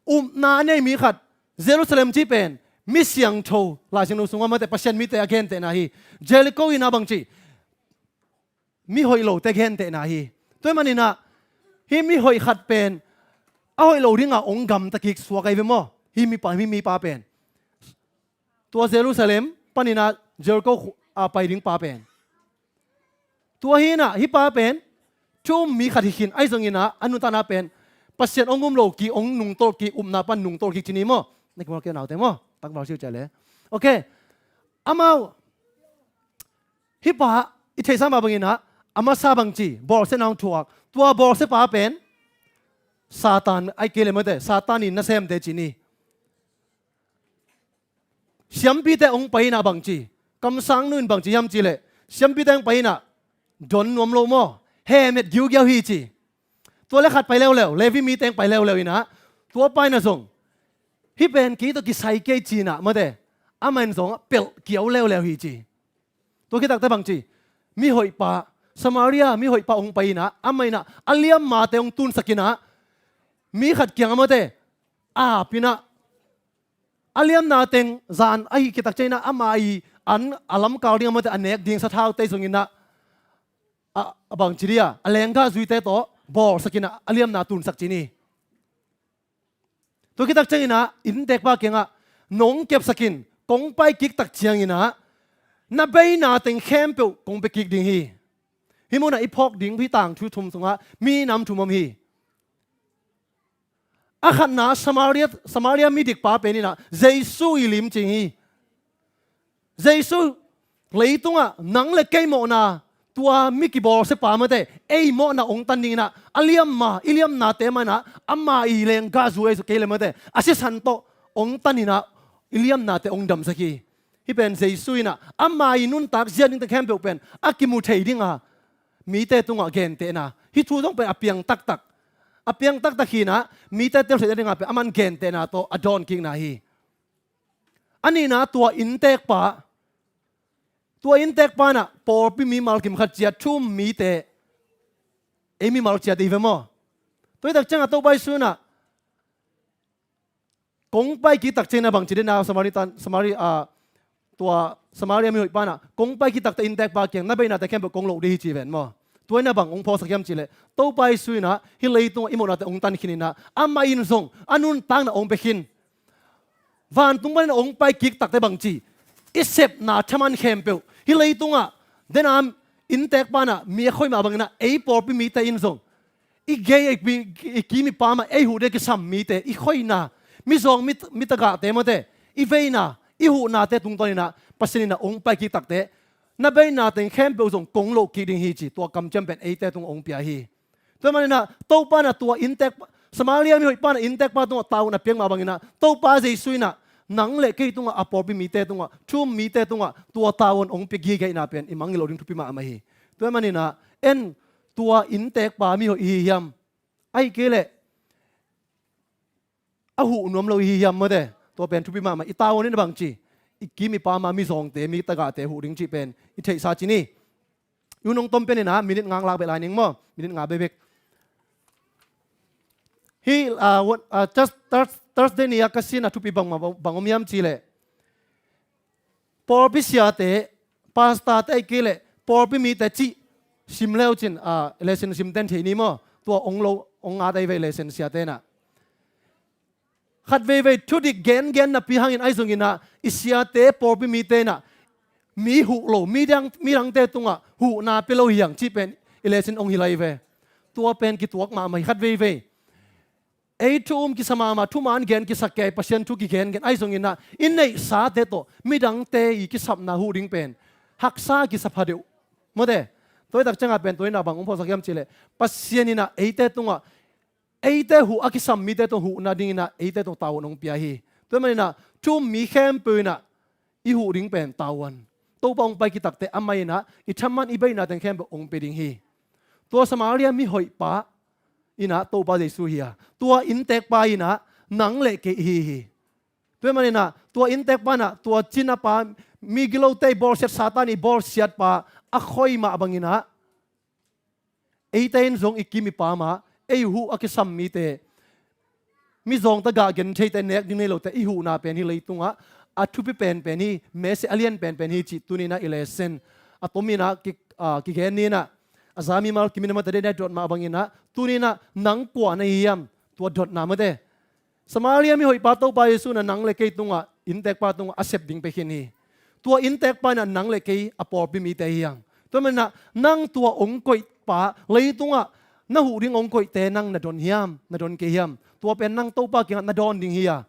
upna a nei mi khat, Jerusalem cih pen mi siangtho, Lai Siangtho sungah mawte Pasian mite a gentehna hi. Jericho inah bangci? Mihoih lote gentehna hi. Tua ahih maninah hih mihoih khat pen a hoih lo dinga hong gamta kik suak ahi ve maw? Hih mipa, hih mipa pen tua Jerusalem paninah Jericho khu-, a pai ding pa pen. Tua hinah hih pa pen thu um mi khat hi khin, ahi zonginah a nuntakna pen Pasian hong um lo kik, hong nungtolh kik, upna pan nungtolh kik ci ni maw. Na kimawl kei naute maw? Takval siu ciah le. Ok. Amau hih pa i theihsa mah banginah a masa bangci, bawlsiatna hong thuak. Tua bawlsiapa pen Satan, ahih kei leh mawte Satan in nasemte ci ni. Siampite hong pai inah bangci, kamsangnu in bangci hiam cih leh, siampite hong pai inah don nuam lo maw, hemet giugiau hi ci. Tua le khat pai leuleu, Levi mite hong pai leuleu inah tua pa inah zong hih pen kei tawh kisai kei ci inah mawte amah in zong pelh kiau leuleu hi ci. Tua khit takte bangci? Mihoihpa, Samaria mihoihpa hong pai inah amah inah a liammate hong tunsak inah mi khat kiangah mawte ap inah a liamna teng zan ahih khit tak cianginah ama i an a lamkal dingah mawte a nek ding sathaute zonginah a, a bangci dia a lenggahzuite tawh bawlsak inah a liamna tunsak ci ni. Tua khit tak cianginah inntekpa kiangah nong kepsak in, kong pai kik tak cianginah na beina teng khempeuh kong pia kik ding hi. Hih munah i phawk ding hih tangthu thum sungah minam thum om hi. A khatna Samaria, Samaria midikpa pen inah Jesu i limcing hi. Jesu leitungah nang le kei mawhna, tua mi kibawlsiapa mawte ei mawhna hong tan dinginah a liamma, i liamnate mah inah ama i lenggahzu ei zu kei le mawte a sisan tawh hong tan inah i liamnate hong damsak hi. Hih pen Jesu inah ama i nuntak zia dingte khempeuh pen a kimu thei dinga mite tungah gentehna, hih thu zong pen a piang taktak, a piang taktak hinah mite telsiat dingah pen aman gentehna tawh a dawnkikna hi. A nihna tua inntekpa, tua inntekpa inah pawlpi mimal kim khat ciat, thu um mite, ei mimal ciat i ve maw? Tua hi tak ciangah Topa Jesu inah kong pai kik tak ciangin a bangci dena Samari tan, Samari, a, tua Samaria mihoihpa inah kong pai kik takte inntekpa kiang na beihnate khempeuh kong loh ding hi ci ven maw? Tua inah bang hong phawksak hiam cihleh Topa Jesu inah hih leitungah i mawhnate hong tan khin inah amah in zong a nuntakna hong pia khin. Vantung panin a hong pai kik takte bangci, i sepna thaman khempeuh hih leitungah dena inntekpa inah mi a khoih mah banginah ei pawlpi mite in zong i gei, i, i kim, i pam ah ei huh ding a kisam mite, i khoihna, mizawng, mi, mi tagahte mawte, i veina, i huhnate tungtawn inah Pasian inah hong pai kik takte na beina teng khempeuh zong kong loh kik ding hi ci, tua kamciam pen eite tungah hong pia hi. Tua maninah Topa inah tua inntek, Samaria mihoihpa inah inntekpa tungah tavuan a piak mah banginah Topa Jesu inah nang le kei tungah, a pawlpi mite tungah, thu um mite tungah tua tavuan hong pia gige ahihna pen i mangngilh loh ding thupi mahmah hi. Tua maninah en tua innteekpa mihoih i hi hiam? Ahih kei leh a huh nuam lo i hi hiam, mawte? Tua pen thupi mahmah. I tavuan in a bangci, i kim i pam a mizawngte, mi tagahte huh ding cih pen i theihsa ci ni. I hun hong tom pen in ah minit nga lak beh lai ning maw, minit nga bekbek. Hih, ah, what, ah, just Thurs-, Thursday ni-a ka sin a thupi bang, bang, bang om hiam cih leh, pawlpi siate, pastorte ahih kei leh pawlpi mite cih sim le uhcin, ah, lesson simte in thei ni maw? Tua ong lo, ong ngat ahi ve lesson siate in ah. Khat veivei thudik gengen napi hangin ahi zongin ah, i siate pawlpi mite in ah mi huh lo, midang, midangte tungah huhna pia lo hi hang cih pen i lesson ong hilh ahi ve. Tua pen kituak mahmah hi khat veivei. Ei thu um kisa mahmah, thuman gen kisa kei, Pasian thu kigengen ahi zongin ah, i neihsate tawh midangte i kisapna huh ding pen haksa kisa pha deuh, mawte? Tua hi tak ciangah pen tua in ah bang ong phawksak hiam cih leh, Pasian in ah eite tungah, eite huh a kisam mite tawh huhna dingin ah eite tawh tavuan ong pia hi. Tua hi manin ah thu um mi khempeuh in ah i huh ding pen tavuan. Topa ong pai khit takteh amah in ah i thaman i beina teng khempeuh ong pia ding hi. Tua Samaria mihoihpa in ah Topa Jesu hi a, tua innteekpa in ah nang le kei i hi hi. Tua hi manin ah tua innteekpa in ah tua cinapa, migilote i bawlsiat, Satan i bawlsiatpa a khoi mah bangin ah, eite in zong i kim i pam a, ei huh a kisam mite, mizawngte, gah gentheite, nek ding nei lote i huhna pen hih leitungah a thupi penpen hi, message a lian penpen hi cih tuni in ah i lesson a tom in ah ki, ah, kigen ni in ah, a za mimal kim in ah, mawte, dotna dot mah bangin ah, tuni in ah nang kua na hi hiam? Tua dotna, mawte. Samaria mihoihpa Topa Jesu in ah nang le kei tungah, innteekpa tungah a sep ding pia khin hi. Tua innteekpa in ah nang le kei a pawlpi mite hi hang. Tua hi manin ah nang tua ong koihpa, leitungah na huh ding ong koihte nang na don hiam, na don kei hiam? Tua pen nang Topa kiangah na dawn ding hi a,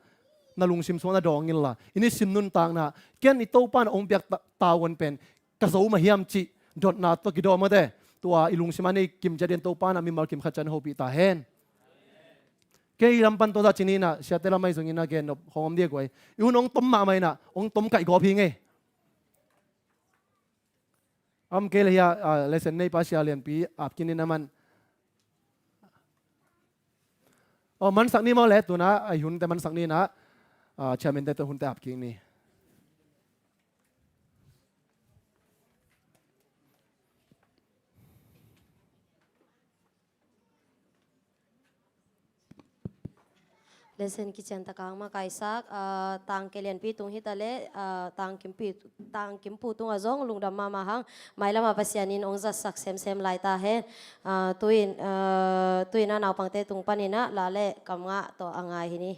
na lungsim sungah na dawng inla. I nisim nuntakna, ken i Topa in ah ong piak ta-, tavuan pen ka zo mah hiam cih dotna tawh kidawn, mawte. Tua i lungsim a nei kim ciat in Topa in ah mimal kim khat ciat hong hopih ta hen. Kei lam pan tua zah ci ni in ah, siate lam ahi zongin ah gen nop khong om ding a guai. I hun ong tom mahmah in ah, ong tom kaih gawp hi ngei. Om kei leh hia, ah, lesson neipa Sia Lianpi ap kik ni in ah man. Oh, mansak ni maw le, tu in ah, ah, hunte mansak ni in ah, ah, chairman te tawh hunte ap kik ni. Lesson kician tak hang makaihsak, ah, Tangke Lianpi tung hi ta leh, ah, Tangkimpi, Tangkimpu tungah zong lungdam mahmah hang, mailam ah Pasian in ong zatsak semsem lai ta hen. Ah, tu in, ah, tu in ah naupangte tung panin ah la le kamngah tawh a ngai hi ni.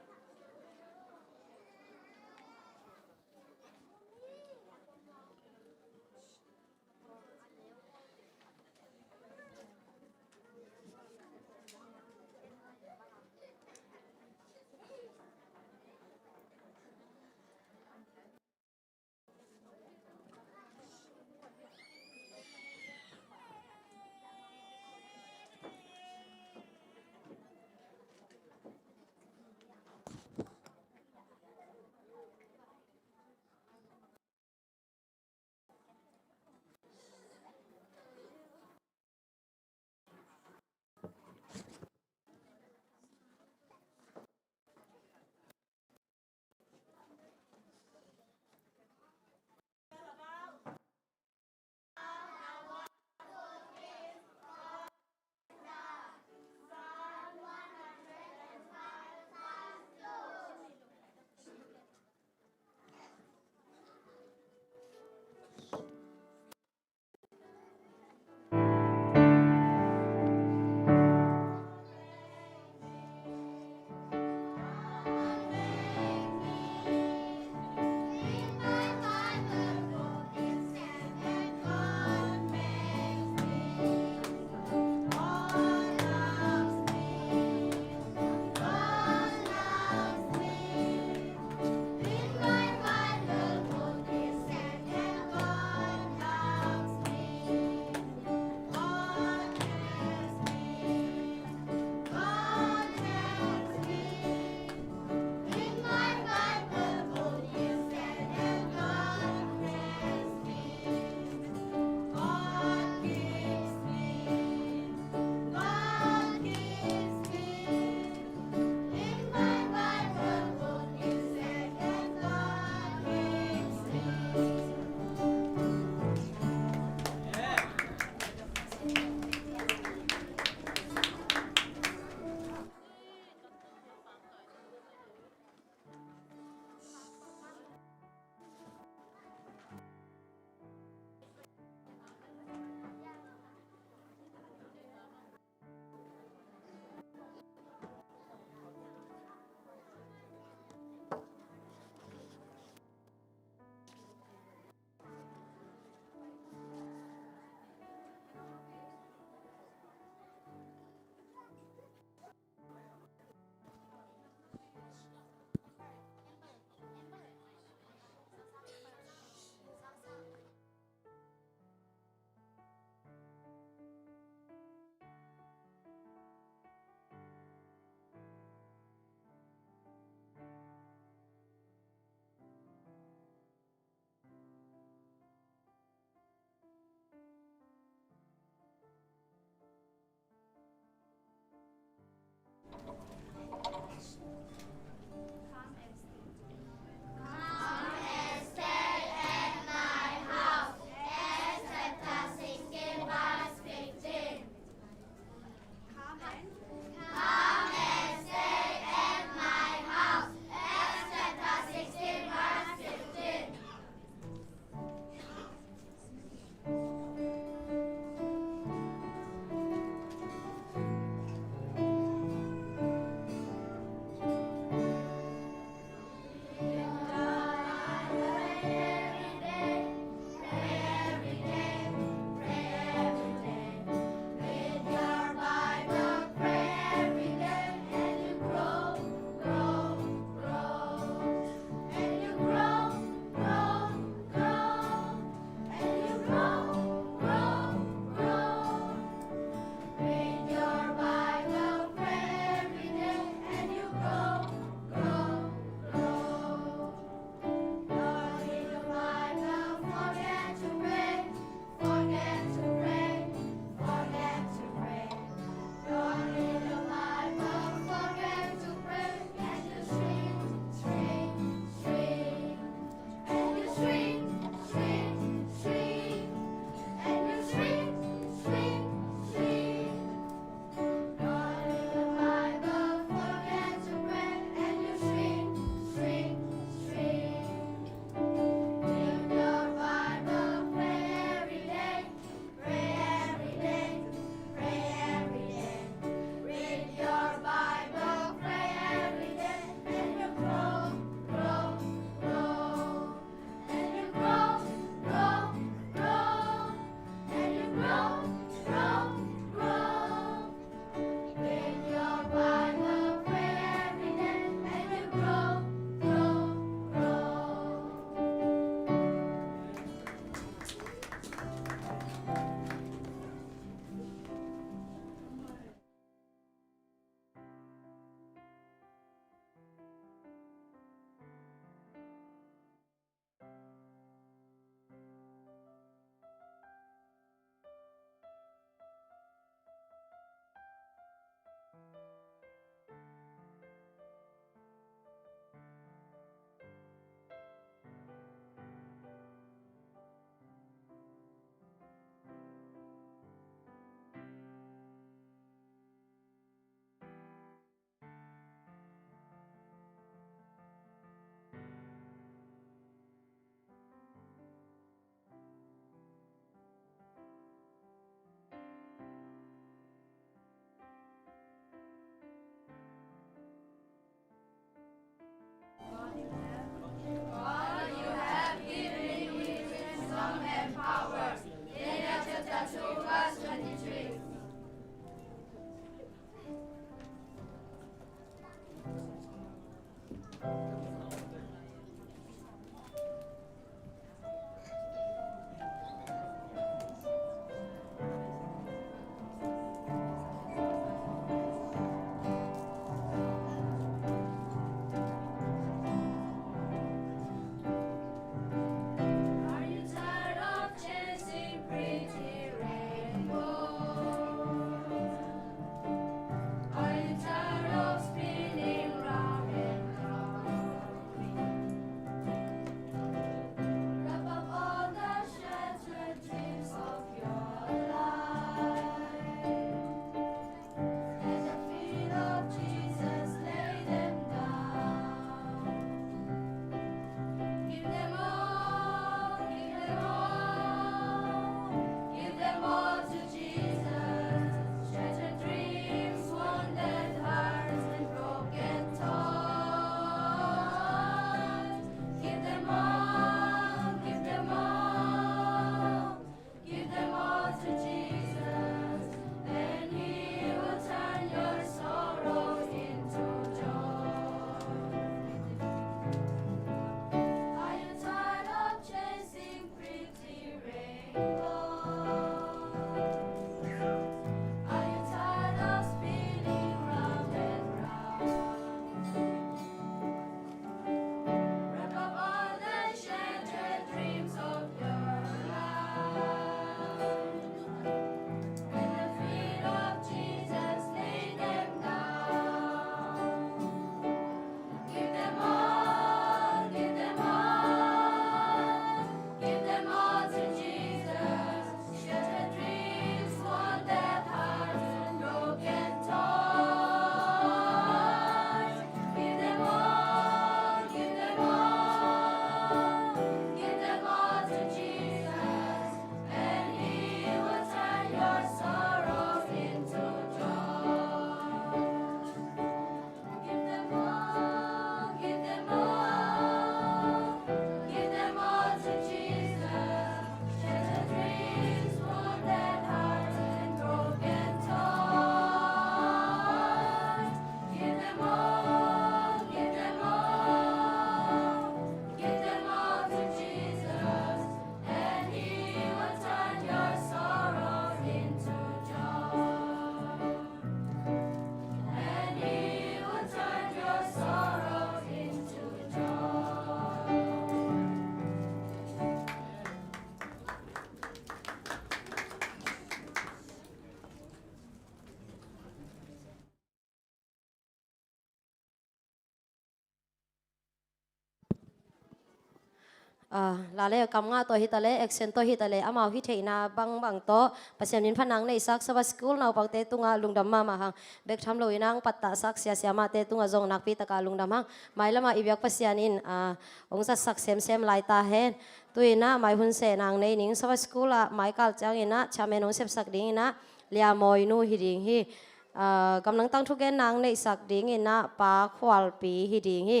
Ah, la le kam nga tawh hi ta le, action tawh hi ta le, amau hi theihna bangbang tawh Pasian min phatna hong neihsak Sabbath School naupangte tungah lungdam mahmah hang. Bek tham lo in ah hong pattahsak sia siamahte tungah zong nakpi takah lungdam hang. Mailamah i biak Pasian in, ah, hong zatsak semsem lai ta hen. Tu in ah mai hun sehna hong nei ning, Sabbath School ah mai kal ciangin ah chairman hong sepsak dingin ah Lia Mawi nu hi ding hi. Ah, gamdang tang thugenna hong neihsak dingin ah Pa Khualpi hi ding hi.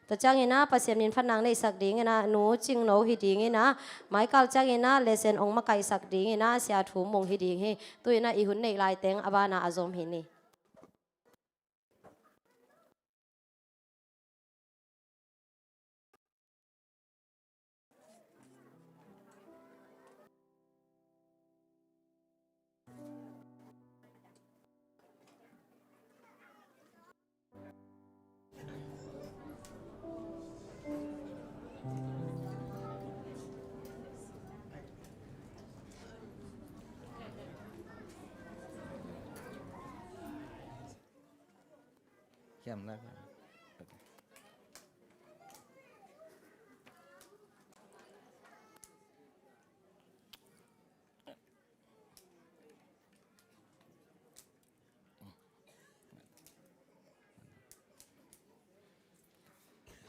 Tua ciangin ah Pasian min phatna hong neihsak dingin ah Nu Cingno hi dingin ah, mai kal ciangin ah lesson hong makaihsak dingin ah Sia Thu Mung hi ding hi. Tu in ah i hun neih lai teng a banah a zom hi ni.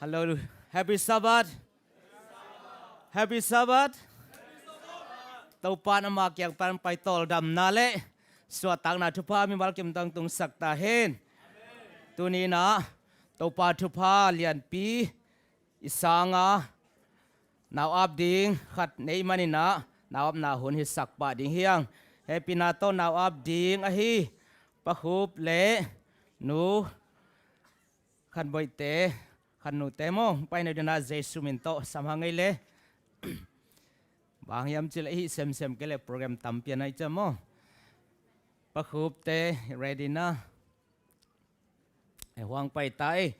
Hello, happy Sabbath. Happy Sabbath. Topa in ama kiang pan pai tawldamna le suahtakna thupha mimal kim tang tungsak ta hen. Tuni in ah Topa thupha lianpi i sanga nau ap ding khat nei manin ah nau apna hun hisak pah ding hi hang. Hehpihna tawh nau ap ding ahi Pa Khup le Nu Khan Boihte, Khan Nute maw, pai na ding ah Jesu min tawh sam hang ei le. Bang hiam cih leh hih semsem kei leh program tampi a na hi ciang maw. Pa Khupte, ready na? Ei, huang pai ta ei.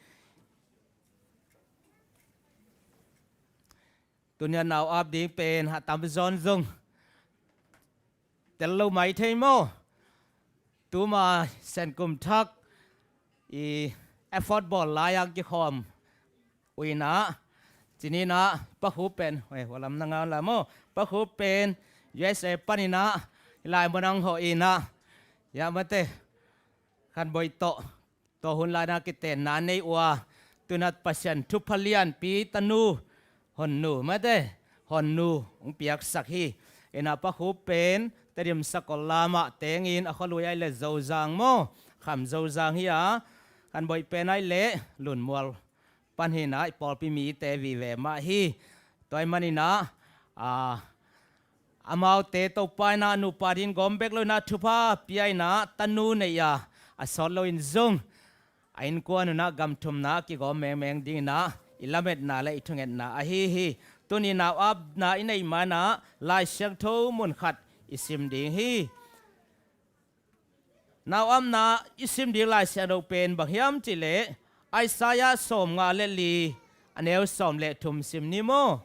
Tuni a nau ap ding pen a tamzaw in zong tel lo mai thei maw. Tuma Senkum Thak i effort bawl lai-a kikhawm uh in ah, ci ni in ah, Pa Khup pen, ei, hua lam na ngah un la maw, Pa Khup pen U S A panin ah hih lai mun ah hong hawh in ah, ya mate, Khan Boih tawh tua hun lai-in ah kitenna nei uh a, tu in ah Pasian thupha lianpi tanu, Hon Nu mate, Hon Nu hong piaksak hi. In ah Pa Khup pen Tedim sakol lamah tengin a khualui ahih leh Zozang maw, Kham Zozang hi a, Khan Boih pen ahih leh Lunmual pan hi in ah, i pawlpi mite vive mah hi. Tua ahih manin ah, a, amaute Topa in ah nupa dingin gawm bek lo in ah thupha pia in ah tanu nei a, a sawt loin zong a innkuan un ah gam thumna kigawm mengmeng dingin ah i lametna le i thungetna ahi hi. Tuni nau apna i neih ma-in ah Lai Siangtho mun khat i sim ding hi. Nau apna i sim ding Lai Siangtho pen bang hiam cih leh Isaiah sawmnga le li, a neu sawm le thum sim ni maw.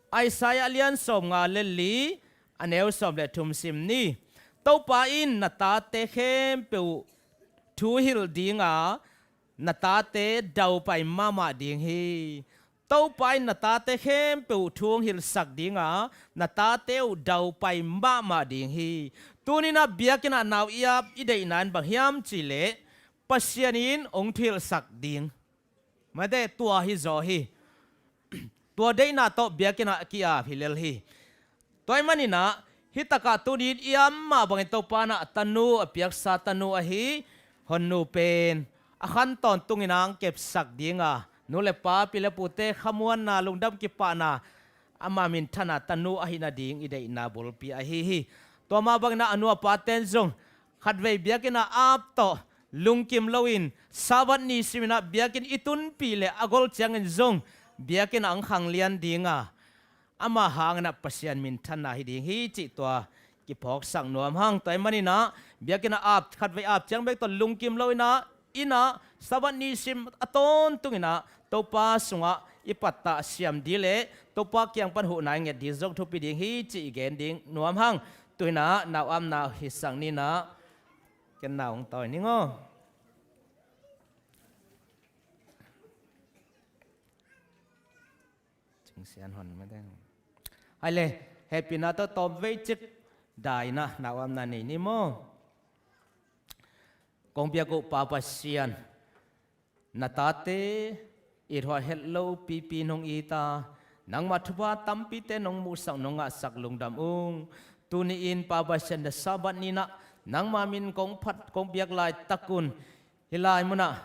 Isaiah a lian sawmnga le li, a neu sawm le thum sim ni. Topa in na tate khempeuh uh thu hilh ding a, na tate daupai mahmah ding hi. Topa in na tate khempeuh uh thu hong hilhsak ding a, na tate uh daupai mahmah ding hi. Tuni in ah biakinn ah nau i ap i deihna in bang hiam cih leh Pasian in hong thuhilhsak ding. Mate, tua hi zaw hi. Tua deihna tawh biakinn ah ki-ap hi lel hi. Tua ahih manin ah, hih takah tuni in i ap mah bangin Topa in ah a tanu, a piaksa tanu ahi Hon Nu pen a khan tawntungin ah hong kepsak ding a, nu le pa, pi le pute khamuanna, lungdam kipahna, ama minthanna tanu ahih nading i deihna bulpi ahi hi. Tua mah bangin ah a nu a pate in zong khatvei biakinn ah ap tawh lungkim loin, Sabbath ni simin ah biakinn i tunpih leh a gol ciangin zong biakinn ah hong khanglian ding a, ama hangin ah Pasian minthanna hi ding hi cih tua kiphawksak nuam hang. Tua ahih manin ah biakinn ah ap, khatvei ap ciang bek tawh lungkim loin ah, inn ah Sabbath ni sim a tawntungin ah Topa sungah i pattah siam ding le Topa kiang pan huhna i nget ding zong thupi ding hi cih i gen ding nuam hang. Tu in ah nau apna hisak ni in ah, ken nau hong tawi ning aw. Sian hon mate. Hai le, hehpihna tawh tawm vei cik daina na uamna nei ni maw? Kong biak uh Pa Pasian, na tate it huai het lo pipi nong it a, nangma thupha tampite nong muhsak nong ngahsak lungdam ung. Tuni-in Pa Pasian, na Sabbath ni-in ah nangma min kong phat kong biak laitak un, hih lai munah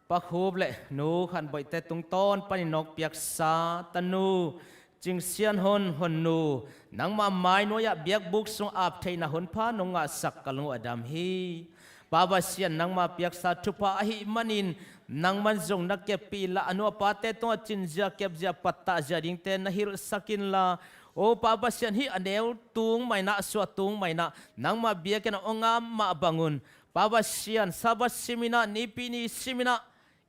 Pa Khup le Nu Khan Boihte tungtawn panin nong piaksa tanu Cing Sian Hon, Hon Nu, nangma mai nuai-ah biakbuk sungah ap theihna hun pha nong ngahsak ka lung uh a dam hi. Pa Pasian, nangma piaksa thupha ahih manin nangman zong na keppih inla, a nu a pate tungah cinzia kepzia pattahzia dingte na hilhsak inla, aw Pa Pasian, hih a neu tung mah in ah, a suah tung mah in ah nangma biakinn ah hong ap mah bangun, Pa Pasian, Sabbath simin ah, Nipi ni simin ah,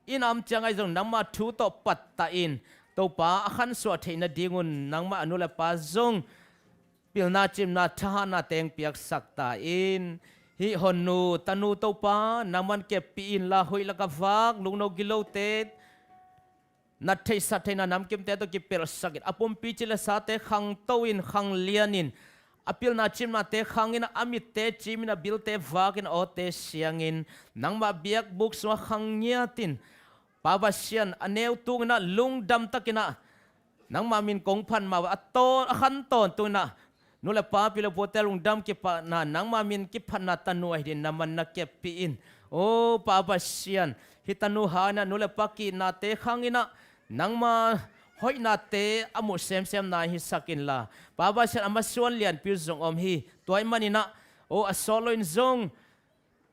inn a om ciang ahi zong nangma thu tawh pattah in, Topa, a khansuah theih nadingun nangmah a nu le pa zong pilna cimna thahatna teng piaksak ta in. Hih Hon Nu tanu Topa, nangman keppih inla, hoih lak a vak lungno gilote, nat theih sat theihna namkimte tawh kipelhsak in, a pumpi ci le sate khangto in, khanglian in, a pilna cimnate khang in ah, a mitte cim in ah, a bilte vak in ah, awte siang in, nangmah biakbuk sungah khang ngiat in, Pa Pasian, a neu tung in ah, lungdam tak in ah, nangma min kong phat mah bang a tawn, a khan tawntung in ah, nu le pa, pi le pute lungdam kipahna, nangma min kiphatna tanu ahi dingin nangman na keppih in. Aw Pa Pasian, hih tanu hangin ah nu le pa ki-itnate khang in ah, nangma hoihnate a muh semsemna hisak inla, Pa Pasian, a masuan lianpi uh zong om hi. Tua ahih manin ah, aw, a sawt loin zong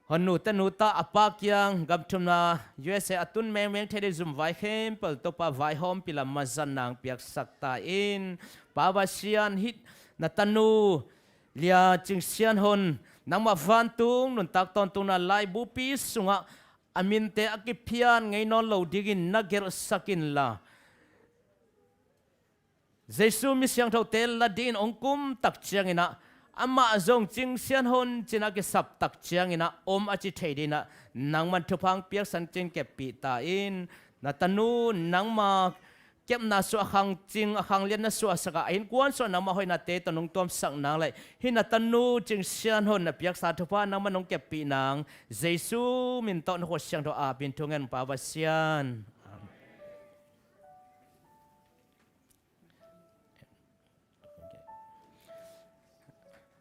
Hon Nu tanu ta, a pa kiang gam thumna U S A a tun mengmeng thei ding zum vai khempeuh Topa vaihawmpih lam mazatna hong piaksak ta in. Pa Pasian, hih na tanu Lia Cing Sian Hon, nangmah vantung nuntak tawntungna laibupi sungah a minte a kiphiat ngei nawn lo dingin na gelhsak inla, Jesu mi siangthote la dingin hong kum tak ciangin ah, amah zong Cing Sian Hon ci-in a kisap tak ciangin ah, om a ci thei dingin ah, nangman thupha hong piaksak in keppih ta in. Na tanu nangma kepna sungah a khang cing, a khanglian na suahsak a, a innkuan sungah nangmah hoihnate tawh nong tuamsak nang le, hih na tanu Cing Sian Hon na piaksa thupha nangman nong keppih nang, Jesu min tawh na khut siangtho apin thungen, Pa Pasian. Amen.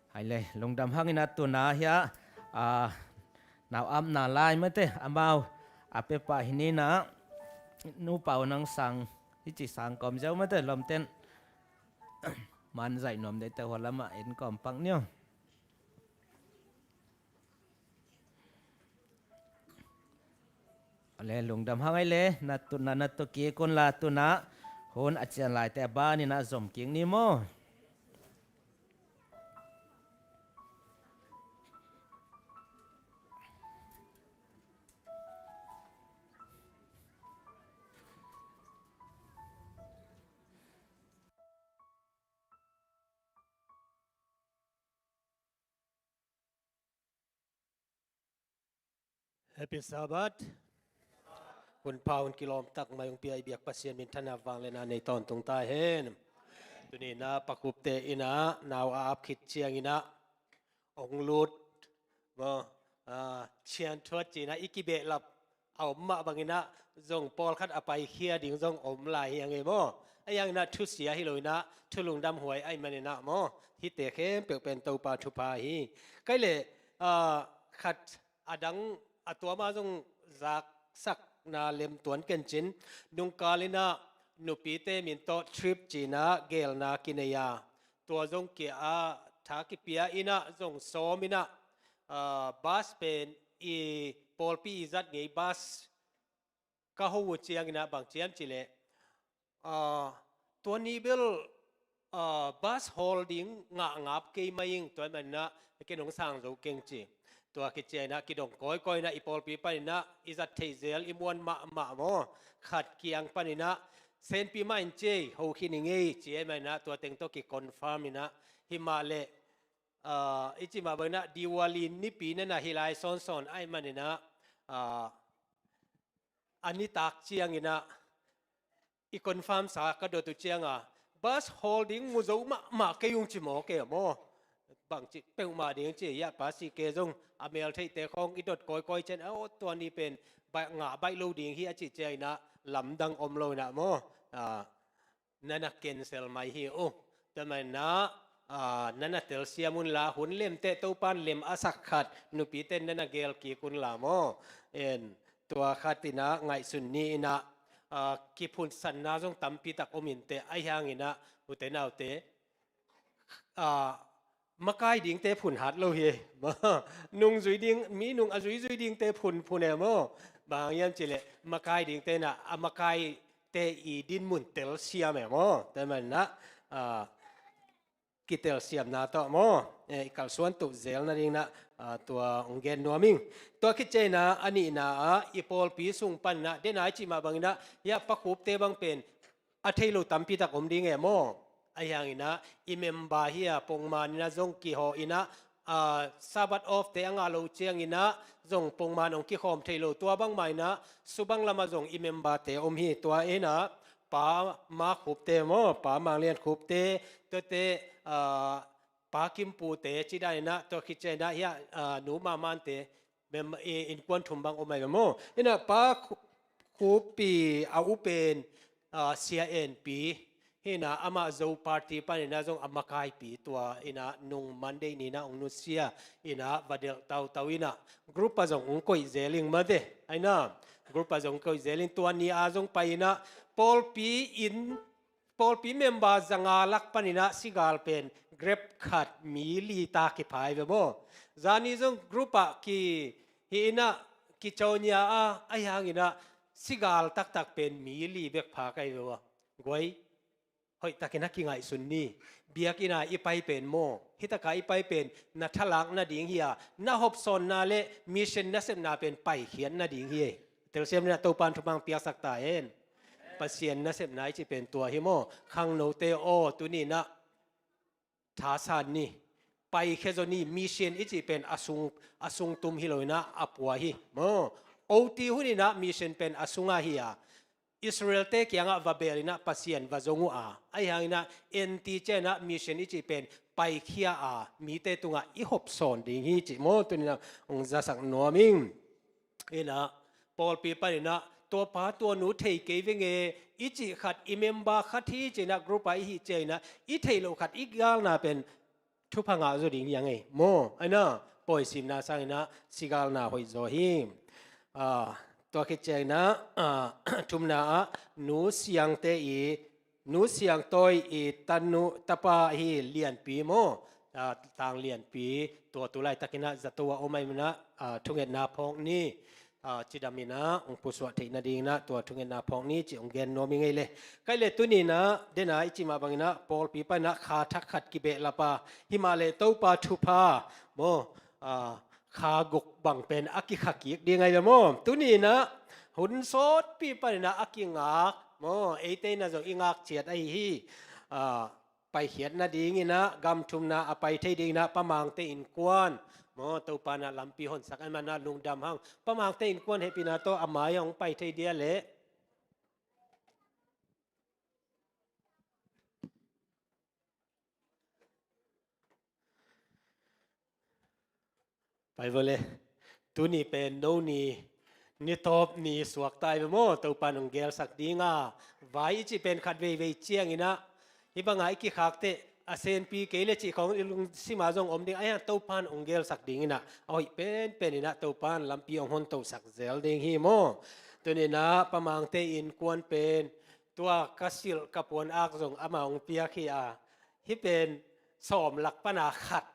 Hai le, lungdam hangin ah tuna hiah, a, nau apna lai mate, amau a pepah hi ni-in ah, Nu Pau Nang Sang, hih ci sang kawm ziau mate, lawmten man zaih nuam deihte hua lamah en kawm pak ni aw. A le, lungdam hang ai le, na tuna na tu kik un la, tuna hun a cian laite a banin ah zom kik ni maw? Happy Sabbath. Hun pha, hun kilawm tak mai hong pia i biak Pasian minthanna vangliatna nei tawntung ta hen. Tuni-in ah Pa Khupte in ah nau a ap khit ciangin ah hong lut maw, a, cianthuat ci-in ah i kibehlap a om mah bangin ah zong pawlkhat a paikhia ding zong om lai hi ing ei maw. Ahi hangin ah thusia hi lo-in ah thu lungdamhuai ahih manin ah maw, hihte khempeuh pen Topa thupha hi. Kei le, a, khat a dang a tuam a zong zaksakna lem tuan kencin, nungkal in ah nupite min tawh trip ci-in ah geelna kinei a, tua zong kia a, tha kipia in ah zong sawm in ah, a, bus pen i pawlpi i zat ngei bus ka ho uh ciangin ah bang ci hiam cih leh, a, tua ni bel, a, bus hawl ding ngah ngap kei mai ing, tua ahih manin ah ken hong sang zo keng ci. Tua khit ciangin ah kidong kawikawi in ah i pawlpi panin ah i zat theih zel i muan mahmah maw. Khat kiang panin ah, senpi mah in ci ei, ho khin ing ei ci ahih manin ah tua teng tawh kiconfirm in ah, himah leh, a, i cih mah bangin ah Diwali nipi na na hi lai sawnsawn ahih manin ah, a, a nitak ciangin ah i confirm sa ka dot uh cianga bus hawl ding mu zo mahmah kei ung ci maw, kei maw? Bangci peuhmah ding ci, hiah pa si ke zong a mel theihte khawng i dot kawikawi cian, aw, tua ni pen ngah baih lo ding hi a cih cianginah lamdang om lo inah maw? Nana cancel mai hi uh. Tua maninah nana telsiam unla, hun lemteh Topan lem a sak khat nupite nana gel kik unla maw? En, tua khatinah ngaihsun ni inah kiphunsanna zong tampitak om inteh, ahi hanginah ute naute, makai dingte phun hat lo hi. Nung zui ding, mi nung a zuizui dingte phun phun e maw? Bang hang hiam cileh makai dingte inah a makaite i dinmun telsiam e maw? Tua maninah kitelsiamna tawh maw? I kalsuan tuh zel nadinginah tua hong gen nuam ing. Tua khit cianginah a nihna ah i pawlpi sung paninah dena i cih mah banginah hiah Pa Khupte bang pen a thei lo tampitak om ding e maw? Ahi hanginah i member hi a, pongman inah zong kihawh inah Sabbath off te a ngah lo cianginah zong pongman hong kikhawm thei lo. Tua bangmah inah subang lamah zong i member te om hi. Tua inah Pa Ma Khupte maw, Pa Mang Lian Khupte, tuate Pa Kim Pute, ci daninah tua khit cianginah hiah Nu Ma Mante, innkuan thum bang om ahi ve maw? Inah Pa Khupi a u pen Sia Enpi hi inah amah Zo party paninah zong a makaipi tua inah nung Monday ninah hong nusia inah va delh tautau inah group ah zong hong koih zel ing mate. Aina group ah zong koih zel ing, tua ni a zong pai inah pawlpi in pawlpi member zanga lak paninah sigal pen Grab khat mi li ta kipha hi ve maw? Zani zong group ah ki hi inah kiconia a, ahi hanginah sigal taktak pen mi li bek pha ka hi ve ua. Guai, hoihtakin a kingaihsun ni. Biakinn a i pai pen maw, hitaka i pai pen na thalak nading hi a, na hopsawnna le mission nasepna pen paikhiat nading hi. Telsiam inah Topan thupha piaksak ta hen. Pasian nasepna i cih pen tua hi maw? Khangnote aw, tuninah thasan ni. Paikhia zaw ni. Mission i cih pen a sung, a sung tum hi lo inah a pua hi maw? Oti hun inah mission pen a sunga hi a, Israel-te kiangah va bel inah Pasian va zong uh a, ahi hanginah enti cianginah mission i cih pen paikhia a, mite tungah i hopsawn ding hi cih maw? Tuninah hong zasak nuam ing. Inah pawlpi paninah tua pa tua nu thei kei venge i cih khat, i member khat hi cinah group ah i hih cianginah i theih loh khat i galna pen thupha ngah zaw ding hi a ngei maw? Aina pawisimna sanginah sigalna hoih zaw hi. Tua khit cianginah thumna ah Nu Siangte i, Nu Siangtawi i tanu tapa hi Lianpi maw? Tang Lianpi, tua tu laitakinah zato a om ahi manah thungetna phawk ni. Cidam inah hong pusuah theih nadinginah tua thungetna phawk ni cih hong gen nuam i ngei le. Kai le tuninah dena i cih mah banginah pawlpi paninah kha thak khat kibehlap a, himah le Topa thupha maw? Kha guk bang pen a kikha kik ding ahi ve maw? Tuninah hun sawtpi paninah a kingak maw? Eite inah zong i ngak ciat ahi hi. Paikhiat nadinginah gam thumna a pai thei dinginah Pa Mangte innkuan maw? Topa inah lampi honsak ahi manah lungdam hang. Pa Mangte innkuan hehpihna tawh a mai ah hong pai thei dia leh. Pai vawle. Tuni pen no ni, ni tawp ni suakta ahi ve maw? Topa in hong gelsak dinga vai i cih pen khat veivei cianginah hih banga i kikhakte a senpi kei le cih khawng i lungsima zong om ding, ahi hang Topa in hong gelsak dinginah a hoih penpen inah Topa in lampi hong hontohsak zel ding hi maw? Tuninah Pa Mangte innkuan pen tua ka silh ka puan ak zong amah hong piak hi a, hih pen sawm lak pana khat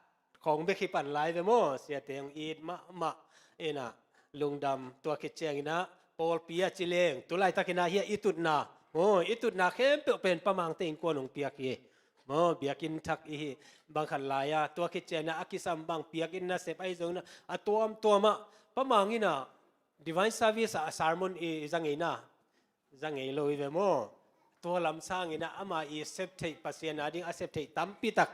khawng bek hi pan lai ve maw? Siate hong it mahmah inah lungdam. Tua khit cianginah pawlpi a ci leng tu laitakinah hiah i tutna maw? I tutna khempeuh pen Pa Mangte innkuan hong piak hi maw? Biakinn thak i hih bang khat lai-a tua khit cianginah a kisam bang piak in nasep ahi zonginah a tuamtuamah Pa Mang inah Divine Service ah a sermon i za ngeina, za ngei lo i ve maw? Tua lam sanginah ama i sep theih, Pasian a ding a sep theih tampitak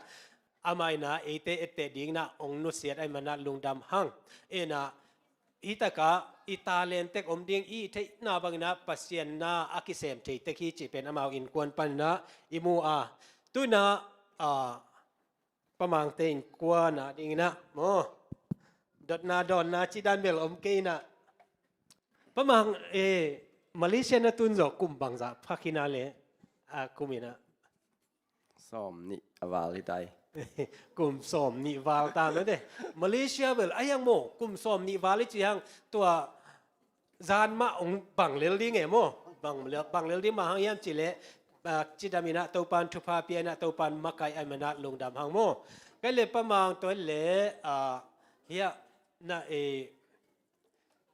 ama inah eite etteh dinginah hong nusiat ahi manah lungdam hang. Inah hih takah i talent tek om ding, i theihna bangin ah Pasian na a kisem thei tek hi cih pen amau innkuan panin ah i mu a. Tu-in ah, ah, Pa Mangte innkuan a dingin ah maw, dotna dawnna cih dan bel om kei in ah, Pa Mang, eh, Malaysia na tun zawh kum bangzah phak hi na le, a kum in ah? Sawm nih a val hi tai. Kum sawm nih val ta mate. Malaysia bel a hiang maw, kum sawm nih val i ci hang, tua zan mah hong bang lel ding e maw. Bang lel, bang lel ding mah hang hiam cih leh, ah, cidam in ah Topan thupha pia in ah Topan makaih ahih manin ah lungdam hang maw. Kei le Pa Mang tawh le, ah, hiah na, eh,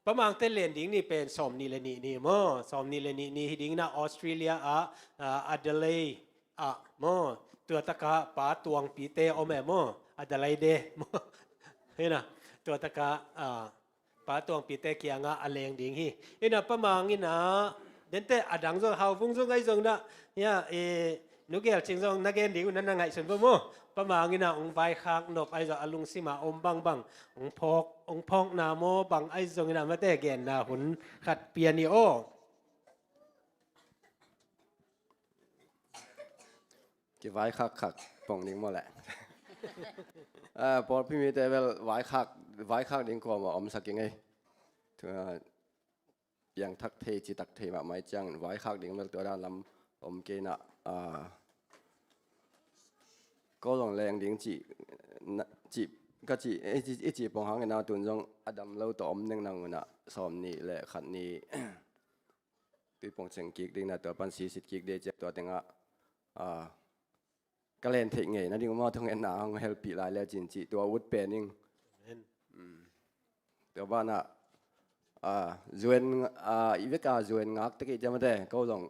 Pa Mangte len ding ni pen sawm nih le nih ni maw. Sawm nih le nih ni hi ding in ah Australia ah, ah, Adelaide ah maw. Tua takah Pa Tuangpite om e maw. Adelaide maw. Hi na. Tua takah, ah, Pa Tuangpite kiangah a leng ding hi. Hi na, Pa Mang in ah, dente a dang zong, Hauvung zong ahi zong in ah, ya, eh, Nu Gelching zong na gen ding uh na na ngaihsun vo maw. Pa Mang in ah hong vaikhak nop ahi zong a lungsim ah om bangbang, hong phawk, hong phawkna maw bang ahi zong in ah mate genna hun khat pia ni aw. Kivaikhak khak pong ding maw leh. Ah, pawlpi mite bel vaikhak, vaikhak ding kuamah om sak ing ei. Tua piangthak thei, citak thei mahmah i ciangin vaikhak ding bel tua dan lam om kei in ah, ah, ko zong leng ding cih, na, cih, ka cih, i cih, i cih pong hangin ah tun zong a dam lo tawh om nengneng un ah sawm nih le khat ni Tuipong ceng kik ding in ah tua pan sisit kik ding ciah tua tengah, ah, ka len theih ngei nading maw thungetna hong helpih lai le cin cih tua ut pen ing. Amen. Mm. Tua banah, ah, zuen, ah, i vek a zuen ngak tek i ciah mate, ko zong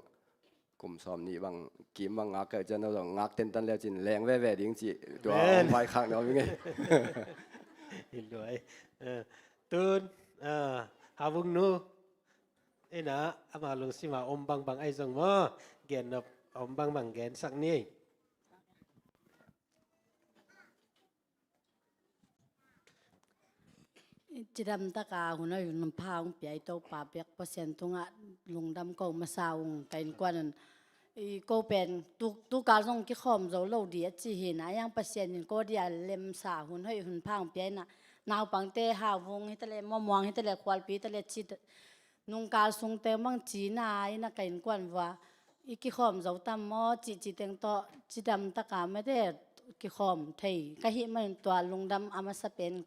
kum sawm nih bang kim bang ngak ka i ciah no zong ngak tentan le cin leng veve ding cih tua. Amen. Hong vaikhak nuam ing ei. Hi luai. Eh, tun, ah, Hauvung nu. Ina, ama lungsim ah om bangbang ahi zong maw, gen nop om bangbang gensak ni. Cidam taka hun a hun pha hong pia i Topa biak Pasian tungah lungdam ko masa ung. Ka innkuan un i ko pen tu, tukal zong kikhawm zo lo di a ci hi na, a hiang Pasian in ko dia lemsa hun hoih hun pha hong pia ina, naupangte Hauvung hi ta le, Mawmuang hi ta le, Khualpi hi ta le, ci nungkal sungte mang cina ina ka innkuan vua i kikhawm zo tam maw cihcih teng tawh cidam taka mate kikhawm thei ka hih manin tua lungdam a masa pen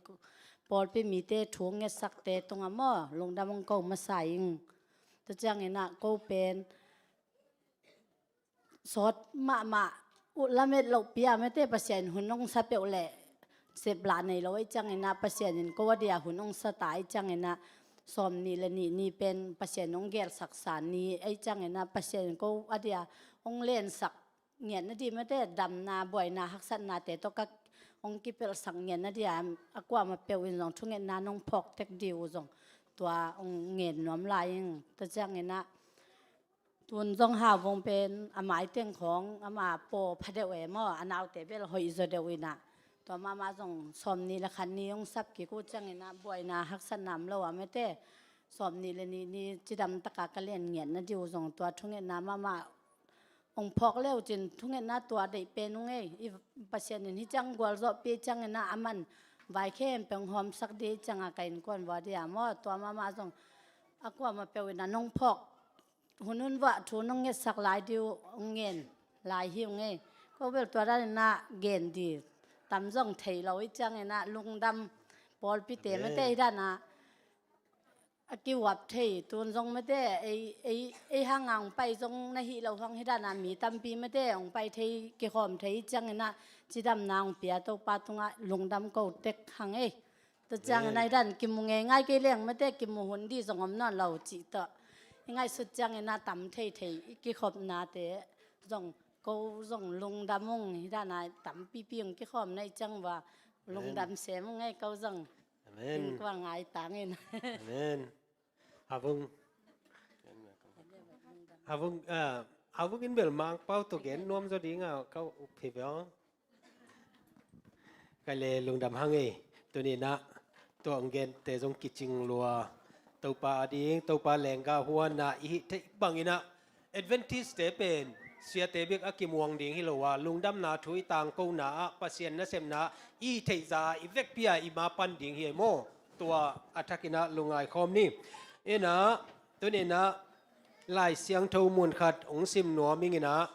pawlpi mite thu ngetsakte tungah maw lungdam hong ko masa ing. Tua ciangin ah ko pen sawt mahmah uh lamet lohpi a mate Pasian hun hong sa peuh leh seplah nei lo ei ciangin ah Pasian in ko a dia hun hong sa ta ei ciangin ah sawm nih le nih ni pen Pasian hong gelsaksa ni ei ciangin ah Pasian in ko a dia hong lensak ngiat na di mate damna buaina haksatnate tawh ka hong kipelhsak ngiat na dia a kuamah peuh in zong thungetna nong phawk tek di uh zong tua hong ngen nuam lai ing. Tua ciangin ah tun zong Hauvung pen a maiteng khawng ama paw pha deuh e maw, a naute bel hoih zaw deuh inah tua mahmah zong sawm nih le khat ni hong sap kik uh ciangin ah buaina haksatna om lo a mate sawm nih le nih ni cidam taka ka len ngiat na di uh zong tua thungetna mahmah hong phawk le uh cin thungetna tua deih pen ung ei. I Pasian in hih ciang gualzawhpih ciangin ah a man vai khempeuh hong hawmsak di ciangah ka innkuan vua di a maw tua mahmah zong a kuamah peuh inah nong phawk hun hun vuah thu nong ngetsak lai di uh hong ngen lai hi ung ei. Ko bel tua dan inah gen di tam zong thei lo i ciangin ah lungdam pawlpite mate hi dan ah a kiuap thei tun zong mate ei, ei, ei hanga hong pai zong na hih loh hang hi dan ah mi tampi mate hong pai thei kikhawm thei i ciangin ah cidamna hong pia Topa tungah lungdam ko tek hang ei. Tua ciangin ah hi dan kimu ngeingai kei leng mate kimu hun di zong om nawn lo cih tawh i ngaihsut ciangin ah tam theithei i kikhopnate zong ko zong lungdam ung hi dan ah tampipi hong kikhawm na i ciang vua lungdam sem ung ei ko zong. Amen. Innkuan ngai tangin. Amen. Hauvung. Hauvung, ah, Hauvung in bel Mangpau tawh gen nuam zaw ding a ka up hi bel. Ka le lungdam hang ei. Tuni inah Tua hong gente zong kicing lua. Topa ading, Topa leenggah huan a i hih theih bangin ah, Adventist-te pen siate bek a kimuang ding hi lo a, lungdamna thu i tangkona ah, Pasian nasepna ah i theihsa i vekpi a i ma pan ding hi ei maw. Tua a thakin ah lungngai khawm ni. In ah, tuni in ah Lai Siangtho mun khat hong sim nuam ing in ah,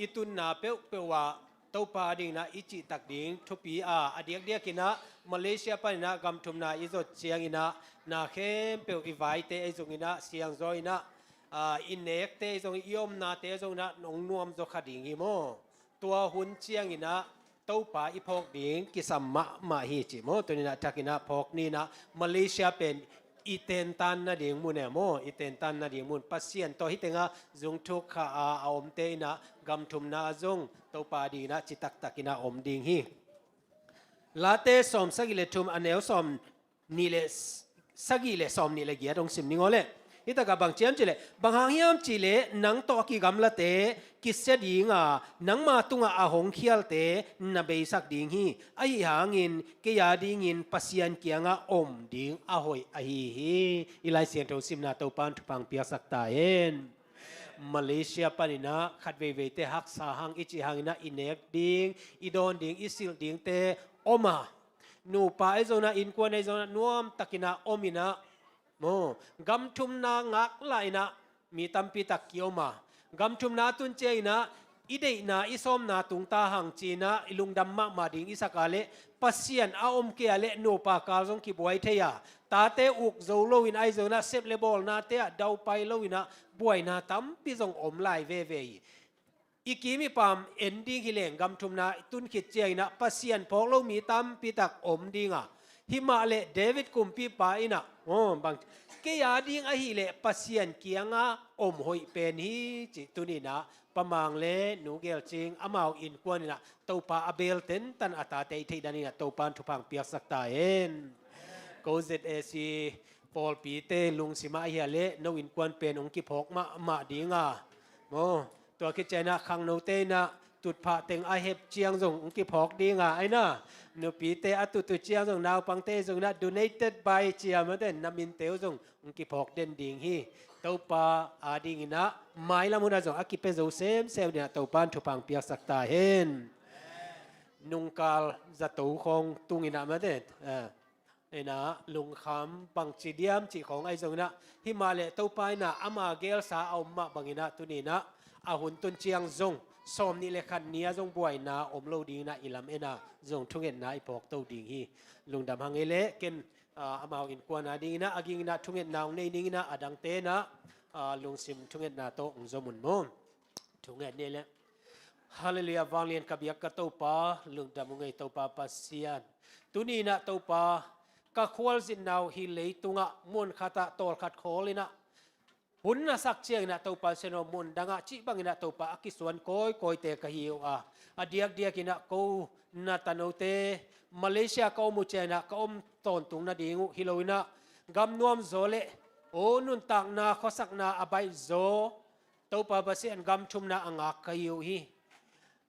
i tunna peuhpeuh ah Topa adingin ah i cihtak ding thupi a, a diakdiakin ah Malaysia panin ah gam thumna i zot ciangin ah, na khempeuh i vaite ahi zongin ah, siangzaw in ah, aa, i nekte ahi zongin, i omnate ahi zongin ah, hong nuamzaw kha ding hi maw. Tua hun ciangin ah Topa i phawk ding kisam mahmah hi ci maw. Tuni in ah thakin ah phawk ni in ah, Malaysia pen i tentan nading mun e maw, i tentan nading mun. Pasian tawh hih tengah zungthuk kha a, a omte in ah gam thumna ah zong Topa adingin ah citaktakin ah om ding hi. Late sawmsagih le thum, a neu sawmnih le s-, sagih le sawmnih le giat hong sim ning aw leh. Hih takah bang ci hiam cih leh, bang hang hiam cih leh nang tawh a kigamlate kisia ding a, nangma tungah a hong khialte na beisak ding hi. Ahi hangin kei adingin Pasian kiangah om ding a hoih ahi hi. I Lai Siangtho simna Topa'n thupha hong piaksak ta hen. Malaysia panin ah khat veiveite haksa hang i cih hangin ah i nek ding, i dawn ding, i silh dingte om a, nupa ahi zongin ah, innkuan ahi zongin ah, nuamtakin ah om in ah, maw, gam thumna ngaklah in ah mi tampi tak kiom a, gam thumna a tun ciangin ah i deihna, i sawmna tung ta hang ci in ah i lungdam mahmah ding i sak a leh, Pasian a om kei a leh nupa kal zong kibuai thei a, tate uk zo loin ahi zongin ah, sep le bawlnate ah daupai loin ah buaina tampi zong om lai veve hi. I kim i pam en ding hi leng, gam thumna i tun khit ciangin ah Pasian phawk lo mi tampi tak om ding a, himah leh David kumpipa in ah, aw, bang, kei ading ahih leh Pasian kiangah om hoih pen hi ci. Tuni in ah Pa Mang le Nu Gelcing, amau innkuan in ah Topa a beel tentan a tate i theih dan in ah Topa'n thupha hong piaksak ta hen. Ko Z A C pawlpite lungsim ah ahih leh no innkuan pen hong kiphawk mahmah ding a, maw, tua khit ciangin ah khangnote in ah tutphah teng a hep ciang zong hong kiphawk ding a, ahi na, nupite a tut uh ciang zong, naupangte zong in ah donated by ci a, mate, na minte uh zong hong kiphawk den ding hi. Topa adingin ah mailam hun ah zong a kipia zo semsem dingin ah Topa'n thupha hong piaksak ta hen. Nungkal zato khawng tungin ah, mate, ah, in ah lungkham bangci diam cih khawng ahi zongin ah, himah leh Topa in ah ama geelsa a om mah bangin ah, tuni in ah a hun tun ciang zong sawmnih le khat ni ah zong buaina om lo dingin ah i lam en a, zong thungetna i phawk to ding hi. Lungdam hang ei leh, ken, ah, amau innkuan adingin ah, a gingin ah thungetna hong nei ning in ah, a dangte in ah, ah, lungsim thungetna tawh hong zom un maw. Thunget ni leh. Halleluiah, vanglian ka biak ka Topa, lungdam hong ei Topa Pasian. Tuni in ah Topa, ka khualzinna uh hih leitungah mun khatah tawlkhat khawl in ah, hun na sak ciangin ah Topa Pasian aw, mun dangah cih bangin ah Topa a kisuan kawikawite ka hi uh a, a diakdiakin ah ko na tanote Malaysia ka om uh ciangin ah ka om tawntung nading uh hi loin ah, gam nuamzaw le, aw, nuntakna khuasakna a baihzaw, Topa Pasian gam thumna a ngak ka hi uh hi.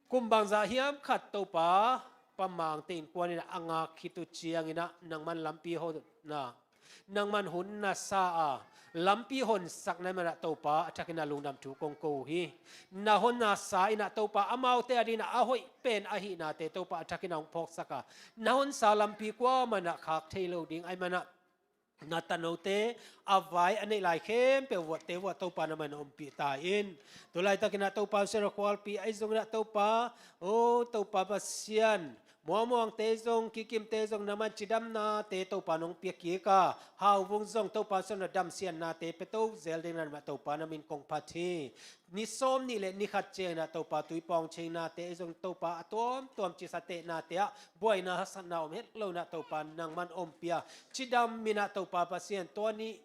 Kum bangzah hiam khat Topa, Pa Mangte innkuan in ah a ngak khit uh ciangin ah nangman lampi honna, nangman hun na sa a, lampi honsak na hih manin ah Topa a thakin ah lungdam thu kong ko uh hi. Na honna sa in ah Topa, amaute adingin ah a hoih pen ahihnate Topa a thakin ah hong phawksak a, na honsa lampi kuamah in ah khak thei lo ding ahih manin ah, na tanote a vai a neih lai khempeuh vuahte vuah Topa nangman ompih ta in. Tulaitakin ah Topa Pasian aw, khualpi ahi zongin ah Topa, aw Topa Pasian, muangmuangte zong, kikimte zong nangman cidamnate Topa nong pia kik a, Hauvung zong Topa Pasian aw, damsiatnate pia to zel dingin ah Topa na min kong phat hi. Ni sawmnih le ni khat ciangin ah Topa, tuipawng chingnate ahi zong Topa, a tuamtuam cisa tehnate ah buaina haksatna om het lo in ah Topa nangman ompih a, cidam in ah Topa Pasian, tua ni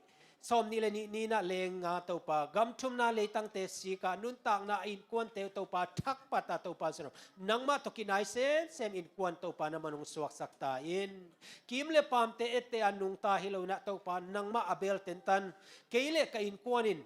sawmnih le nih ni in ah leenggah Topa, gam thumna leitangte sik a, nuntakna a innkuante uh Topa thakpat a, Topa Pasian aw, nangmah tawh kinai semsem innkuan Topa nangman hong suaksak ta in. Kim le pamte etteh a nungta hi lo in ah Topa, nangmah a beel tentan, kei le ka innkuan in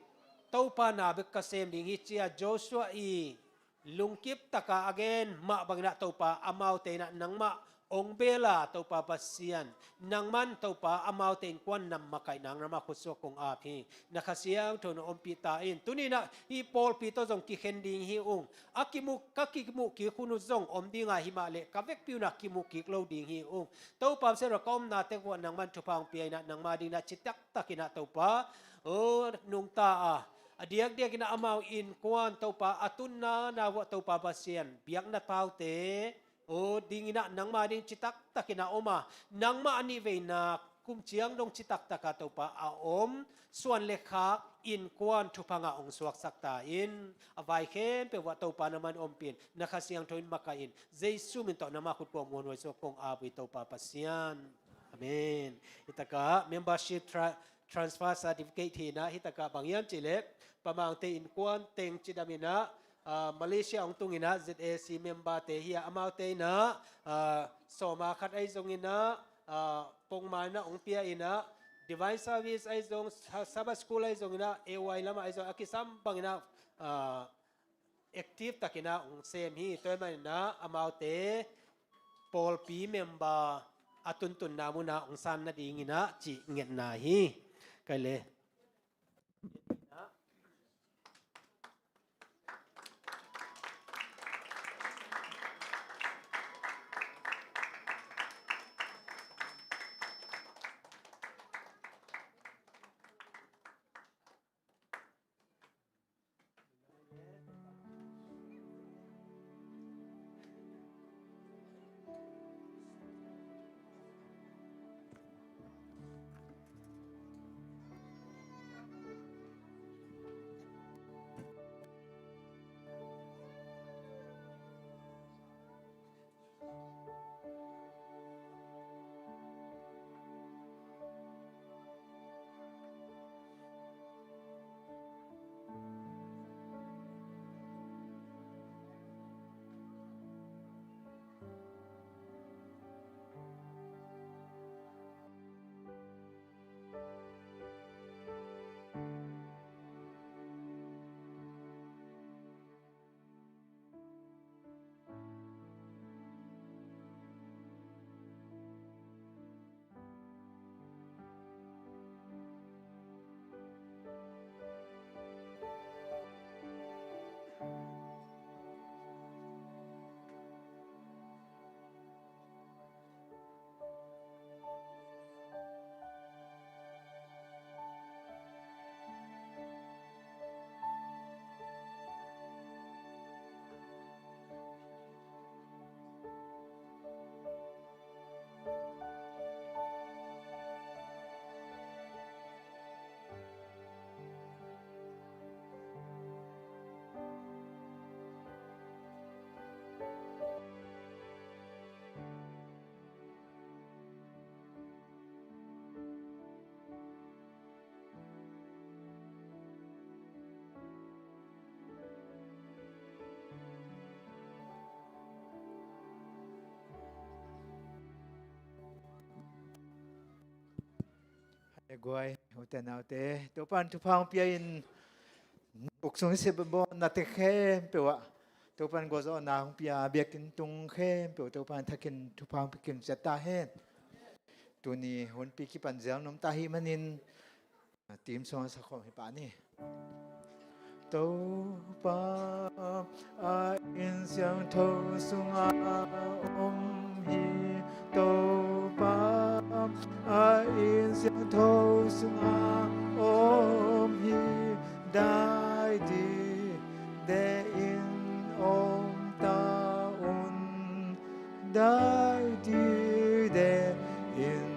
Topa na bek ka sem ding hi ci a Joshua i lungkip taka a gen mah bangin ah Topa, amaute in ah nangmah Ong bela Topa Pasian, nangman Topa amaute innkuan nam makaihna nangma khut sungah kong ap hi. Na Kha Siangtho na ompih ta in. Tuni-in ah hih pawlpi tawh zong kikhen ding hi ung. A kimu, ka kimuh kik hun uh zong om ding a, himah leh ka vekpi un ah kimuh kik lo ding hi ung. Topa Pasian aw, ka omna teng uah nangman thupha hong pia in ah, nangma dingin ah citak takin ah Topa, aw, nungta a, a diakdiakin ah amau innkuan Topa a tunna na uah Topa Pasian, biakna paute aw dingin ah nangma ding citak takin ah om a, nangmah a nih veina kum ciang dong citak taka Topa a om, suan le khak, innkuan thupha ngah hong suaksak ta in. A vai khempeuh uah Topa nangman ompih in, na Kha Siangtho in makaih in, Jesu min tawh nangma khut kuang muanhuai sungah kong ap uh hi Topa Pasian. Amen. Hih takah membership tra-, transfer certificate hi in ah, hih takah bang hiam cih leh Pamangte innkuan teng cidam in ah, ah, Malaysia hong tung in ah Z A C member te hi a, amaute in ah, ah, sawma khat ahi zongin ah, ah, pongman ah hong pia in ah, Divine Service ahi zong, Sa-, Sabbath School ahi zongin ah, A Y lamah ahi zong, a kisam bangin ah, ah, active takin ah hong sem hi. Tua ahih manin ah amaute pawlpi member a tuntunna munah hong san nadingin ah cih ngetna hi. Kai le. Hei guai, ute naute, Topan thupha hong pia in, uk sung i sepbawnna te khempeuh ah Topan gualzawhna hong pia, biakinn tung khempeuh Topan thakin thupha hong pia kim ciat ta hen. Tuni hunpi kipan ziau nuam ta ahih manin, team song a sa khawm hi pah ni. Topa a inn siangtho sungah om hi. Topa a inn siangtho sungah om hi. Dai dide in om ta un. Dai dide in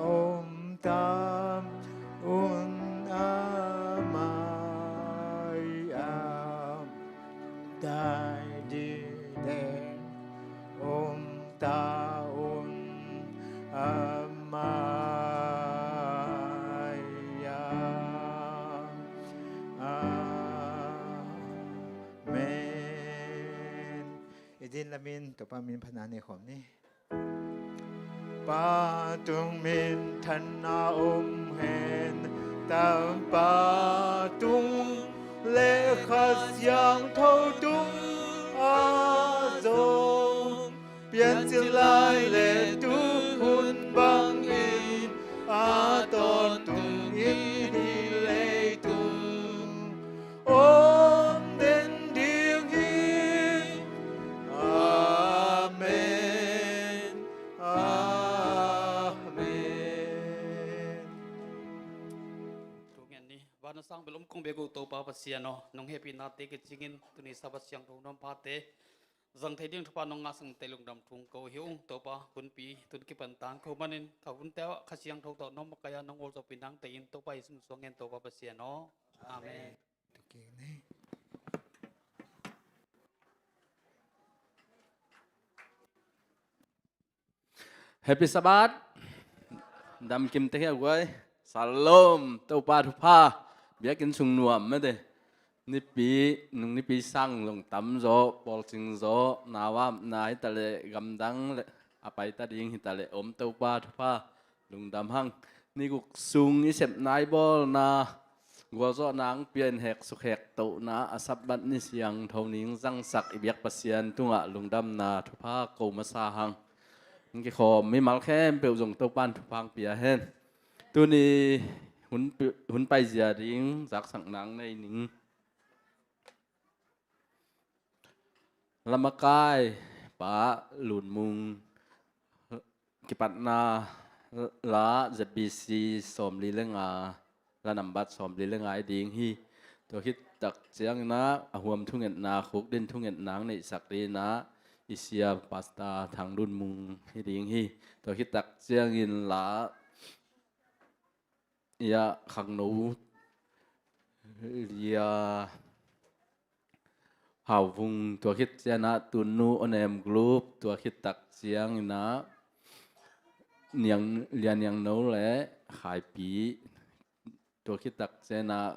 om ta un, a mai-ah. Dai dide om ta un, a mai-ah. Amen. I din lamin Topa min phatna nei khawm ni. Pa tung minthanna om hen. Tapa tung le Kha Siangtho tung ah zong, Piancil lai le tu hun bangin a tawntung in hih leitung om den ding hi. Amen. Amen. Thungen ni. Van a sang bel om kong bek uh Topa Pasian aw, nong hehpihnate kicingin tuni Sabbath siangtho nuam phate zang thei ding thupha nong ngahsak nate lungdam thung ko hi ung. Topa, hunpi tun kipan tangko manin ka hunte ah Kha Siangtho tawh nong makaih a nong gualzawhpih nangte in Topa Jesu min suang ngen Topa Pasian aw. Amen. Happy Sabbath. Dam kim tek hi a guai. Shalom. Topa thupha. Biakinn sung nuam mete. Nipi, nung nipi sang zong tam zaw, pawlcing zaw, nau apna hi ta leh, gamdang le a pai ta ding hi ta leh om, Topa thupha lungdam hang. Ni guk sung i sepna, i bawlna, gualzawhna hong pia in hek suk hek tohna a Sabbath ni siangtho ning zangsak i biak Pasian tungah lungdamna thupha ko masa hang. Hong kikhawm mimal khempeuh zong Topa in thupha hong pia hen. Tuni hun pi-, hun paizia ding zaksak nang nei ning. Lamakai Pa Lun Mung kipatna la Z B C sawmli le nga, la nambat sawmli le nga i ding hi. Tua khit tak ciangin ah a huam thungetna, khukdin thungetna hong neihsak dingin ah i sia Pastor Thang Lun Mung hi ding hi. Tua khit tak ciangin la ia khangno lia Hau Vung, tua khit ciangin ah Tunnu Onem Group, tua khit tak ciangin ah Niang, Lia Niang No le Khaipi, tua khit tak ciangin ah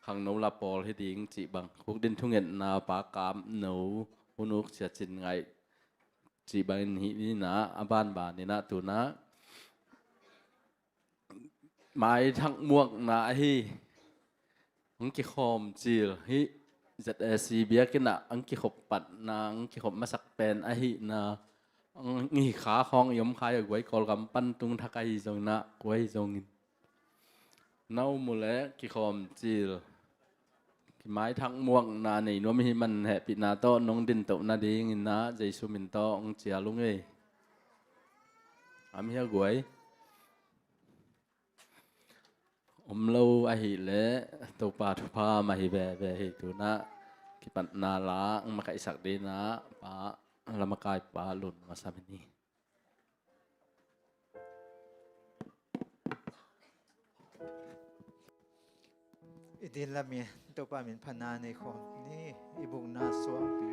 khangno la pawl hi ding cih bang, khukdin thungetna Pa Kam No, Hun Uk Sia Cin Ngaih cih bangin hi dingin ah a banbanin ah tu-in ah maithak muakna ahi, hong kikhawm cil hi. Z A C biakinn ah hong kikhop patna, hong kikhop masak pen ahihna, hong hi kha khawng i om kha hi a guai, Kawlgam pan tung thak ahi zongin ah, kua hi zongin na um uh leh kikhawm cil, kimaithak muakna nei nuam i hih man hehpihna tawh nong dintoh nadingin ah Jesu min tawh hong cial ung ei. Am hi a guai. Om lo ahih leh Topa thupha mah hi veve hi. Tu-in ah kipatna la hong makaihsak dingin ah Pa, Lamakai Pa Lun Mung a sam hi. I din lam i Topa min phatna nei khawm ni. I bukna suangpi.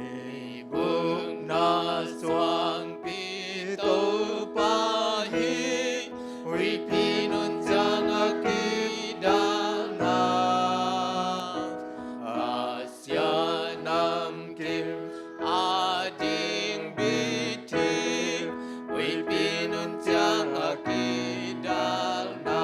I bukna suangpi Topa hi, huihpi nun ciang a kidalna, a sia namkim a ding bit hi, huihpi nun ciang a kidalna.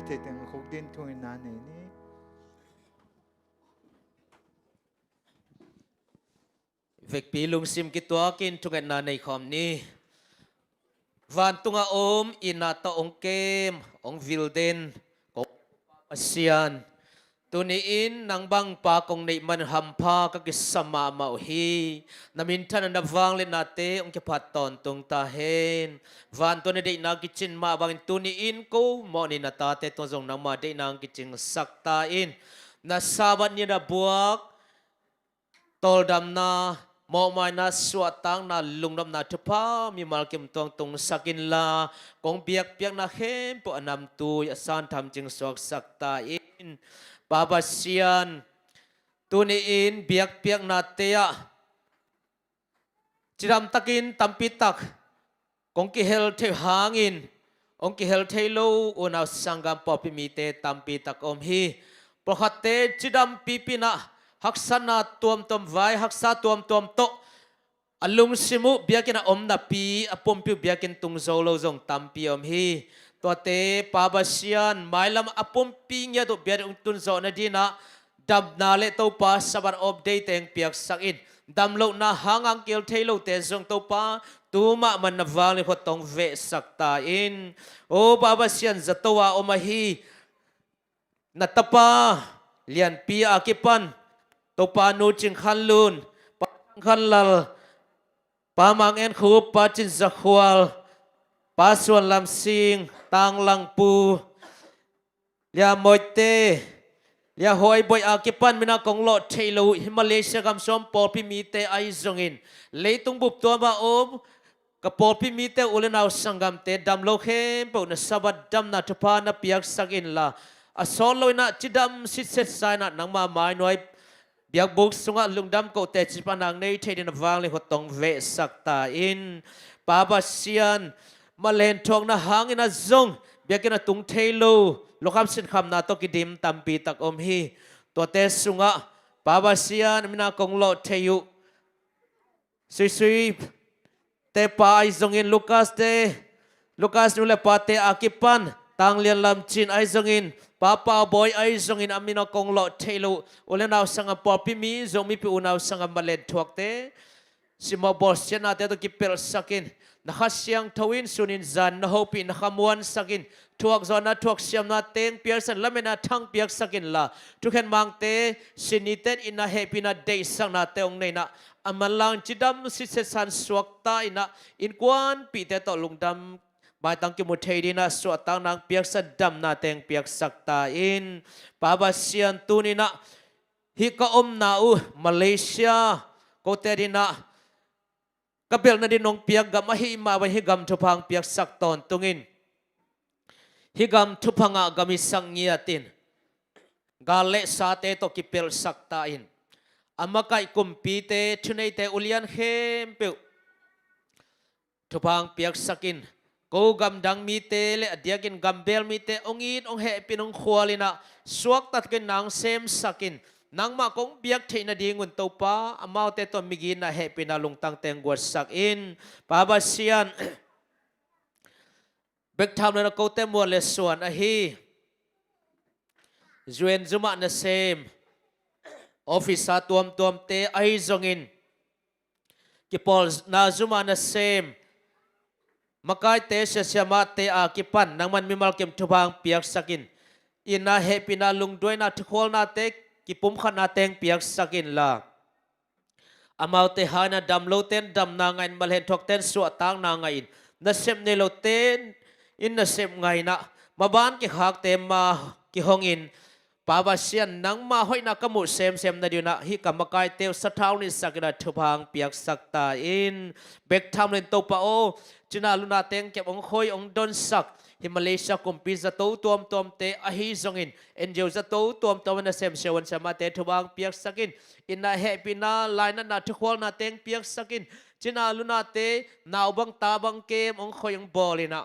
thei teng khuk din thungetna nei ni. Vekpi lungsim kituakin thungetna nei khawm ni. Vantunga om, inn ah tawh hong kem, hong vil den ko Pasian, tuni-in nang bang pa kong neih man hampha ka kisa mahmah uh hi. Na minthanna, na vangliatnate hong kiphat tawntung ta hen. Vantung a deihna kicin mah bangin tuni-in ko mawhni na tate tung zong nangma deihna hong kicingsak ta in. Na Sabbath ni-a na buak tawldamna, mawhmaina, suahtakna, lungdamna thupha mimal kim tuang tungsak inla, kong biakpiakna khempeuh a namtui a santham cing suaksak ta in. Pa Pasian, tuni-in biakpiaknate ah cidamtakin tampitak kong kihel theih hangin, hong kihel thei lo unau sanggam pawlpi mite tampitak om hi. Pawlkhatte cidam pipi-in ah haksatna tuamtuam, vai haksa tuamtuam tawh a lungsim uh biakinn ah om napi a pumpi uh biakinn tung zo lo zong tampi om hi. Tuate Pa Pasian, mailam a pumpi ngiat uh biakinn hong tun zawh nadingin ah damna le Topa Sabbath off day teng piaksak in. Damlohna hang a hong kihel thei lote zong Topa, tu mahmah na vanglian khut tawh hong vehsak ta in. O Pa Pasian, zato a om ahi na tapa Lianpi a kipan Topa Nu Cing Khan Lun, Pa Cing Khan Lal, Pa Mang En Khup, Pa Cin Za Khual, Pa Suan Lam Sing, Tang Lang Pu, Lia Moite, Lia Huai Boih a kipan min a kong lawh theih loh uh hi Malaysia gam sung pawlpi mite ahi zongin, leitung bup tuam a om ka pawlpi mite, u le nau sanggamte, dam lo khempeuh na Sabbath damna thupha na piaksak inla, a sawt loin ah cidam sitset sa-in ah nangma mainuai biakbuk sungah lungdam kote cipana nei thei dingin na vanglian khut tawh hong vehsak ta in. Pa Pasian, malen thuakna hangin ah zong biakinn ah tung thei lo lukham sinkhamna tawh kidim tampitak om hi. Tuate sungah Pa Pasian, min a kong lawh theih uh Suisui te pa ahi zongin, Lukas te, Lukas nu le pate a kipan Tang Lian Lam Cin ahi zongin, Pa Pau Bawi ahi zongin, a min a kong lawh theih loh u le nau sanggam pawlpi mi, Zomi mipi unau sanggam malen thuakte, simmawh bawlsiatnate tawh kipelhsak in. Na Kha Siangtho in sun in zan na hopih, na khamuansak in. Thuakzawhna, thuaksiamna teng piaksak, lametna thang piaksak inla, thukhen mangte, sinni ten in na hehpihna, deihsaknate hong nei-in ah, a manlang cidam sitset sa-in suakta in ah, innkuanpihte tawh lungdam maitang kimu thei dingin ah suahtakna hong piaksak, damna teng piaksak ta in. Pa Pasian, tuni-in ah hih ka omna uh Malaysia kote dingin ah ka belh nading nong piak gam ahih mah bangin hih gam thupha hong piaksak tawntung in. Hih gam thupha ngah gam hi sak ngiat in, gal le sate tawh kipelhsak ta in. A makaih kumpite, thuneite, ulian khempeuh thupha hong piaksak in. Ko gamdang mite le a diakin gambel mite hong it, hong hehpih in, hong khual in ah, suakta takin na hong semsak in. Nangmah kong biak theih nadingun Topa, amaute tawh migitna, hehpihna lungtang teng guatsak in. Pa Pasian, bek tham lo-in ah kote muan le suan ahi U N zum ah nasem, officer tuamtuamte ahi zongin, kipawlna zum ah nasem makaite, sia siamahte a kipan nangman mimal kim thupha hong piaksak in. Itna, hehpihna, lungduaina, thukhualnate, kipumkhatnate hong piaksak inla, amaute hangin ah dam lote in damna ngah in, malen thuakte in suahtakna ngah in, nasep nei lote in nasep ngah in ah, maban kikhakte ma kihong in, Pa Pasian, nangma hoihna ka muh semsem nadingin ah, hih ka makaite uh sathau nitsak in ah thupha hong piaksak ta in. Bek tham lo-in Topa aw, cina luna teng kep, hong khoi, hong donsak hih Malaysia kumpi zato tuamtuamte ahi zongin, N G O zato tuamtuam, nasem siavuan siamahte thupha hong piaksak in. Itna, hehpihna, lainatna, thukhualna teng piaksak in. Cina lunate nau bang ta bang kem, hong khoi, hong bawl in ah,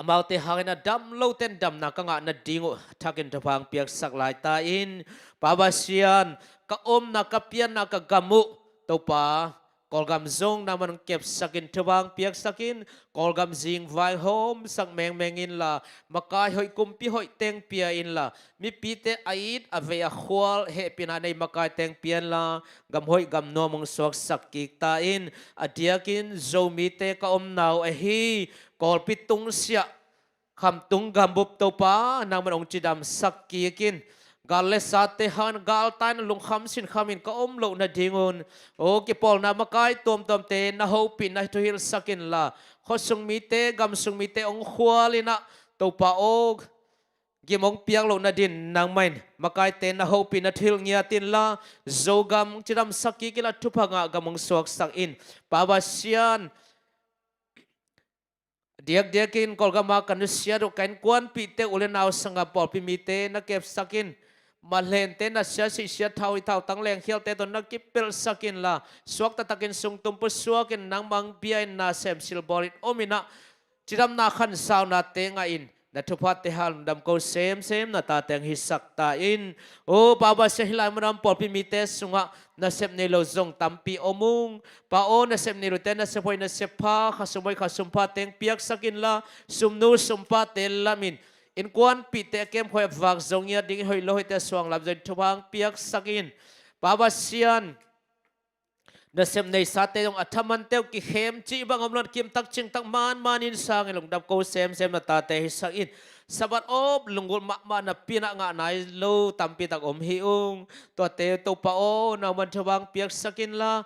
amaute hangin ah dam lote in damna ka ngah nading uh thakin thupha hong piaksak lai ta in. Pa Pasian, ka omna, ka pianna, ka gam uh Topa, Kawlgam zong nangman hong kepsakin, thupha hong piaksakin, Kawlgam zing vai hawmsak mengmeng inla, makai hoih kumpi hoih teng pia inla, mipite a it a vei a khual hehpihna nei makai teng pia inla, gam hoih gam nuam hong suaksak kik ta in. A diakin Zomite ka omna uh ahi Kawlpi tungsiah Khamtung gambup Topa nangman hong cidamsak kik in. Gal le sate hangin galtai in lungkham sinkhamin ka om loh nadingun, aw, kipawlna makai tuamtuamte na hopihna thuhilhsak inla, khuasung mite, gamsung mite hong khual inah, Topa aw, gim hong piak loh nadin nangmah in makaite na hopihna thuhilh ngiat inla, Zogam hong cidamsak kik inla, thupha ngah gam hong suaksak in. Pa Pasian, diakdiakin Kawlgama ka nusiat uh ka innkuanpihte, u le nau, sanggam, pawlpi mite na kepsakin. Malhente, na siasih siathau, i thautang lengkhialte tawh na kipelhsak inla, suak taktakin sungtum pusuakin nangmah hong bia in, nasem silbawlin om inah, cidamna khansaunate ngah in, na thuphate hang lungdam ko semsem na tate hong hisak ta in. Aw, Pa Pasian, hih lai munah om pawlpi mite sungah nasep nei lo zong tampi om ung. Pa aw, nasep nei lote nasep hoih nasep pha, khasum hoih khasum pha teng piaksak inla, sumnu sumpate lamin, innkuanpihte a kemkhuai a vak zo ngiat dingin, hoih lo hoihte a suang lam zo in thupha hong piaksak in. Pa Pasian, nasep neisate zong a thamante uh kikhem cih bang om lo-in kimtak cingtak manmanin sangin lungdam ko semsem na tate hisak in. Sabbath op lunggulh mahmah napi-in ah ngah nai lo tampi tak om hi ung. Tuate Topa aw, nangman thupha hong piaksak inla,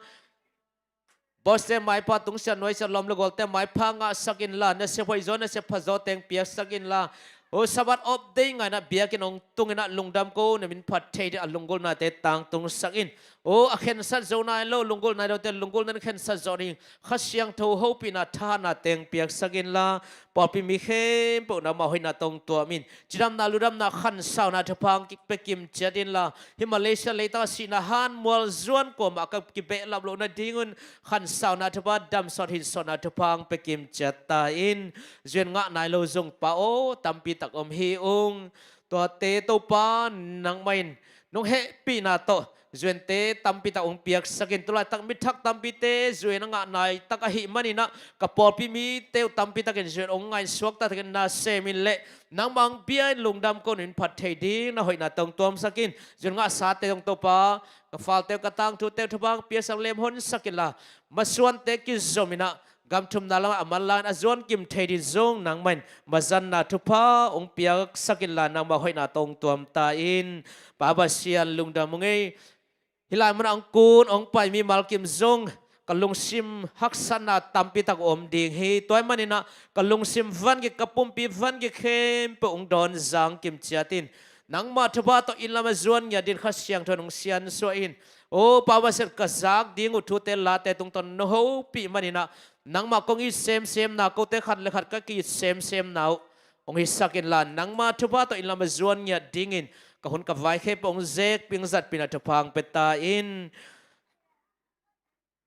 bawste maipha, tungsiah nuaisiah, lawm le gualte maipha ngahsak inla, nasep hoihzaw nasep phazaw teng piaksak inla, aw, Sabbath op dei ngainah biakinn hong tung inah lungdam ko, na min phat thei dingin a lunggulhnate tangtungsak in. Aw, a khensat zo nai lo, lunggulh nai lote lunggulhna in khensat zawh ding Kha Siangtho hopihna thahatna teng piaksak inla, pawlpi mi khempeuh nangmah hoihna tawh hong tuam in. Cidamna ludamna khansauna thupha hong pia kimciat inla, hih Malaysia leitak a sihna hanmual zuan kuamah ka kibehlap loh nadingun khansauna thupha, damsawt hinsawtna thupha hong pia kimciat ta in. Zui-in ngah nai lo zong, Pa aw, tampi tak om hi ung. Tuate Topa nangmah in nong hehpihna tawh zui-ente tampi tak hong piaksak in. Tulaitak mithak tampite zui-in a ngah nai tak ahih manin ah, ka pawlpi mite uh tampi takin zui-in hong ngaihsuak taktakin na sem in leh, nangmah hong bia in, lungdam ko, na min phat thei ding na hoihna tawh hong tuamsak in. Zui-in ngahsate zong Topa, ka falte uh, ka tangthu teuh thupha hong piaksak, lemhonsak inla, masuante kizom inah gam thumna lamah a manlangin a zuan kim thei dingin zong nangmah in mazanna thupha hong piaksak inla, nangmah hoihna tawh hong tuam ta in. Pa Pasian, lungdam ung ei. Hih lai munah hong kun hong pai mimal kim zong ka lungsim haksatna tampi tak om ding hi. Tua ahih manin ah ka lungsim vangik, ka pumpi vangik khempeuh hong dawn zang kimciat in. Nangmah thupha tawh inn lam a zuan ngiat dingin Kha Siangtho in hong siansuah in. Aw, Pa Pasian, ka zak ding uh thute late tungtawn nong hopih manin ah, nangmah kong it semsemna, kote khat le khat ka ki-it semsemna uh hong hisak inla, nangmah thupha tawh inn lam a zuan ngiat dingin ka hun ka vai khempeuh hong zekpih, hong zatpihna thupha hong pia ta in.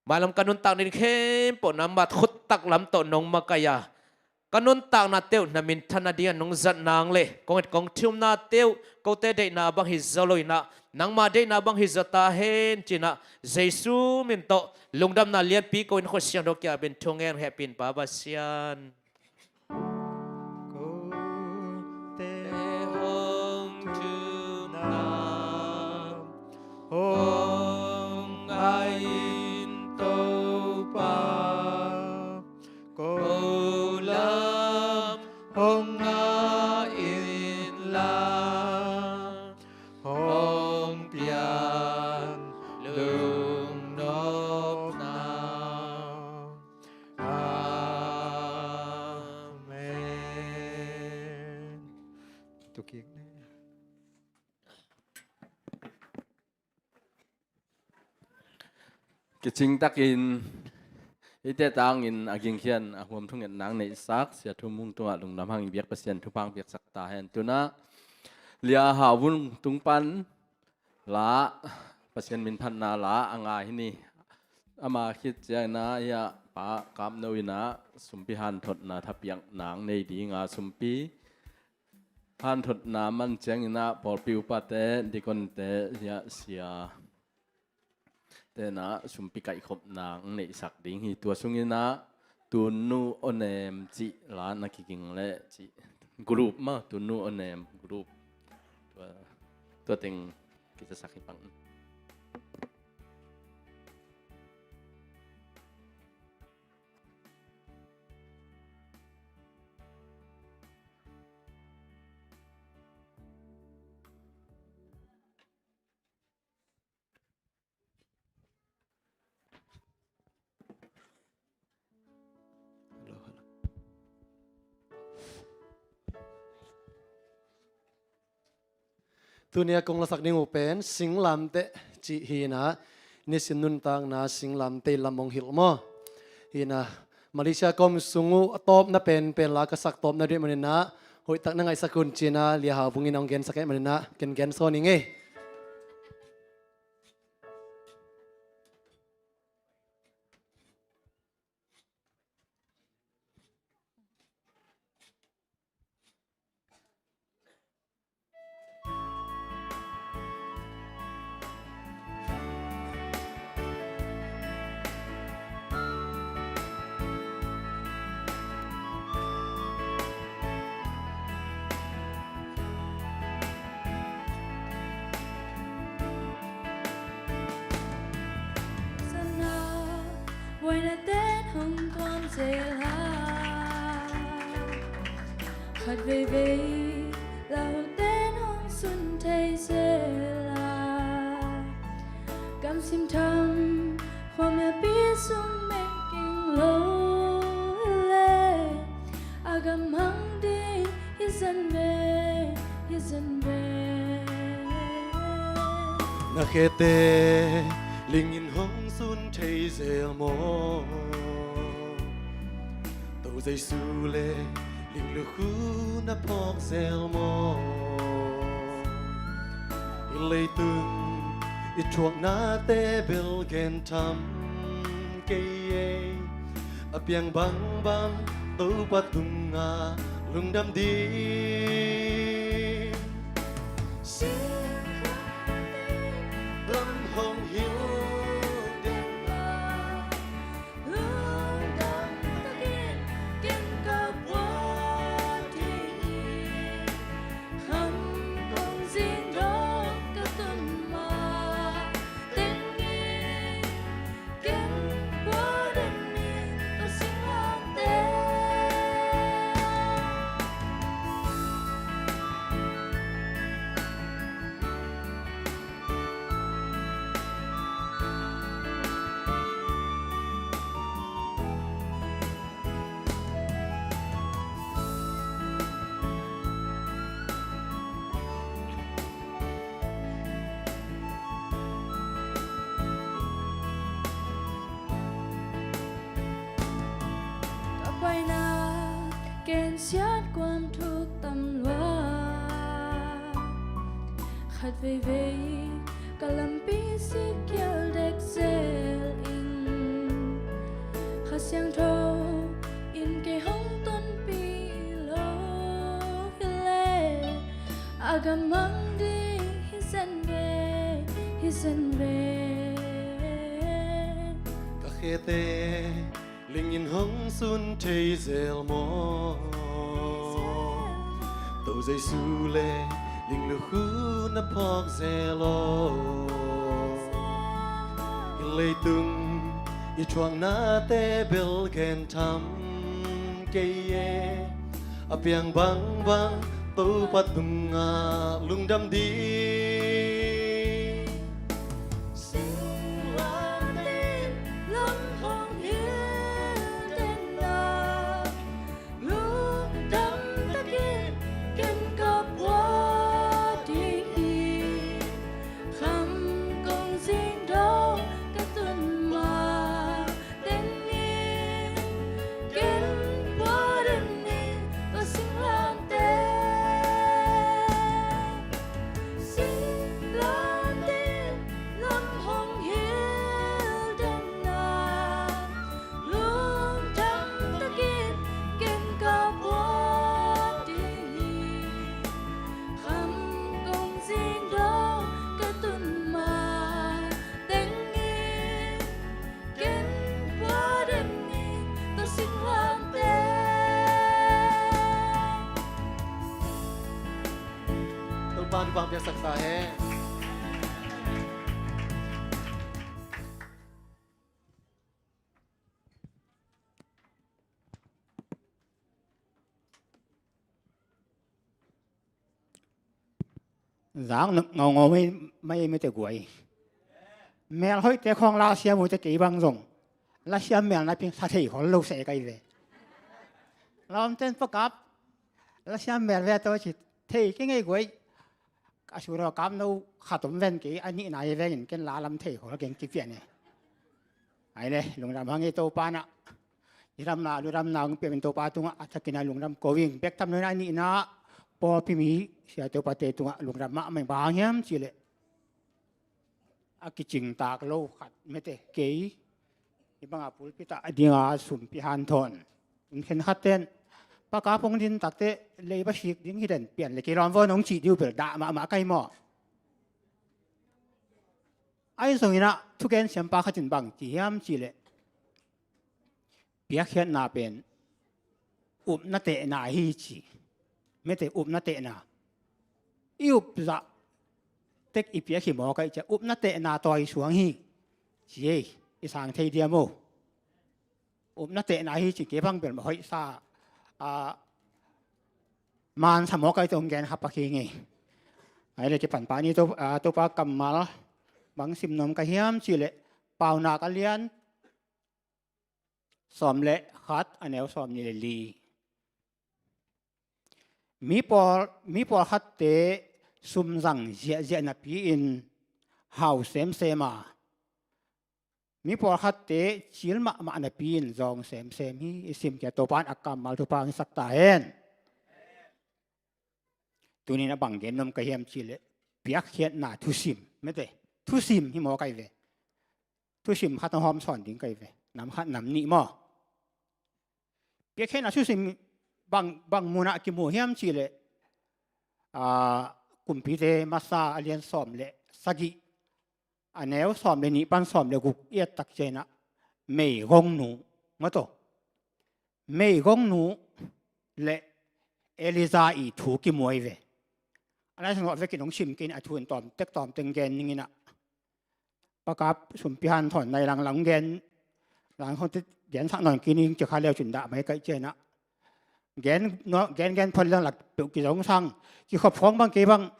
Mailam ka nuntak nading khempeuh nangmah khut taklam tawh nong makaih a, ka nuntaknate uh na minthan nadingin nong zat nang le, kong et kong thumnate uh kote deihna bang hi zaw lo inah, nangmah deihna bang hi zaw ta hen ci-in ah, Jesu min tawh lungdamna lianpi ko-in Kha Siangtho kiangah bia-in thungen hehpih in, Pa Pasian. Kote hong thumna hong ngah in Topa, ko lam hong ngah inla, hong pian lungnopna. Amen. Tukik ne. Kicingtakin i tehtangin a gingkhian a huam thungetna hong neihsak Sia Thum Mung tungah lungdam hang in biak, Pasian thupha hong piaksak ta hen. Tu-in ah Lia Hau Vung tung pan la, Pasian minphatna la a ngai hi ni. Ama khit ciangin ah hih Pa Kap No in ah sumpi hanthotna thapiakna hong nei ding a, sumpi hanthotna man ciangin ah pawlpi upate, dikonte, hih Siate tenah sumpi kaihkhopna ang neihsak ding hi. Tua sunginah Tunu Onem cih la na kiging leh cih group mah, Tunu Onem group. Tua, tua teng kisasak hi pang. Tuni a kong lasak ding uh pen Singlamteh cih hinah, nisim nuntakna Singlamteh lam hong hilh maw? Hinah, Malaysia kom sung uh a tawpna penpen la ka sak tawpna dih maninah, hoihtak na ngaihsak un cinah Lia Hau Vung in hong gensak eh maninah ken gen sawn ing ei. Sana, buaina ten hong tuam zel a, khat veivei lau ten hong sun thei zel a, gamsim tham khuamialpi sung mengking lo le, a gam mang ding hi zen ve, hi zen ve. Na khete lingin hong sun thei zel maw? To Jesu le ling lukhu na phawk zel maw? Hi leitung i thuaknate bel gen tham kei ei. A piang bangbang Topa tungah lungdam ding. Sing lam hong hilh den mah, lungdam takin ken ka puak ding hi. Kham kong zing dong ka tun mah teng in, ken puak den ni ka singlamteh. Ka paina ken siat kuan thuk tam lua, khat veivei ka lampi si kial dek zel in, Kha Siangtho in kei hong tonpih lo hi leh, a gam mang ding hi zen ve, hi zen ve. Ka khete lingin hong sun thei zel maw? To Jesu le ling lukhu na phawk zel aw. Hi leitung i thuaknate bel gen tham kei e. A piang bangbang Topa tungah lungdam ding. Singlamteh lam hong hilh den ah, lungdam takin ken ka puak ding hi. Kham kong zing dong ka tun mah teng in, ken puak den ni ka singlamteh. Sing Bang bang piaksak ta hen. Zak ngaungau mai mai mite guai. Mel hoihte khawng la siam uh te kei bang zong la siam mel napi sa thei khol lo se kai ve. Lawmten pakap la siam mel ve to ci thei kei ngei guai. A sura kap no khat om ven kei a nihna hi vengin ken la lam thei khol keng kipian e. Ai le lungdam hang e Topa na. I ram na lu ram na ung piamin Topa tungah a thakin a lungdam ko ing. Bek tham lo in a nihna pawlpi mi sia Topa te tungah lungdam mahmah bang hiam cih leh a kicingtak lo khat mete kei i banga pulpit ah a dinga sumpi hanthawn in khen khat ten paka pong din takte leiba sik ding hi den pian le kei lawm vawn hong cih diu bel dah mahmah kai maw? Ahi zongin ah thugen siampa khat in bang ci hiam cih leh piakkhiatna pen upna tehna hi ci. Mete upna tehna i up zah tek i piak hi maw kai cia upna tehna tawi suang hi ci ei i sang thei diam o. Upna tehna hi ci kei bang bel ma hoih sa a man sa maw kai tong gen hapa khi ngei. Ai le kipan pa ni to a Topa kammal bang sim nom ka hiam cih leh Paunak a lian sawm le khat a neu sawm ni le li. Mi pawl mi pawlkhatte sumzang ziahziah napi-in hau semsem a mi pawlkhatte cil mahmah napi-in zawng semsem hi. I sim kia Topa in a kammal thupha hong hisak ta hen. Tunin a bang gen nom ka hiam cih leh piakkhiatna thusim mete thusim hi maw kai ve. Thusim khat a hawm sawn ding kai ve nam khat nam nih maw? Piakkhiatna thusim bang bang munah kimu hiam cih leh a kumpite masa a lian sawm le sagih a neu sawm le nih pan sawm le guk i et tak cianah meigongnu mato meigongnu le Elijah i thu kimuai ve. A lai sangawh vekin hong sim kin a thu in tawm tek tawm teng gen ninginah pakap sumpi hanthawn nai langlang gen lang hong ti gensak nawn kining ci kha leu cun dah mai kaih cianah gen gen gen phot lang lak peuh kizong sang kikhop khawng bang kei bang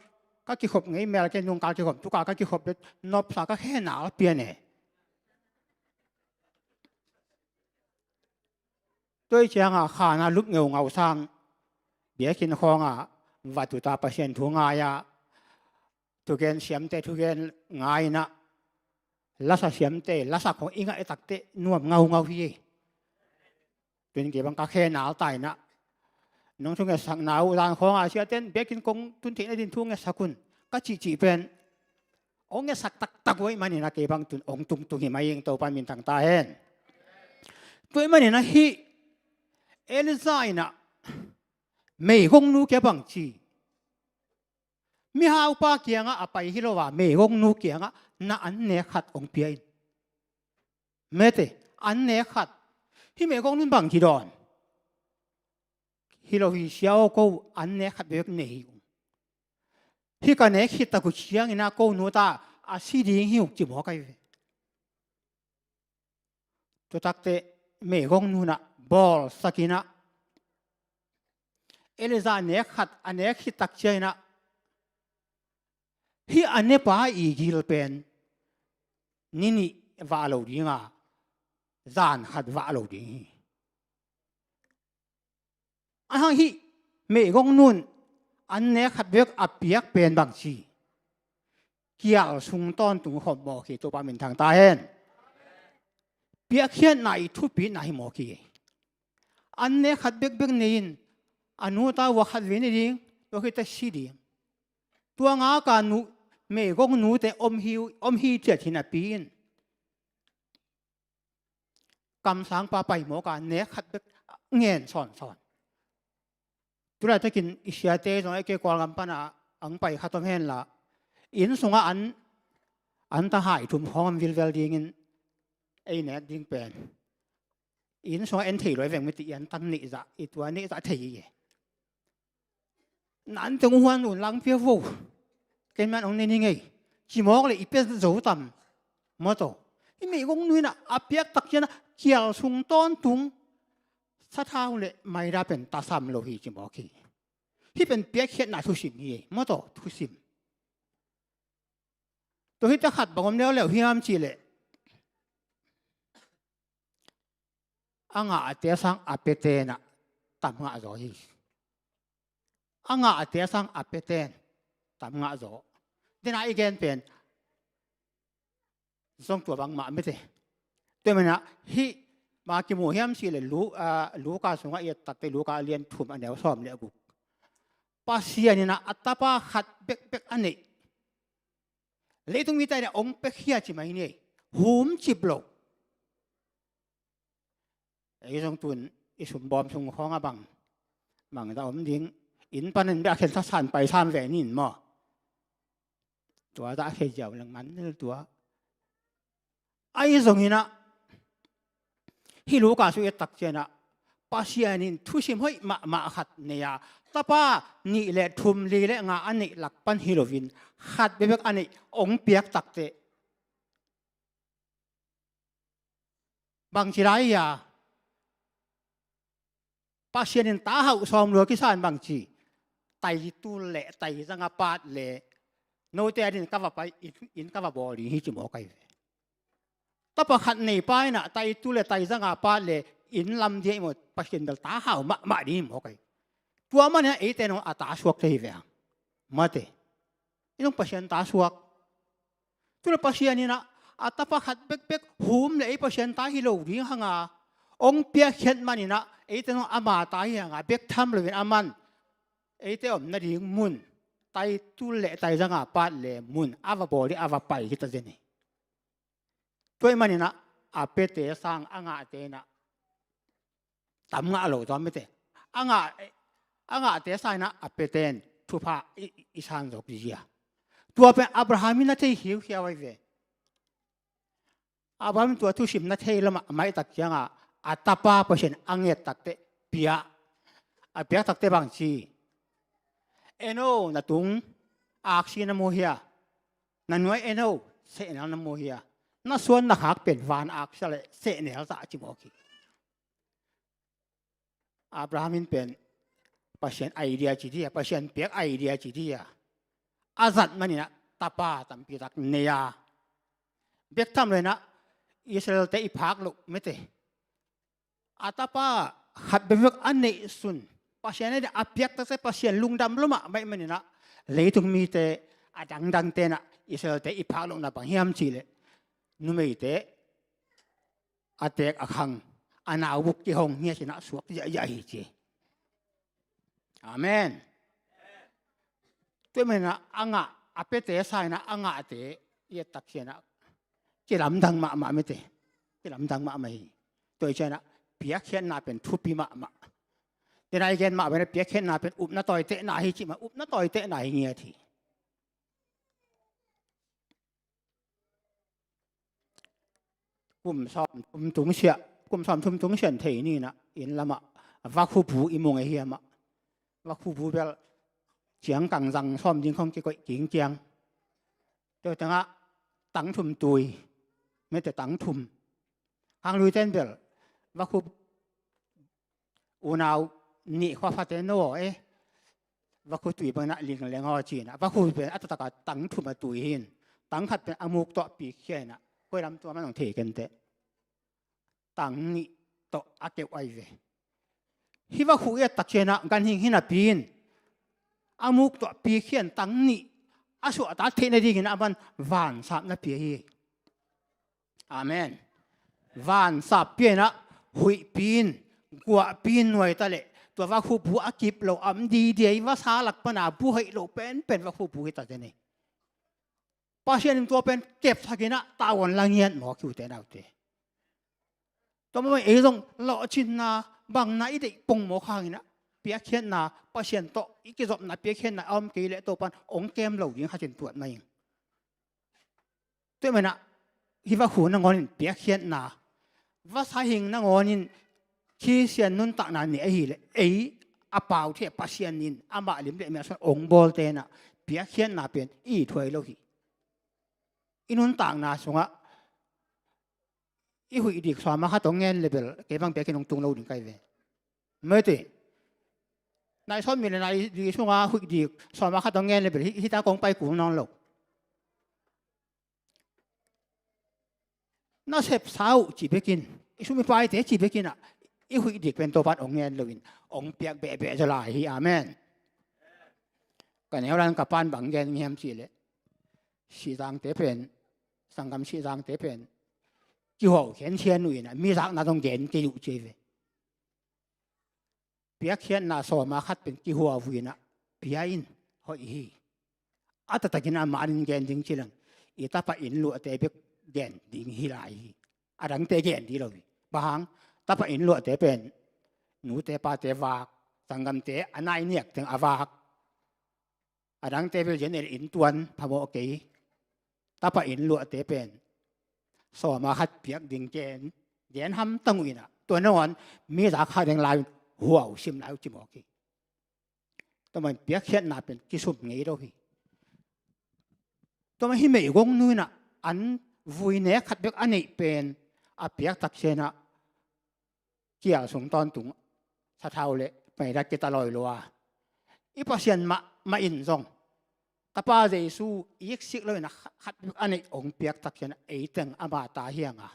ka kikhop ngei mel kei nungkal kikhop tuka ka kikhop nopsa ka khenal pian e. Tuai cianga khana lup ngeungau sang biakinn khawnga vatuta Pasian thu ngaia thugen siamte thugen ngaina lasa siamte lasa khong i ngaih takte nuam ngaungau hi. Tuin kei bang ka khenal taina nong thu ngetsakna uh zan khawnga siaten biakinn kong tun theihna din thu ngetsak un ka cihcih pen ong ngetsak taktak uh ih manina kei bang tun ong tungtung hi mai ing Topa minthang ta hen. Tuih manina hih Elijah inah meigongnu kia bang ci mihaupa kiangah a pai hi lo a meigongnu kiangah na an nek khat ong pia in. Mete an nek khat hih meigongnu in bang ci dawn hi lo hi sia aw ko an nek khat bek nei hi ung. Hih ka nek khit tak uh ciangin a ko nu ta a si ding hi ung ci mawk ahi ve. Tutakte meigongnu inah bawlsak inah Elijah nek khat a nek khit tak cianginah hih a nepa i gil pen ni nih vah lo dinga zan khat vah lo ding hi. A hang hih meigongnu in an nek khat bek a piak pen bang ci kial sung tawntung khop mawk hi Topa minthang ta hen. Piakkhiatna i thupitna hi mawk hi. An nek khat bekbek nei in a nu ta uh a khat vei nei ding tua khit a si ding. Tua ngaka nu meigong nute om hi ciat hi napi in kamsangpa pai mawka nek khat bek ngen sawnsawn. Tulaitakin i siate zong a i kei kualgam pana ang pai khat om henla inn sungah an an tahai thum khawng an vilvel dingin ei nek ding pen inn sungah en thei luai veng miti i an tang neihzah i tua neihzah thei i e. Nan teng huan un lang pia vo. Ken man hong ne ni ngei. Ci mawk le i pia zo tam. Maw taw. Hih meigong nu in ah a piak tak ciangin ah kial sung tawntung sathau le maida pen tasam lo hi ci mawk hi. Hih pen piakkhiatna thusim hi. Maw taw, thusim. Tua hi ta khat bang om leuleu hiam cih leh a ngahte a sang a piate in ah tam ngah zaw hi. A ngahte a sang a piate in tam ngah zaw. Dena i gen pen zong tua bangmah mite. Tua manin ah hih bang kimu hiam cih leh Lu-, ah, Luka sungah i et takte Luka a lian thum a neu sawm le guk. Pasian in ah a tapa khat bekbek a neih. Leitung mite in ah hong piakhia ci mai ni. Humcip lo. Ei zong tun i sumbawm sung khawng a bang, bang za om ding. Inn panin bia khen sasan pai sam ve nin maw. Tua za khe ziau leng man nil tua. Ahi zongin ah hih Luka sung i et tak ciangin ah Pasian in thusim hoih mahmah khat nei a, tapa nih le thum, li le nga a neih lak pan hi loin khat bekbek a neih hong piak takte bangci lai a, Pasian in ta hauh sawm lua kisa in bangci, tai tul le tai zang a pat le note adingin ka va pai, inn, inn ka va bawl ding hi ci mawk ahi ve. Tapa khat nei pa in ah tai tul le tai zang a pat le inn lam ding a i maw, Pasian bel ta hau mahmah ding hi mawk ahi. Tua manin ah eite in hong a ta suakte hi ve hang. Mate. I zong Pasian ta suak. Tua Pasian in ah a tapa khat bekbek hum le ei Pasian ta hi lo ding hang a, hong piakkhiat manin ah eite in hong ama ta hi hang a, bek tham loin aman eite omna ding mun, tai tul le tai zang a pat le mun a va bawl ding a va pai hi ta zen hi. Tua ahih manin ah a piate sang a ngahte in ah tam ngah lo zaw mite. A ngah, a ngahte sang in ah a piate in thupha i, i, i san zawk ding hi a. Tua pen Abraham in na thei khiukhia ahi ve. Abraham in tua thusim na thei lamah a maitak ciangin a tapa Pasian a nget takte pia. A piak takte bangci, en o, na tung aksi na mu hia? Na nuai en o, sehnel na mu hia? Na suan na khak pen van aksi le sehnel ta ci mawk hi. Abraham in pen Pasian idea ci ding a, Pasian piak idea ci ding a, a zat manin ah tapa tampi tak nei a, bek tham loin ah Israel-te i phak loh mite. A tapa khat bekbek a neih sun, Pasian a piak takte Pasian lungdam lua mahmah ahih manin ah leitung mite a dangdangte in ah Israel-te i phak lohna bang hiam cih leh numeite a teek a khang, a naubuk kihong ngiat in ah suak ziahziah hi ci. Amen. Tua manin ah a ngah, a piate sang in ah a ngahte i et tak ciangin ah kilamdang mahmah mite. Kilamdang mahmah hi. Tua hi ciangin ah piakkhiatna pen thupi mahmah. Tua na i gen mah bangin ah piakkhiatna pen upna tawitehna hi cih mah, upna tawitehna hi ngiat hi. Kum sawm thum tung siah, kum sawm thum tung siah thei ni in ah inn lamah vakhu bu i mu ngei hiam ah. Vakhu bu bel ciang kang zang sawm ding khawng kikoih kingkiang. Tua tengah tang thum tui, mite tang thum. Khangluite in bel vakhu unau nih khua fate no e, vakhu tui bangin ah ling leng aw ci in ah, vakhu pen a taktak a tang thum a tui hi in, tang khat pen a muk tawh pikkhia in ah, koi lam tua man hong thei kei inteh. Tang nih tawh a keuh ahi ve. Hih vakhu i et tak ciangin ah ganhing hi napi in a muk tawh pikkhia in tang nih a suahtak theih nadingin ah a man vansap na pia hi. Amen. Vansap pia in ah huihpi in, guahpi in nuai ta leh tua vakhu bu a kip lo, a om didia i vasa lak pan a bu hoih lo penpen vakhu bu hi ta zen hi. Pasian in tua pen kepsak in ah tavuan la ngiat mawk hi ute naute. Tua mah ei zong lawhcinna bangna i deih pongmawk hangin ah piakkhiatna, Pasian tawh i kizopna piakkhiatna a om kei leh Topa'n hong kem lo ding khatin tuat mah ing. Tua manin ah hih vakhu nangawnin piakkhiatna, vasa hing nangawnin Khristian nuntakna nei ahih leh ei a pau thei Pasian in amah lim le mial suan hong bawlte in ah piakkhiatna pen i thuai lo hi. I nuntakna sungah i huih dik sawma khat hong ngen le bel kei bang biakinn hong tung lo ding kai ve. Mete. Nai sawm mi le nai li sunga huih dik sawma khat hong ngen le bel hi, hita kong pai kul nawn lo. Na sepsa uh ci bekin, i sum i paite ci bekin ah, i huih dik pen Topan hong ngen loin hong piak behbeh zaw lai hi. Amen. Ka neulan ka pan bang gen ngiam cih leh, sihzangte pen, sanggam sihzangte pen kihua uh khiankhian uh in ah, mi zakna zong gen kei uh ci ve. Piakkhiatna sawma khat pen kihua uh in ah, pia in, hoih hi. A taktakin a manin gen ding ci leng, i tapa inn luahte bek gen ding hi lai hi. A dangte gen ding lo hi. Bang hang? Tapa inn luahte pen nute pate vak, sanggamte a nai niak teng a vak. A dangte bel gen el inn tuan phamawh kei. Tapa inn luahte pen sawma khat piak ding gen, gen hamtang uh in ah, tua nangawn mi zak kha deng lai uh, hua uh sim lai uh ci mawk hi. Tua man piakkhiatna pen kisum ngei lo hi. Tua man hi meigong nu in ah, an vui nek khat bek a neih pen a piak tak ciangin ah, kial sung tawntung sathau le maidak kita lawi lua. I Pasian mah, mah in zong tapa Jesu iksik lo in ah khat, khat bek a neih hong piak tak ciangin ah, ei teng ama ta hi hang a.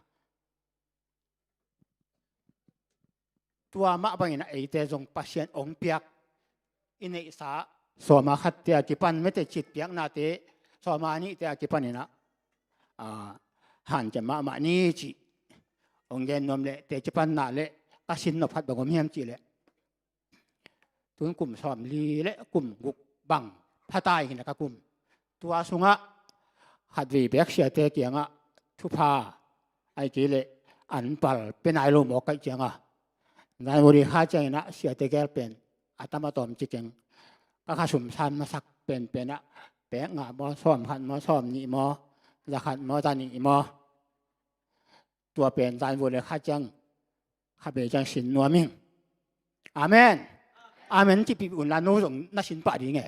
Tua mah bangin ah eite zong Pasian hong piak i neihsa sawma khatte a kipan, mete, citpiaknate sawma nihte a kipan in ah, a, hanciam mahmah ni cih hong gen nuam leh, teci panna le ka sin nop khat bang om hiam cih leh, tun kum sawmli le kum guk bang phatai hi na ka kum. Tua sungah khatvei bek siate kiangah thupha, ahih kei leh anpal pia nai lo mawk ka hih ciangah, January kha ciangin ah siate gel pen a tam a tawm ci keng, ka kha sum san masak penpen ah, pek nga maw, sawm khat maw, sawm nih maw, za khat maw, za nih maw, tua pen January kha ciang, kha bei ciang sin nuam ing. Amen. Amen cihpih un la, no zong na sin pah ding e.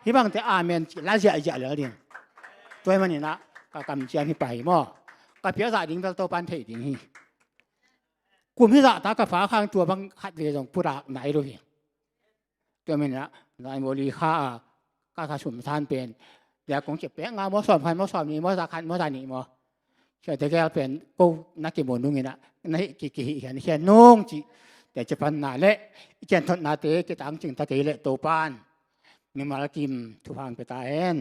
Hih bangte amen cih la ziahziah lel ding. Tua ahih manin ah ka kamciam hi pah hi maw. Ka piak zah ding bel Topan thei ding hi. Kum hi zah ta ka fa khang tua bang khatvei zong pulak nai lo hi. Tua manin ah January kha a ka kha sum san pen, dia kong ci, pek nga maw, sawm khat maw, sawm nih maw, za khat maw, za nih maw, siate gel pen ko na kimu nungin ah, na hih ki, kihih khiankhian nung cih teci panna le i cianthotnate kitangcing ta kei leh Topan mimal kim thupha hong pia ta hen.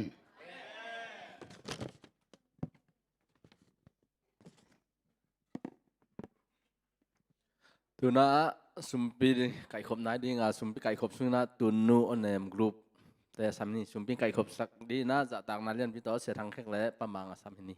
Tuna sumpi kaihkhop nai dinga, sumpi kaihkhop sungin ah Tunnu Onem Group te a sam hi ni. Sumpi kaihkhop sak dinga zahtakna lianpi tawh Sia Thang Khek le Pa Mang a sam hi ni.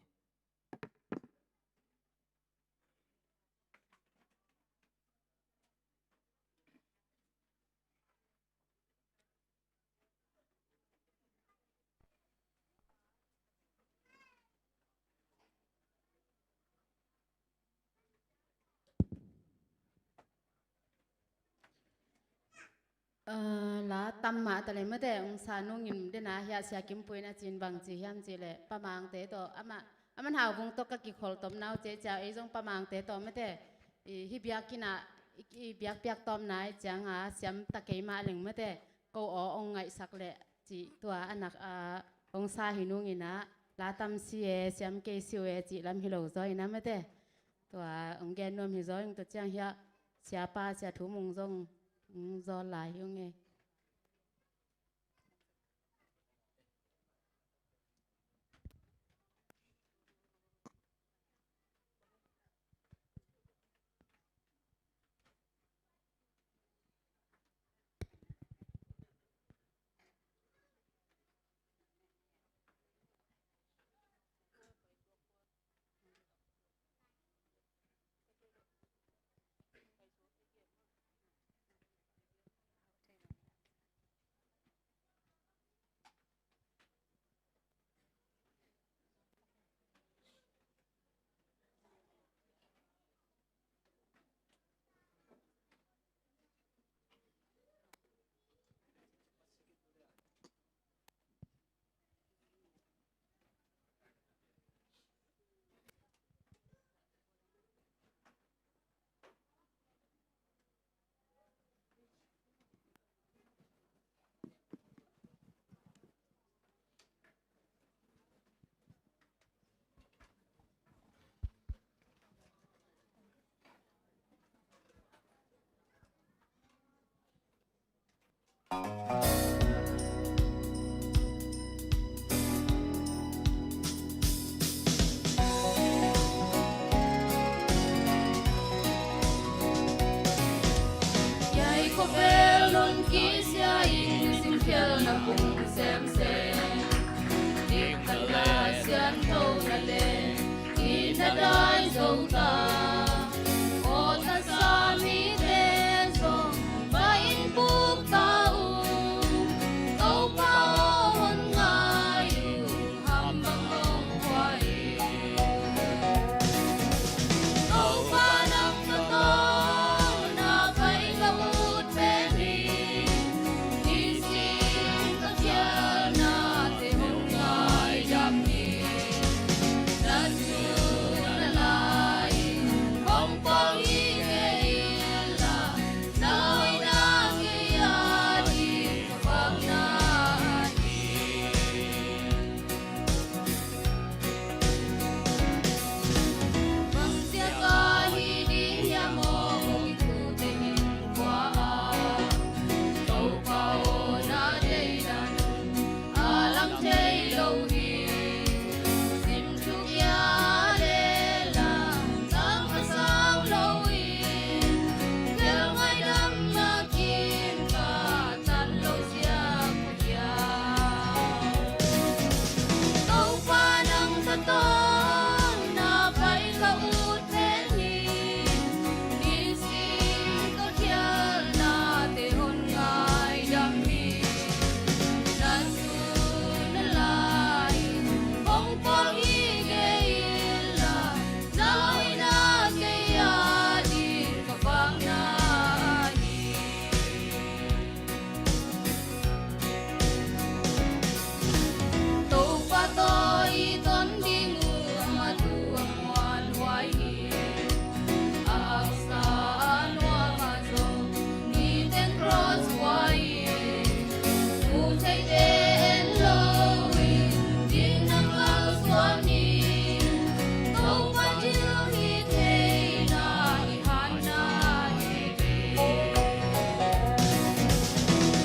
Aa, la tam mah ta leh mate, ong sa nungin dena hiah Sia Kim Puin a cin bang ci hiam cih leh, Pa Mangte tawh, amah, amah Hau Vung tawh ka kikhol tawm nau ci ciang, ei zong Pa Mangte tawh mate, i, hih biakinn ah i, i biakpiak tawmna i cianga siam ta kei mah leng mate, ko aw ong ngaihsak leh cih tua a nak a ong sa hi nungin ah, la tam si e, siam kei si uh e cih lam hi lo zaw in ah mate. Tua ong gen nuam hi zaw ing. Tua ciang hiah Siapa Sia Thu Mung zong ong zawl lai hi ung e. Hiai khawvel nun kisia in simkhialna pung semsem, diktatna siangthona le itna dai zo ta. Aw, taksa mite zong va in puk ta uh. Topa aw, hon ngai uh, ham bang hong huai. Topa nang ka tawh na pai ka ut pen hi. Nisim ka khialnate hong ngaidam hi. Na thu na lai hong pawl hi kei inla, na hoihna kei ading ka vakna hi. Bang ziak a hih ding hiam aw, hong it thute in kua a, Topa aw, na deidan a lang thei lo hi. Sim thuk hia le lang tang a sang lo hi. Khial ngaidamna kim ka tan lo ziak uh hia? Topa nang ka tawh na pai ka ut pen hi. Nisim ka khialnate hon ngaidam hi. Na thu na lai hong pawl hi kei inla, na hoihna kei ading ka vakna hi. Topa tawh i ton ding uh, amah thu a muanhuai hi. A haksa a nuam ah zong niteng cross huai hi. Muh theite en lo in, ding na kalsuan hi. Topa thilhihtheihna i hatna hi.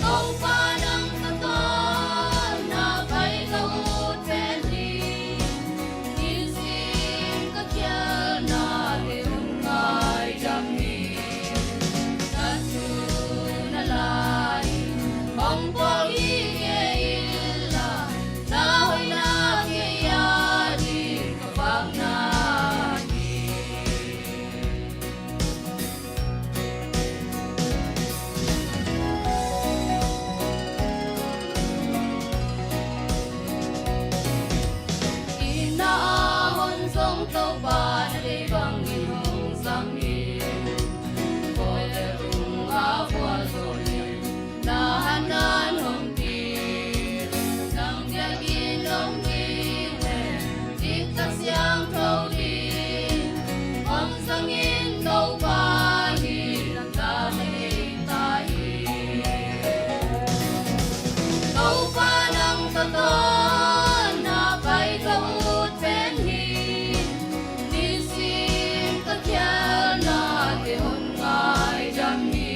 Topa nang ka tawh na pai ka ut pen hi. Nisim ka khialnate hong ngaidam hi. Na thu na lai hong pawl hi kei inla, na hoihna kei ading ka vakna hi. Itna a hon zong Topa na deih bangin hong zang hi. Khuate tung a vualzawl in na hatna hong pia. Nang biakinn dong ding le diktak siangtho ding hong zang in. Topa hi, na ta na deih ta hi. Topa nang ka tawh na pai ka ut pen hi. Nisim ka khialnate hon ngaidam hi.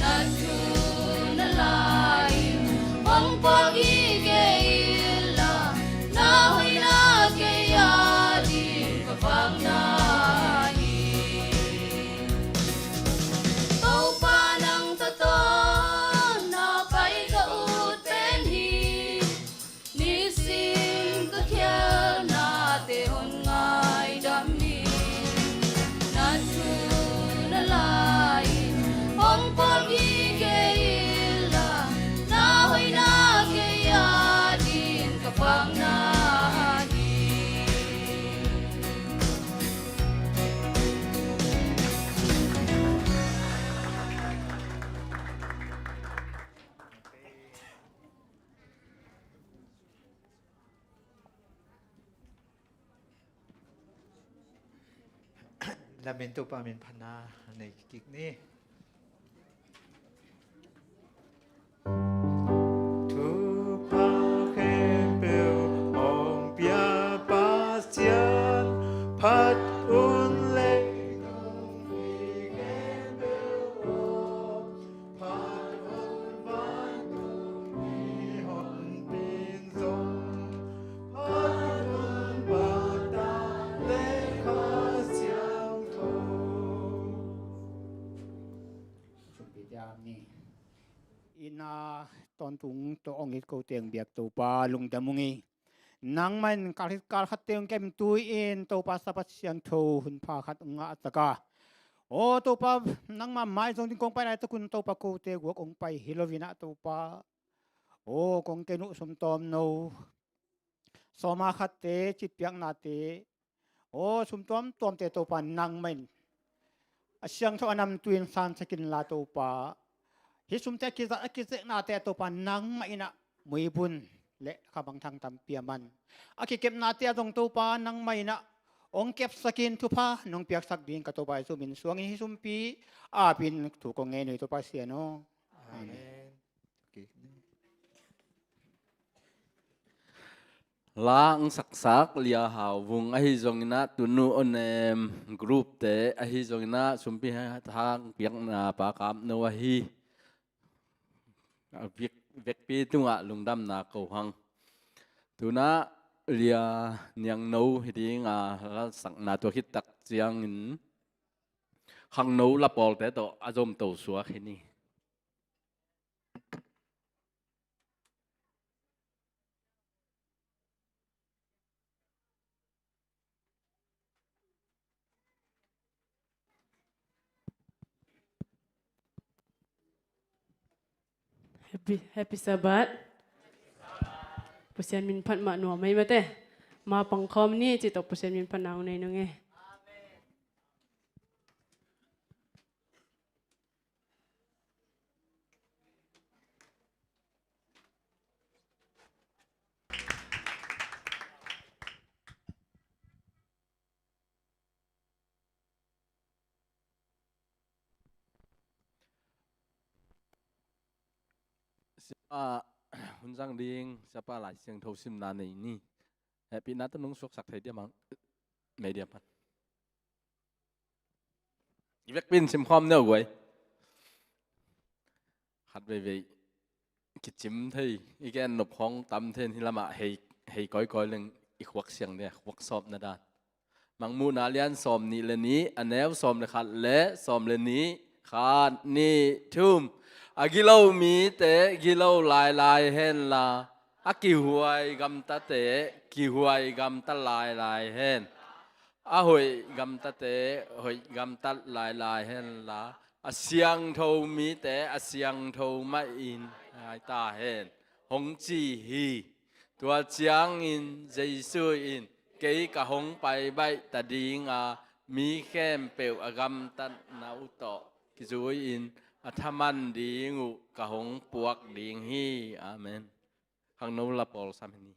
Na thu na lai hong pawl hi kei inla, na hoihna kei ading ka vakna hi. Topa nang ka tawh na pai ka ut pen hi. Nisim ka khialnate hon ngaidam hi. Na thu na lai hong pawl hi kei inla, na hoihna kei ading ka vakna hi. Lamin Topa min phatna nei kik ni. Thupha khempeuh hong pia Pasian, phat un leh hong mi khempeuh aw, phat un tawntung tawh hong it ko teng biak Topa lungdam ung hi. Nangmah in kal khat kal khatte hong kem tui-in Topa Sabbath siangtho hun pha khat hong ngah a taka, aw Topa, nangmah mai zong ding kong pai laitakun Topa kote guak hong pai hi lo-in ah Topa, aw kong ken uh sum tawmno sawma khatte citpiaknate, aw sum tuamtuamte Topa nangmah in a siangtho a namtui in sansak inla Topa, hih sumte a kiza a kizeknate ah Topa nangmah in ah muibun le khamangthang tampi a man a kikepnate ah zong Topa nangmah in ah hong kepsakin thupha nong piaksak ding ka Topa Jesu min suangin hih sumpi apin thu kong ngen uh hi Topa Sian aw. Amen. Amen. Okay. La hong saksak Lia Hau Vung ahi zongin ah, tunu Onem group te ahi zongin ah, sumpi hang piakna Pa Kap No ahi. A vek, vekpi tungah lungdamna ko hang. Tuna Lia Niang No hi ding a, la sakna tua khit tak ciangin Khangno la pawlte tawh a zomto suak hi ni. Happy, happy Sabbath. Pasian min phat mah nuam ei mate. Ma pangkhawm ni cih tawh Pasian min phat nang nei nung e. Siapa hun zang ding, siapa Lai Siangtho simna nei ni. Hehpihna tawh nong suaksak thei diam ang? Media pan i vekpi in simkhawm neu guai. Khat veivei kicim thei, i gen nop khawng tam thei in, hih lamah hei, hei kawikawi leng i khuak siang dia, khuak sawpna dan. Mangmuhna lian sawm nih le nih, a neu sawm le khat le sawm le nih. Khat, nih, thum. A gilo mite gilo lailai henla, a kihuai gamtate kihuai gamta lailai hen. A hoih gamtate hoih gamtat lailai henla, a siangtho mite a siangtho mahin ngai ta hen, hong ci hi. Tua ciangin Jesu in, kei ka hong pai baih ta ding a, mi khempeuh a gamtatna uh tawh kizui-in a thaman ding uh ka hong puak ding hi. Amen. Khangno la pawl sam hi ni.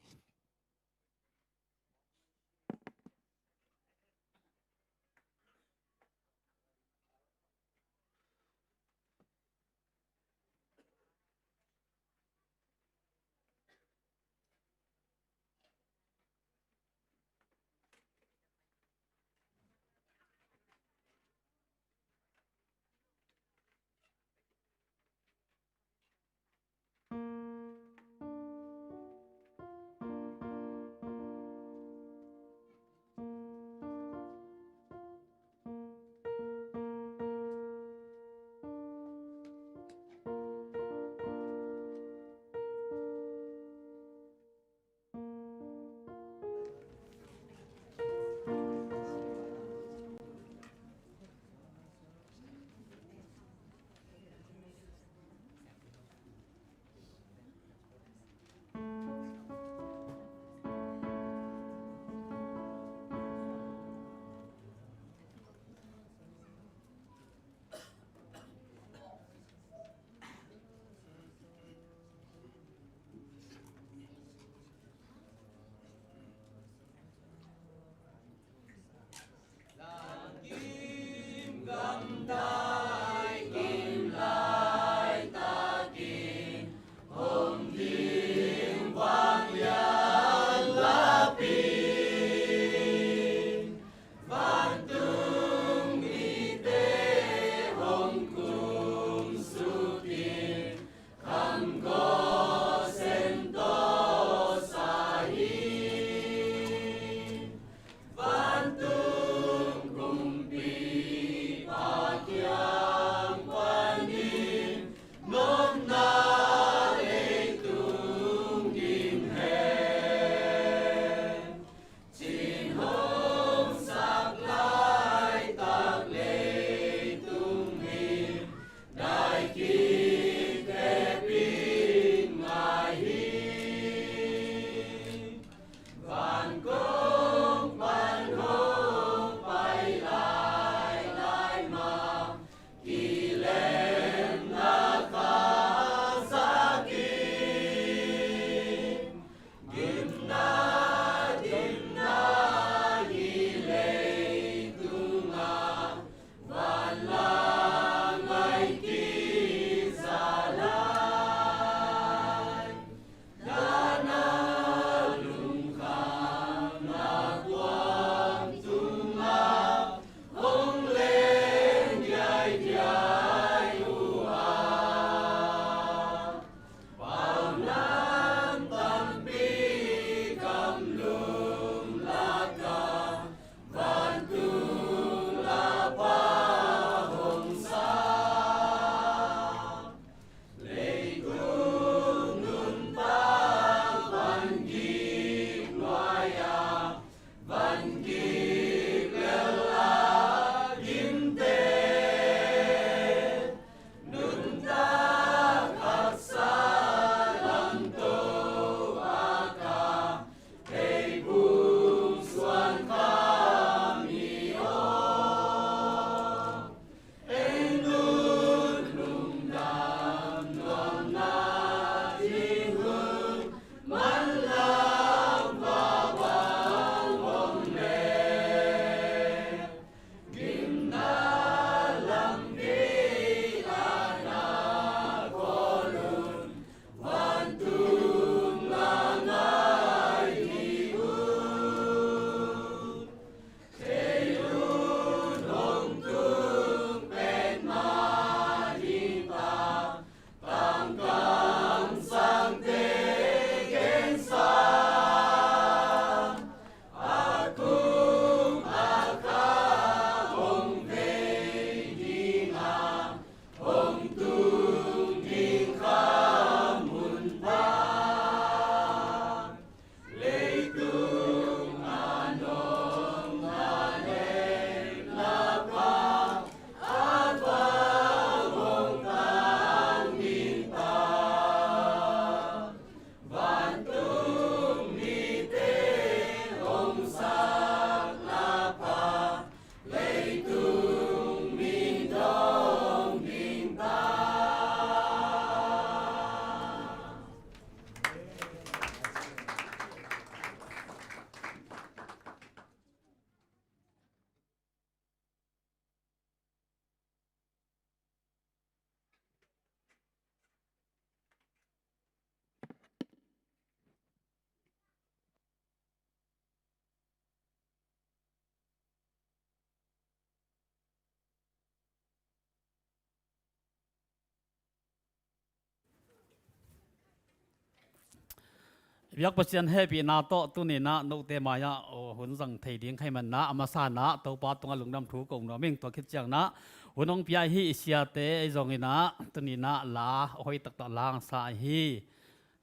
Biak Pasian hehpihna tawh tuni-in ah note mai-ah hun zang thei ding ka hih manin ah, a masa-in ah Topa tungah lungdam thu ko nuam ing. Tua khit ciangin ah hun hong pia ahi i siate ahi zongin ah tuni-in ah la a hoih taktak la hong sa ahi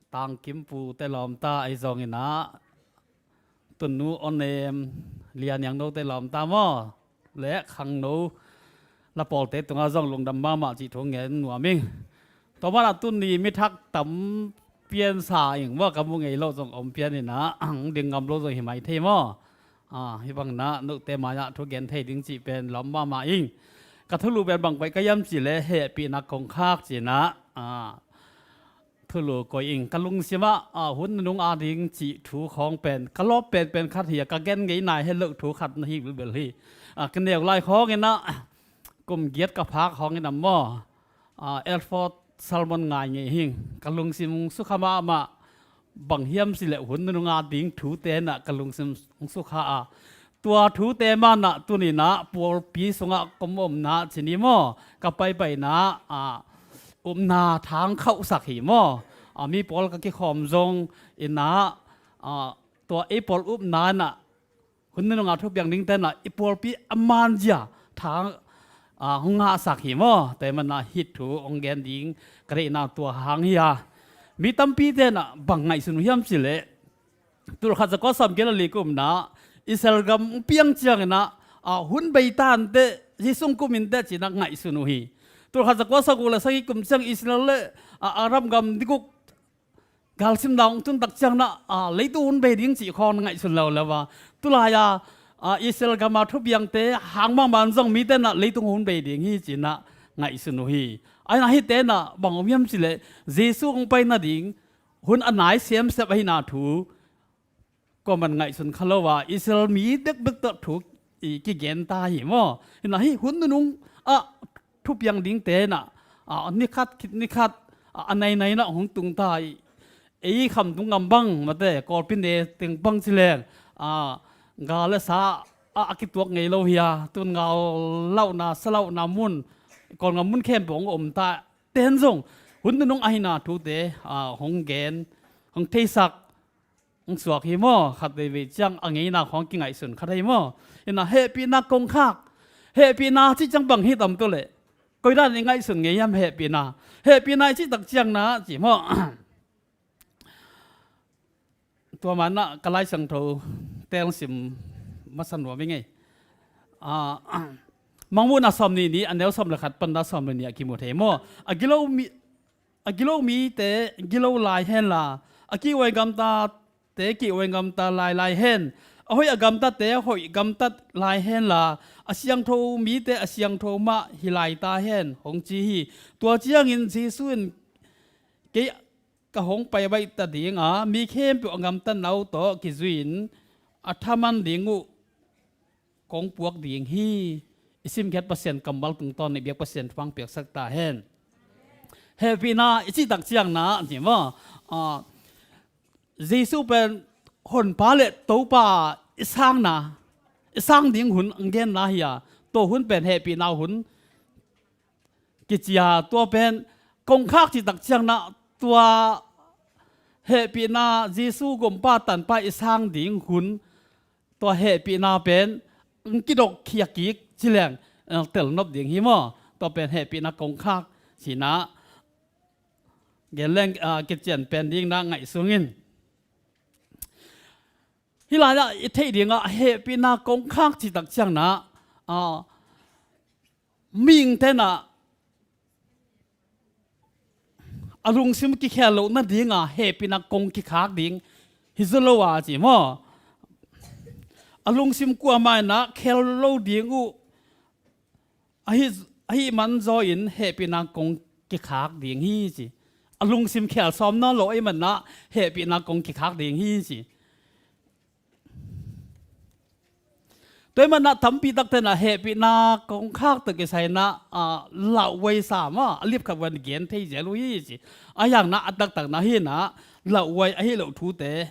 Tangkim Pu te lawmta ahi zongin ah Tunnu Aw Nem, Lia Niang note lawmta maw, le khangno la pawlte tungah zong lungdam mahmah cih thu ngen nuam ing. Tua manin ah tuni mi thak tam piansa ing maw, ka mu ngei loh zong om pian in ah, ding ngam lo zong hi mai thei maw. Ah, hih bangin ah note mai-ah thu gen thei ding cih pen lawm mahmah ing. Ka thulu pen bang pai ka hiam cih leh hehpihna kongkhak ci-in ah, ah, thulu koi ing. Ka lungsim ah, ah, hun nunung ading cih thu khawng pen ka lawp penpen khat hi a, ka gen ngei nai het loh thu khat na hi bilbil hi. Ah, ka neu lai khawngin ah kum giat ka phak khawngin ah maw, ah, Alfred Salmon ngai ngei hi ing. Ka lungsim sukha mahmah. Bang hiam cih leh hun nunung ading thute in ah ka lungsim sukha a, tua thute manin ah tuni-in ah pawlpi sungah ka om omna ci ni maw, ka paipaina ah upna thang khauhsak hi maw. Ah, mi pawl ka kikhawm zongin ah, ah, tua ei pawl upna in ah hun nunung a thupiang dingte in ah i pawlpi a manzia thang, ah, hong ngahsak hi maw. Tua ahih manin ah hih thu hong gen ding ka deihna tua hang hi a. Mi tampite in ah bang ngaihsun uh hiam cih leh, tulkhat zakua sawmgiat le li kum in ah Israel gam hong piang ciangin ah, ah, hun bei ta inteh, Jesu hong kum inteh ci-in ah ngaihsun uh hi. Tulkhat zakua saguk le sagih kum ciang Israel le, ah, Arab gam dikuk galsim dang hong tun tak ciangin ah, ah, leitung hun bei ding cih khawng ngaihsun leuleu a. Tulai-a, ah, Israel gam a thupiangte hang mahmah in zong mite in ah leitung hun bei ding hi ci-in ah ngaihsun uh hi. Ahi in ah hihte in ah bang om hiam cih leh Jesu hong pai nading hun a nai semsem ahihna thu kuaman ngaihsun kha lo a, Israel mi bekbek tawh thu i kigen ta hi maw. Hi in ah hih hun nunung ah thupiang dingte in ah, ah, ni khat khit ni khat, ah, a nainai in ah hong tung ta hi. Ei khamtung gam bang mate, Kawlpi ne teng bang ci leng, ah, gal le sa ah a kituak ngei lo hi a, tun gal lauhna, sa lauhna mun, Kawlgam mun khempeuh hong om ta. Ten zong hun nunung ahihna thute, ah, hong gen, hong theisak hong suak hi maw. Khat veivei ciang a ngeina khawng kingaihsun kha thei maw. Hi in ah hehpihna kongkhak, hehpihna cih ciang bang hi tam tu leh, koi dan i ngaihsun ngei hiam hehpihna? Hehpihna i cih tak ciangin ah ci maw. Tua manin ah ka Lai Siangtho teng sim masa nuam ing ei. Ah, Mangmuhna sawmnih nih, a neu sawm le khat pan a sawm le nih ah kimu thei maw. A gilo mi, a gilo mite gilo lai hen la, a kihhuai gamtate kihhuai gamta lai lai hen. A hoih a gamtate hoih gamtat lai hen la, a siangtho mite a siangtho mah hi lai ta hen, hong ci hi. Tua ciangin Jesu in, kei ka hong pai baih ta ding a, mi khempeuh a gamtatna uh tawh kizui-in a thaman ding uh kong puak ding hi. I simkhiat Pasian kammal tungtawn in i biak Pasian thupha hong piaksak ta hen. Hehpihna i cih tak ciangin ah, ni maw, ah, Jesu pen Honpa le Topa i sangna, i sang ding hun hong genna hi a, tua hun pen hehpihna hun kici a, tua pen kongkhak cih tak ciangin ah tua hehpihna, Jesu gumpa tanpa i sang ding hun, tua hehpihna pen hong kidok khia kik ci leng, eh, telnop ding hi maw. Tua pen hehpihna kongkhak ci-in ah gen leng, ah, kician pen ding in ah ngaihsun ing. Hih lai-ah i theih ding ah hehpihna kongkhak cih tak ciangin ah, ah, mihingte in ah a lungsim kikhel loh nading a hehpihna kong kikhak ding hi zaw lo a ci maw. A lungsim kuamah in ah khel lo ding uh ahih, ahih man zaw in hehpihna kong kikhak ding hi ci. A lungsim khel sawm nawn lo ahih manin ah hehpihna kong kikhak ding hi ci. Tua ahih manin ah tampi takte in ah hehpihna kongkhak tawh kisai in ah, ah, lauhuai sa maw, a lipkhat huai in gen thei zel uh hi ci. Ahi hangin ah a taktak in ah hih in ah lauhuai ahi loh thute,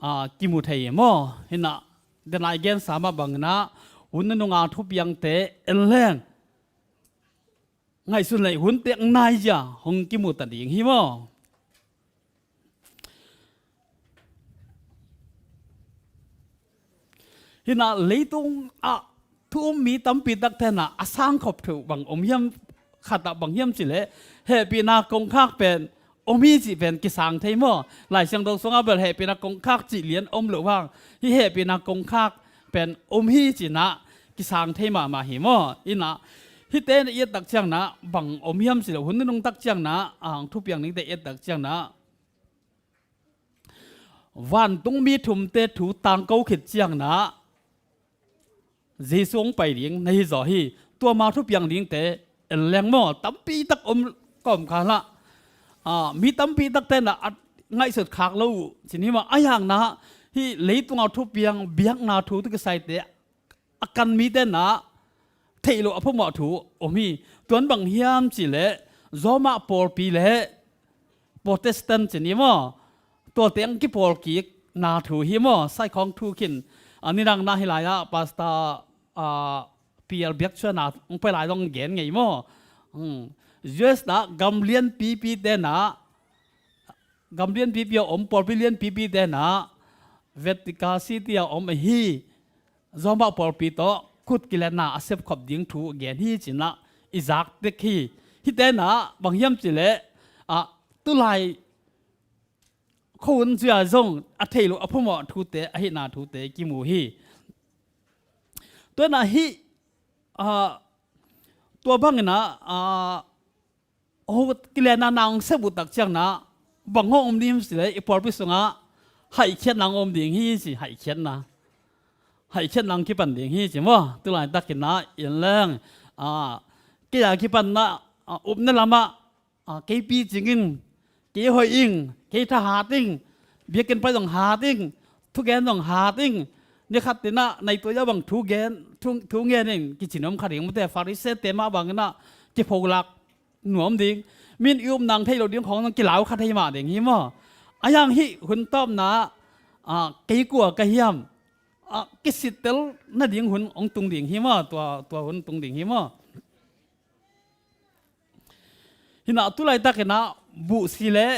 ah, kimu thei hi maw. Hi in ah, den a i gensa mah bangin ah hun nunung a thupiangte en leng ngaihsun leh hunte hong naizia hong kimu ta ding hi maw. Hinah leitung ah thu um mi tampi tak tenah a sangkhop theuh bang om hiam, khatah bang hiam cileh hehpihna kongkhak pen om hi cih pen kisang thei maw? Lai Siangtho sungah bel hehpihna kongkhak cih lian om lo hang, hih hehpihna kongkhak pen om hi cinah kisang thei mahmah hi maw? Inah hihte na i et tak ciangnah bang om hiam cileh hun nunung tak ciangnah ang thupiang ningte i et tak ciangnah vantungmi thumte thu tangko khit ciangnah Jesu hong pai ding na hi zaw hi. Tua ma thupiang dingte en leng maw, tampi tak om kawm khalah, ah, mi tampi tak tenah a ngaihsut khak lo uh cin hi maw? A hiangna hih leitungah thupiang biakna thu tu kisaite a kan mi tenah theih loh a phamawh thu om hi. Tuan bang hiam cileh Roma pawlpi le Protestant cin hi maw? Tuate ang kipawlkikna thu hi maw? Saikhawng thu khin a nidangna hi lai-ah Pastor, ah, P L Biakcuana ang pai lai dong gen ngei maw? Hmm. U S na gam lianpipi tenah gam lianpipi a om pawlpi lianpipi tenah Vatican City a om ahi Roma pawlpi tawh khut kilenna a sepkhop ding thu gen hi cinah i zak tek hi. Hih tenah bang hiam cileh, ah, tulai khuahun zuia zong a theih loh a phamawh thute, a hihna thute kimu hi. Tuanah hih, ah, tua banginah, ah, ho kilenna nang sep uh tak ciangnah bang hong om ding cileh i pawlpi sungah haihkhiatna hong om ding hi ci, haihkhiatna. Haihkhiatna hong kipan ding hi ci maw? Tulai takinah in leng, ah, kei a kipanna, ah, upna lamah, ah, kei picing ing, kei hoih ing, kei thahat ing, biakinn pai zong hat ing, thugen zong hat ing, ni khat tinah nai tuai a bang thugen, thu, thu ngen ing kici nuam kha ding mate, Pharisee te mah banginah kipholak nuam ding. Min i upna hong thei lo ding khawng zong kilau kha thei mah ding hi maw? A hiang hih hun tawpna, ah, kei kua ka hiam, ah, kisittel nading hun hong tung ding hi maw? Tua, tua hun tung ding hi maw? Hinah tulai takinah buhsi le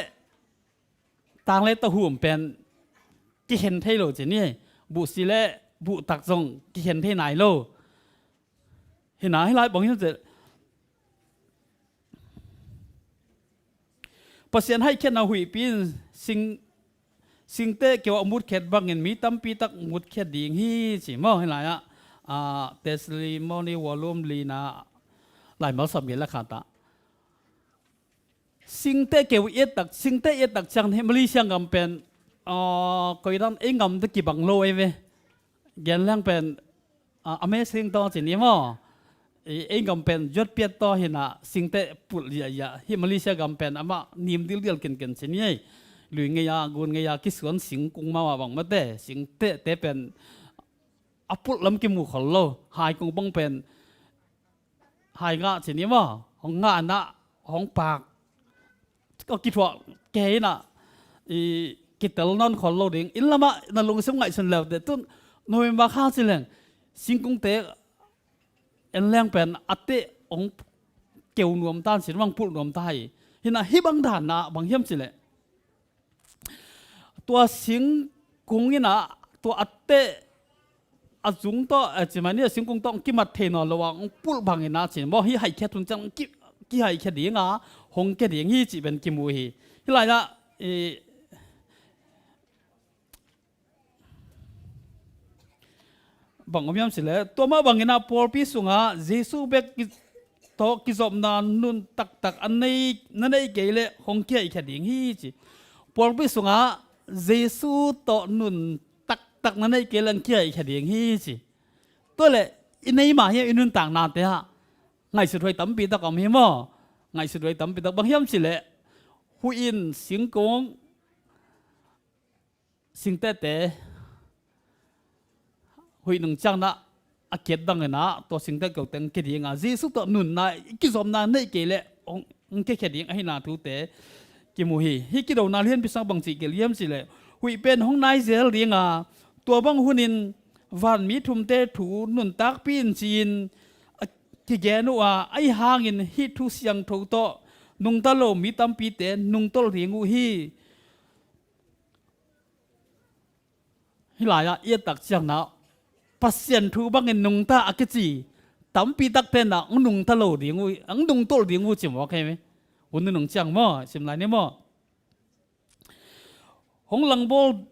tang le tahum pen kikhen thei lo cin hi. Buhsi le buhtak zong kikhen thei nai lo. Hinah hih lai bang hiam cileh Pasian haihkhiatna huihpi in sing, singteh keu a mutkhiat bangin mi tampi tak mutkhiat ding hi ci maw? Hih lai-ah, ah, Testimony volume lina laimal sawm giat le khatah singteh keu i et tak, singteh i et tak ciang hi Malaysia gam pen, ah, koidan ei gam tawh kibang lo ei ve. Gen leng pen, ah, amazing tawh cin hi maw? Ei, ei gam pen zuat piat tawh hinah singteh pulh ziahziah. Hih Malaysia gam pen amah nim dildial kenken cin hi ei. Lui ngei-a, gun ngei-a kisuan singkung mahmah bang mate. Singtehte pen a pulh lam kimu khol lo. Haikung bang pen hai ngah cin hi maw? Hong ngah inah hong pak, a kithuah kei inah i kitel nawn khol lo ding. Inn lamah na lungsim ngaihsun leute tun November kha cileng singkungte en leng pen a teh hong keu nuam tan cin, hong pulh nuam ta hi. Hinah hih bang danah bang hiam cileh tua singkung inah tua a teh a zung tawh, eh, cimani a singkung tawh hong kimat thei nawn lo a hong pulh bang inah cin maw, hih haihkhiat hun ciang ki, kihaihkhiat dinga hong kia ding hi cih pen kimu hi. Hih lai-ah, eh, bang om hiam cileh tua mah banginah pawlpi sungah Jesu bek ki, tawh kizopna nun taktak a nei, na neih kei leh hong kihaihkhiat ding hi ci. Pawlpi sungah Jesu tawh nun taktak na neih kei leh hong kihaihkhiat ding hi ci. Tua leh i nei mah hiam i nuntaknate ah ngaihsut huai tampi tak om hi maw? Ngaihsut huai tampi tak bang hiam cileh huih in singkung singtehte huih nung ciangnah a kiat danginah tua singteh keute hong kia dinga Jesu tawh nunna i kizopna neih kei leh hong, hong kiakhia ding ahina thute kimu hi. Hih kidona lianpi sang bang cih gelh hiam cileh huih pen hong nai zel dinga tua bang hunin vanmi thumte thu nuntakpi in ci-in a kigen uh a, ahi hangin hih thu siangtho tawh nungta lo mi tampite nungtolh ding uh hi. Hih lai-ah i et tak ciangnah Pasian thu bangin nungta a kici tampi tak tenah ang nungta lo ding uh, ang nungtolh ding uh ci maw, kei mi? Hun nunung ciang maw, sim lai ni maw? Hong langbawl,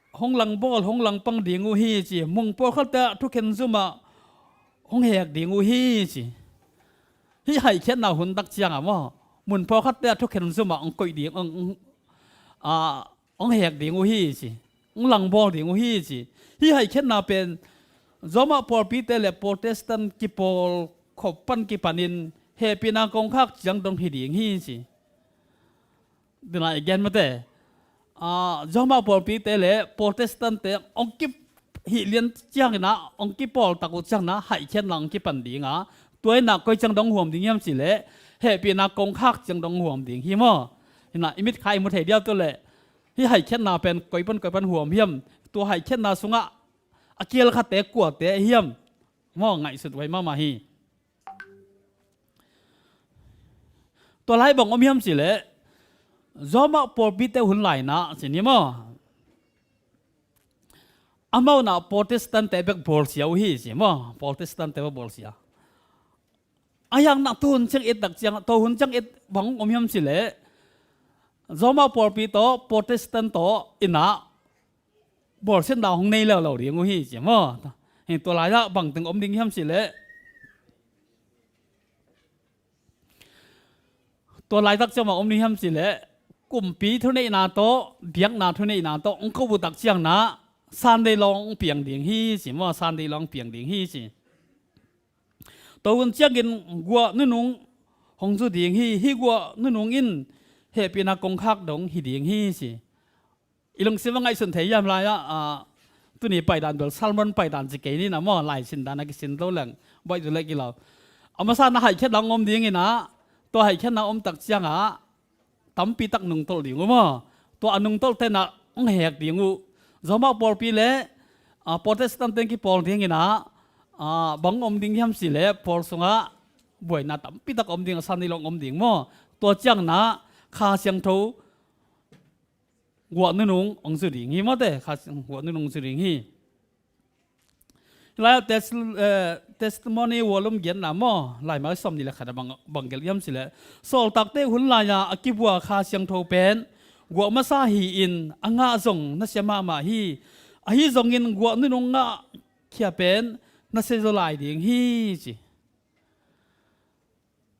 hong langbawl, hong langpang ding uh hi ci. Mung pawlkhatte ah thukhen zumah hong hek ding uh hi ci. Hih haikhiatna hun tak ciangah maw, mun pawlkhatte ah thukhen zumah hong koih ding, hong, hong, ah, hong hek ding uh hi ci. Hong langbawl ding uh hi ci. Hih haikhiatna pen Roma pawlpite le Protestant kipawl khop pan kipanin hehpihna kongkhak ciang dong hi ding hi ci. Dinah i gen mate. Ah, Roma pawlpite le Protestant-te hong kihih lian cianginah hong kipawl tak uh cianginah haikhiatna hong kipan dinga, tua inah koi ciang dong huam ding hiam cileh hehpihna kongkhak ciang dong huam ding hi maw? Hinah i mitkha i mu thei diau tu leh hih haikhiatna pen koi pan koi pan huam hiam? Tua haikhiatna sungah a kial khatte kuate hiam? Maw, ngaihsut huai mahmah hi. Tua lai bang om hiam cileh Roma pawlpite hun lainah ci ni maw? Amau nah Protestant-te bek bawlsia uh hi ci maw? Protestant-te bek bawlsia. A hiangna tu hun ciang et tak ciang, tu hun ciang et bang om hiam cileh Roma pawlpi tawh Protestant tawh inah bawlsiatna hong nei leuleu ding uh hi ci maw? Hi, tua lai-ah bangteng om ding hiam cileh, tua laitak ciang bang om ding hiam cileh kumpi thuneihna tawh, biakna thuneihna tawh hong ko uh tak cianginah Sunday law hong piang ding hi ci maw? Sunday law hong piang ding hi ci. Tua hun ciangin guah nunung hong zu ding hi. Hih guah nunung in hehpihna kongkhak dong hi ding hi ci. I lungsim a ngaihsun thei hiam lai-ah, ah, tuni paidan bel sermon paidan ci kei ni na maw, laisin dan a kisin lo leng baih zu leh kilau. A masa na haikhiatna hong om dinginah, tua haikhiatna om tak ciangah tampi tak nungtolh ding uh maw? Tua a nungtolh tenah hong hek ding uh. Roma pawlpi le, ah, Protestant teng kipawl dinginah, ah, bang om ding hiam cileh pawl sungah buaina tampi tak om ding, a Sunday law hong om ding maw? Tua cianginah Kha Siangtho guah nunung hong zu ding hi mawte, Kha Siang-, guah nunung hong zu ding hi. Lai-ah tes-, eh, Testimony volume giatna maw, laimai sawm nih le khat a bang, bang gelh hiam cileh, sawltakte hun lai-a a kibua Kha Siangtho pen guah masa hi-in a ngah zong nasia mahmah hi. Ahi zongin guah nunung ngahkhia pen nasia zaw lai ding hi ci.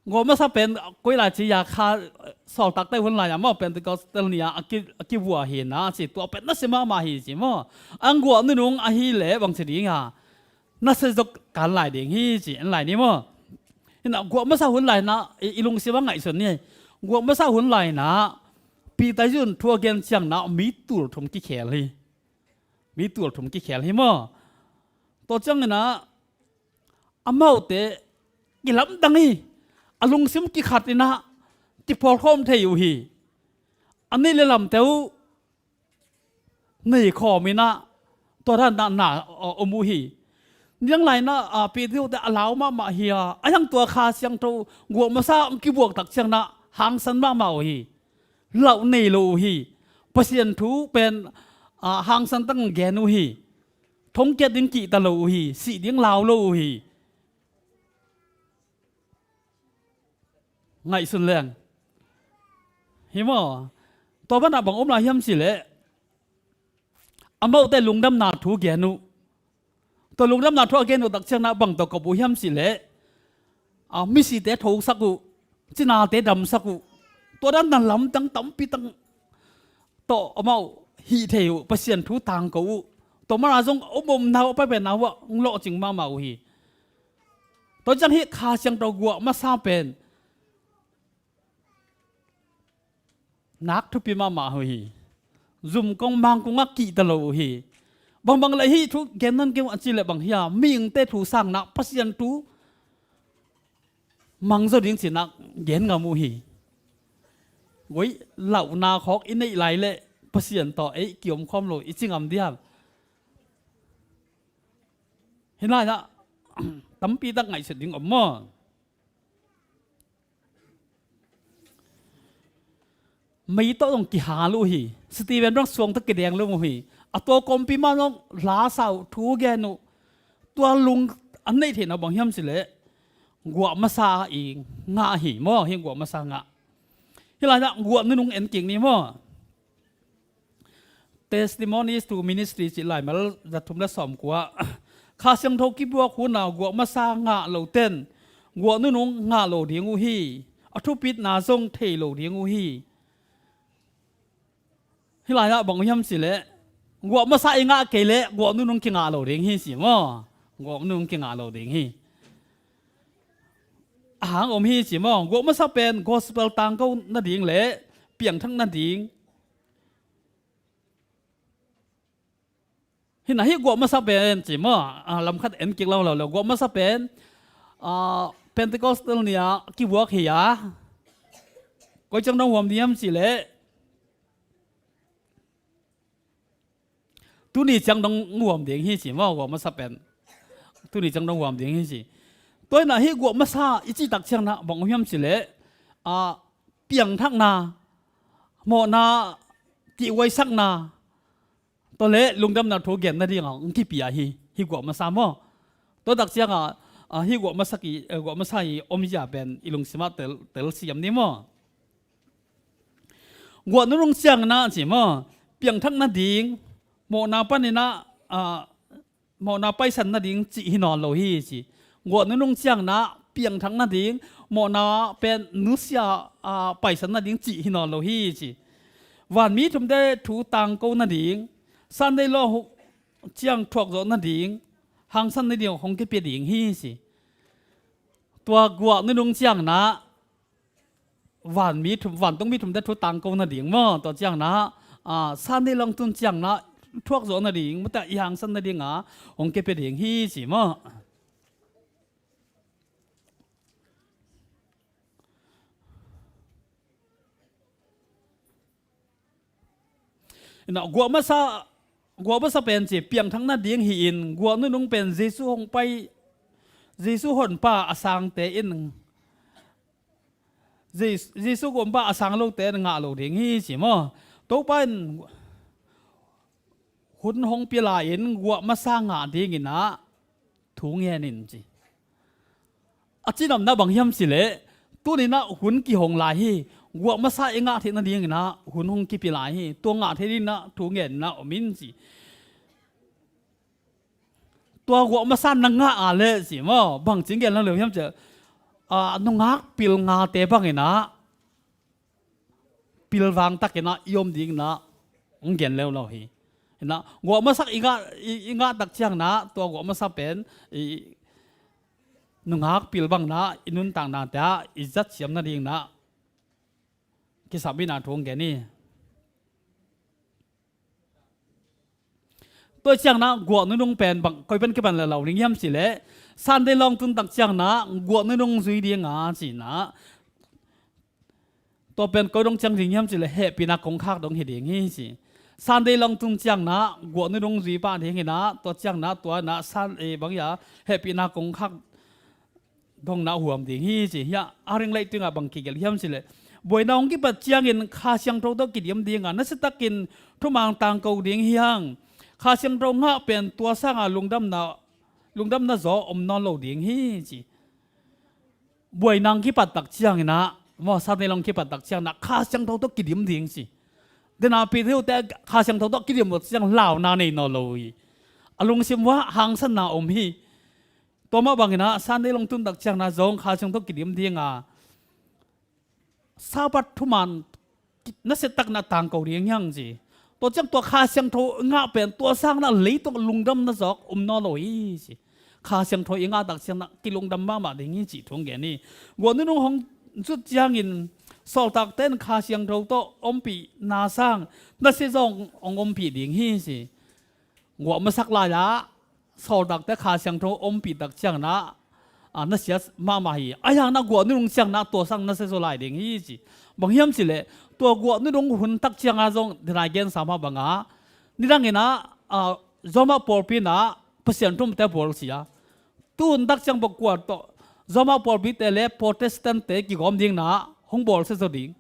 Guah masa pen koi lai ci-a, Kha, sawltakte hun lai-a maw, Pentecostal ni-a a ki, a kibua hi na ci, tua pen nasia mahmah hi ci maw? Ang guah nunung ahih leh bang ci ding a, nasia zaw kan lai ding hi ci, en lai ni maw? Hinah guah masa hun lai-inah i, i lungsim a ngaihsun ni. Guah masa hun lai-inah Peter in thu a gen cianginah mi tul thum kikhel hi. Mi tul thum kikhel hi maw? Tua cianginah amaute kilamdang hi. A lungsim kikhat inah kipawlkhawm thei uh hi. A neih le lamte uh neikhawm inah tua dan na, na, uh, om uh hi. Niang lai-inah, uh, Peter te a lau mahmah hi a, a hiang tua Kha Siangtho guah masa hong kibuak tak cianginah hangsan mahmah uh hi. Lauh nei lo uh hi. Pasian thu pen, ah, hangsan tak gen uh hi. Thongkiat ding kihta lo uh hi. Sih ding lau lo uh hi. Ngaihsun leng. Hi maw? Tua banah bang om lai hiam cileh, amaute lungdamna thu gen uh. Tua lungdamna thu a gen uh tak cianginah bang tawh kop uh hiam cileh, a, misite thosak uh, cinate damsak uh. Tua dan na lamdang tampi tak tawh amau hih thei uh, Pasian thu tangko uh. Tua mana zong a om omna uh, a paipaina uh ah hong lawhcing mahmah uh hi. Tua ciang hih Kha Siangtho guah masa pen nak thupi mahmah uh hi. Zumkong mangkungah kihta lo uh hi. Bangbang leh hih thu gen nan kei uh a ci leh bang hia, mihingte thu sangna Pasian thu mang zaw ding cinah gen ngam uh hi. Oi, lauhna khawk i neih lai leh Pasian tawh ei kiomkhawm lo i ci ngam diam? Hi lai-ah tampi tak ngaihsut ding om maw? Mei tawh zong kihal uh hi. Stephen bang suang tawh kideng lum uh hi. A tua kawmpi mah zong la sa uh, thu gen uh. Tua lung an neih theihna bang hiam cileh guah masa i ngah hi maw, hi guah masa ngah. Hih lai-ah guah nunung en kik ni maw. Testimonies to Ministry cih laimal zathum le sawmkua. Kha Siangtho kibuak hun a guah masa ngah lo ten guah nunung ngah lo ding uh hi. A thupitna zong thei lo ding uh hi. Hih lai-ah bang uh hiam cileh guah masa i ngah kei leh guah nunung kingah lo ding hi ci maw. Guah nunung kingah lo ding hi. A hang om hi ci maw. Guah masa pen gospel tangko nading le piangthak nading. Hih na hih guah masa pen ci maw, a, lamkhat en kik lo lo lo. Guah masa pen, a, Pentecostal ni-a kibuak hi a. Koi ciang dong huam ding hiam cileh tuni ciang dong huam ding hi ci maw, guah masa pen. Tuni ciang dong huam ding hi ci. Tua hi na hih guah masa i cih tak ciangin ah bang uh hiam cileh, a, piangthakna, mawhna, kihhuaisakna, tua le lungdamna thu gen nading a hong kipia hi, hih guah masa maw. Tua tak ciangin ah, a, hih guah masa ki, eh, guah masa i omzia pen i lungsimah tel, telsiam ni maw. Guah nunung ciangin ah ci maw, piangthak nading, mawhna panin ah, a, mawhna paisan nading cih hi nawn lo hi ci. Guah nunung ciangin ah piangthak nading, mawhna pen nusia, a, paisan nading cih hi nawn lo hi ci. Vanmi thumte thu tangko nading, Sunday law hu-, ciang thuakzawh nading, hangsan nading hong kipia ding hi ci. Tua guah nunung ciangin ah vanmi thum, vantungmi thumte thu tangko nading maw, tua ciangin ah, a, Sunday law tun ciangin ah thuakzawh nading, mate i hangsan nading a hong kipia ding hi ci maw. Ina, guah masa, guah masa pen ci piangthak nading hi-in, guah nunung pen Jesu hong pai, Jesu honpa a sangte in, Jes-, Jesu honpa a sang lote in ngah lo ding hi ci maw. Topa in hun hong pia lai-in guah masa ngah dingin ah thu ngen in ci. A cinopna bang hiam cileh, tuni-in ah hun kihong lai hi, guah masa i ngah theih nadingin ah hun hong kipia lai hi, tua ngah theih dingin ah thu ngen in ah om in ci. Tua guah masa na ngah a leh ci maw, bangci gen lo leu hiam cileh, a, nungak pil ngate bangin ah pilvang takin ah i om dingin ah hong gen leu lo hi. Ina, guah masa i ngah, i, i ngah tak ciangin ah tua guah masa pen i nungak pil bangin ah i nuntaknate ah i zatsiam nadingin ah kisam in ah thu hong gen hi. Tua ciangin ah guah nunung pen bang, koi pen kipan le lo ding hiam cileh, Sunday law tun tak ciangin ah guah nunung zui ding a ci-in ah, tua pen koi dong ciang ding hiam cileh hehpihna kongkhak dong hi ding hi ci. Sunday law tun ciangin ah guah nunung zui pah dingin ah, tua ciangin ah tua in ah Sun-, eh, bang hiam, hehpihna kongkhak dongna huam ding hi ci. Hiah a ring leitungah bang kigelh hiam cileh, buaina hong kipat ciangin Kha Siangtho tawh kidim ding a, nasiatakin thuman tangko ding hi hang. Kha Siangtho ngah pen tua sangin lungdamna, lungdamna zaw om nawn lo ding hi ci. Buaina hong kipat tak ciangin ah, maw, Sunday law hong kipat tak ciangin ah Kha Siangtho tawh kidim ding ci. Dena Peter te Kha Siangtho tawh kidim lo ciang launa nei nawn lo hi. A lungsim uah hangsanna om hi. Tua mah bangin ah Sunday law tun tak ciangin ah zong Kha Siangtho kidim ding a, Sabbath thuman nasiatakna tangko ding hi hang ci. Tua ciang tua Kha Siangtho ngah pen tua sangin ah leitung lungdamna zaw om nawn lo hi ci. Kha Siangtho i ngah tak ciangin ah kilungdam mahmah ding hi ci thu hong gen hi. Guah nunung hong zut ciangin sawltakte in Kha Siangtho tawh ompihna sang nasia zong hong ompih ding hi ci. Guah masak lai-ah sawltakte Kha Siangtho ompih tak ciangin ah, a, nasia mahmah hi. Ahi hangin ah guah nunung ciangin ah tua sang nasia zaw lai ding hi ci. Bang hiam cileh, tua guah nunung hun tak ciangin ah zong dena i gensa mah bangin ah, nidangin ah, a, Roma pawlpi in ah Pasian thumte bawl ci a. Tu hun tak ciang bang kua tawh Roma pawlpite le Protestant-te kigawm dingin ah hong bawlsia zaw ding.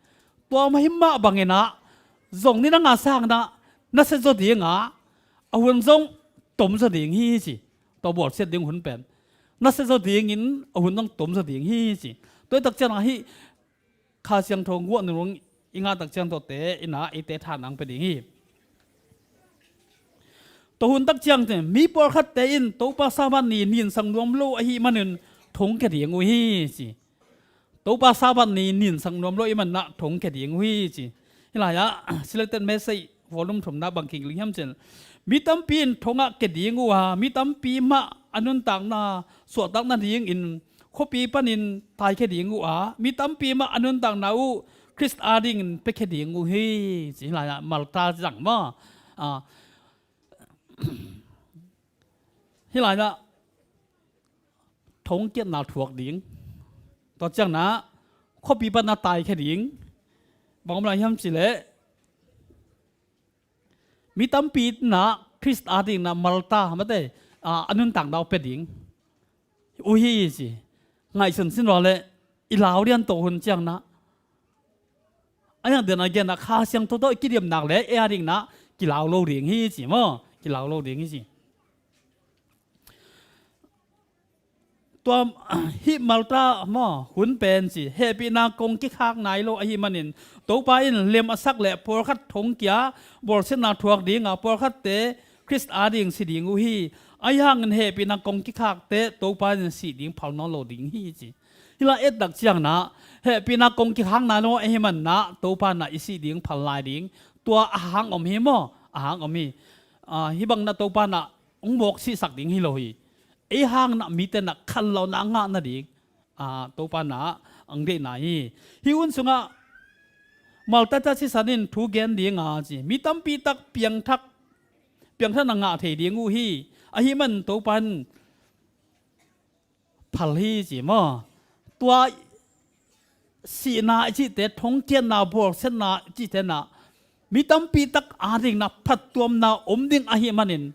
Tua mah hi mah bangin ah zong nidang a sangin ah nasia zaw ding a, a hun zong tom zaw ding hi ci. Tua bawlsiat ding hun pen nasia zaw dingin a hun dang tom zaw ding hi ci. Tua i tak ciangah hih Kha Siangtho guah nunung i ngah tak ciang tuate in ah eite tha nang pia ding hi. Tua hun tak ciang te mi pawlkhatte in Topa Sabbath ni ninsak nuam lo ahih manin thong kia ding uh hi ci. Topa Sabbath ni ninsak nuam lo ahih manin ah thong kia ding uh hi ci. Hih lai-ah selected message volume thumna bang kiging hiam cin, mi tampi in thongah kia ding uh a, mi tampi mah a nuntakna suahtak nadingin khuapi panin taikhia ding uh a, mi tampi mah a nuntakna uh Khrist adingin piakhia ding uh hi ci. Hih lai-ah Malta zang maw? A, hih lai-ah thongkiatna thuak ding. Tua ciangin ah khuapi pan a taikhia ding. Bang om lai hiam cih leh mi tampi in ah Khrist adingin ah Malta mate, a, a nuntakna uh pia ding uh hi ci. Ngaihsun sin ua leh i lau lian tua hun ciangin ah a, a diakin a gen a Kha Siangtho tawh i kidiam nak leh ei adingin ah kilau lo ding hi ci maw? Kilau lo ding hi ci. Tua hih Malta maw hun pen ci hehpihna kong kikhak nai lo ahih manin Topa in lem a sak leh pawlkhat thongkia bawlsiatna thuak ding a, pawlkhatte Khrist ading si ding uh hi. Ahi hangin hehpihna kong kikhakte Topa in sih ding phal nawn lo ding hi ci. Hih lai et tak ciangin ah hehpihna kong kikhak nai lo ahih manin ah Topa in ah i sih ding phal lai ding. Tua a hang om hi maw? A hang om hi. A, hih bangin ah Topa in ah hong mawk sihsak ding hi lo hi. Ei hangin ah mite in ah khanlawhna a ngah nading, a, Topa in ah hong deihna hi. Hih hun sungah Malta sisan in thu gen ding a ci, mi tampi tak piangthak, piangthakna ngah thei ding uh hi. Ahih manin Topa in phal hi ci maw? Tua sihna i cihte, thongkiatna, bawlsiatna i cihte in ah mi tampi tak adingin ah phattuamna om ding ahih manin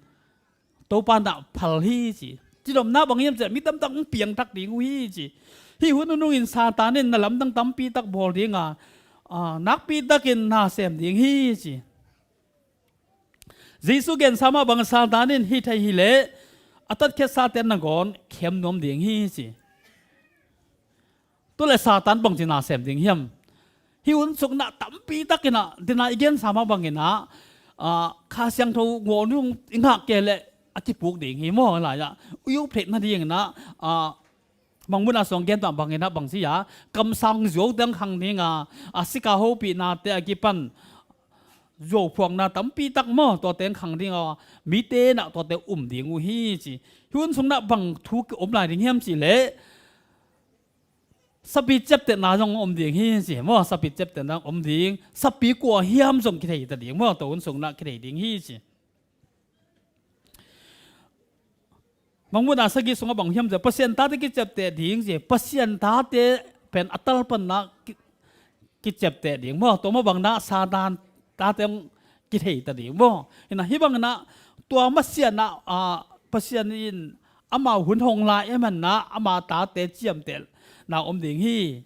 Topa in ah phal hi ci. Cidamna bang hiam cih leh mi tampi tak hong piangthak ding uh hi ci. Hih hun nunungin Satan in na lamdang tampi tak bawl ding a, a, nakpi takin na sem ding hi ci. Jesu gensa mah bangin Satan in hih thei hi leh a tatkhiatsate nangawn khem nuam ding hi ci. Tua leh Satan bangci na sem ding hiam? Hih hun sungah tampi takin ah, dena i gensa mah bangin ah, a, Kha Siangtho guah nung i ngah kei leh a kipuk ding hi maw? Lai-ah uiup theih nadingin ah, a, Mangmuhna sung gen tuah bangin ah bang ci a, kamsang zuau teng khang ding a, a, sika hopihnate a kipan zuau phuakna tampi tak maw, tua teng khang ding a, mite in ah tuate um ding uh hi ci. Hih hun sungah bang thu ki om lai ding hiam cih leh sapi ciaptehna zong om ding hi ci maw? Sapi ciaptehna om ding, sapi kua hiam zong kithei ta ding maw? Tua hun sungah kithei ding hi ci. Mangmuhna sagih sungah bang hiam cih leh Pasian tate kiciapteh ding ci. Pasian tate pen a talpanna ki, kiciapteh ding maw? Tua mah bangin ah Satan tate hong kithei ta ding maw? Hi in ah hih bangin ah tua masiah in ah, a, Pasian in amau hun hong lai ahih manin ah ama tate ciamtehna om ding hi.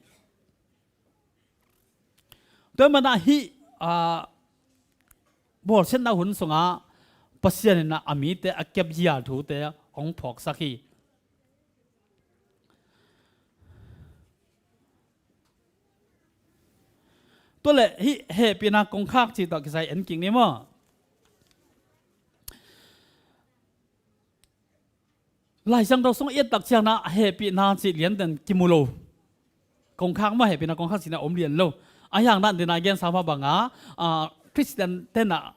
Tua ahih manin ah hih, a, bawlsiatna hun sungah Pasian in ah a mite a kepzia thute hong phawksak hi. Tua leh hih hehpihna kongkhak cih tawh kisai en kik ni maw? Lai Siangtho sung i et tak ciangin ah hehpihna cih lianten kimu lo. Kongkhak mah hehpihna kongkhak cihna om lian lo. Ahi hangin ah dena i gensa mah bangin, a, Khristian ten ah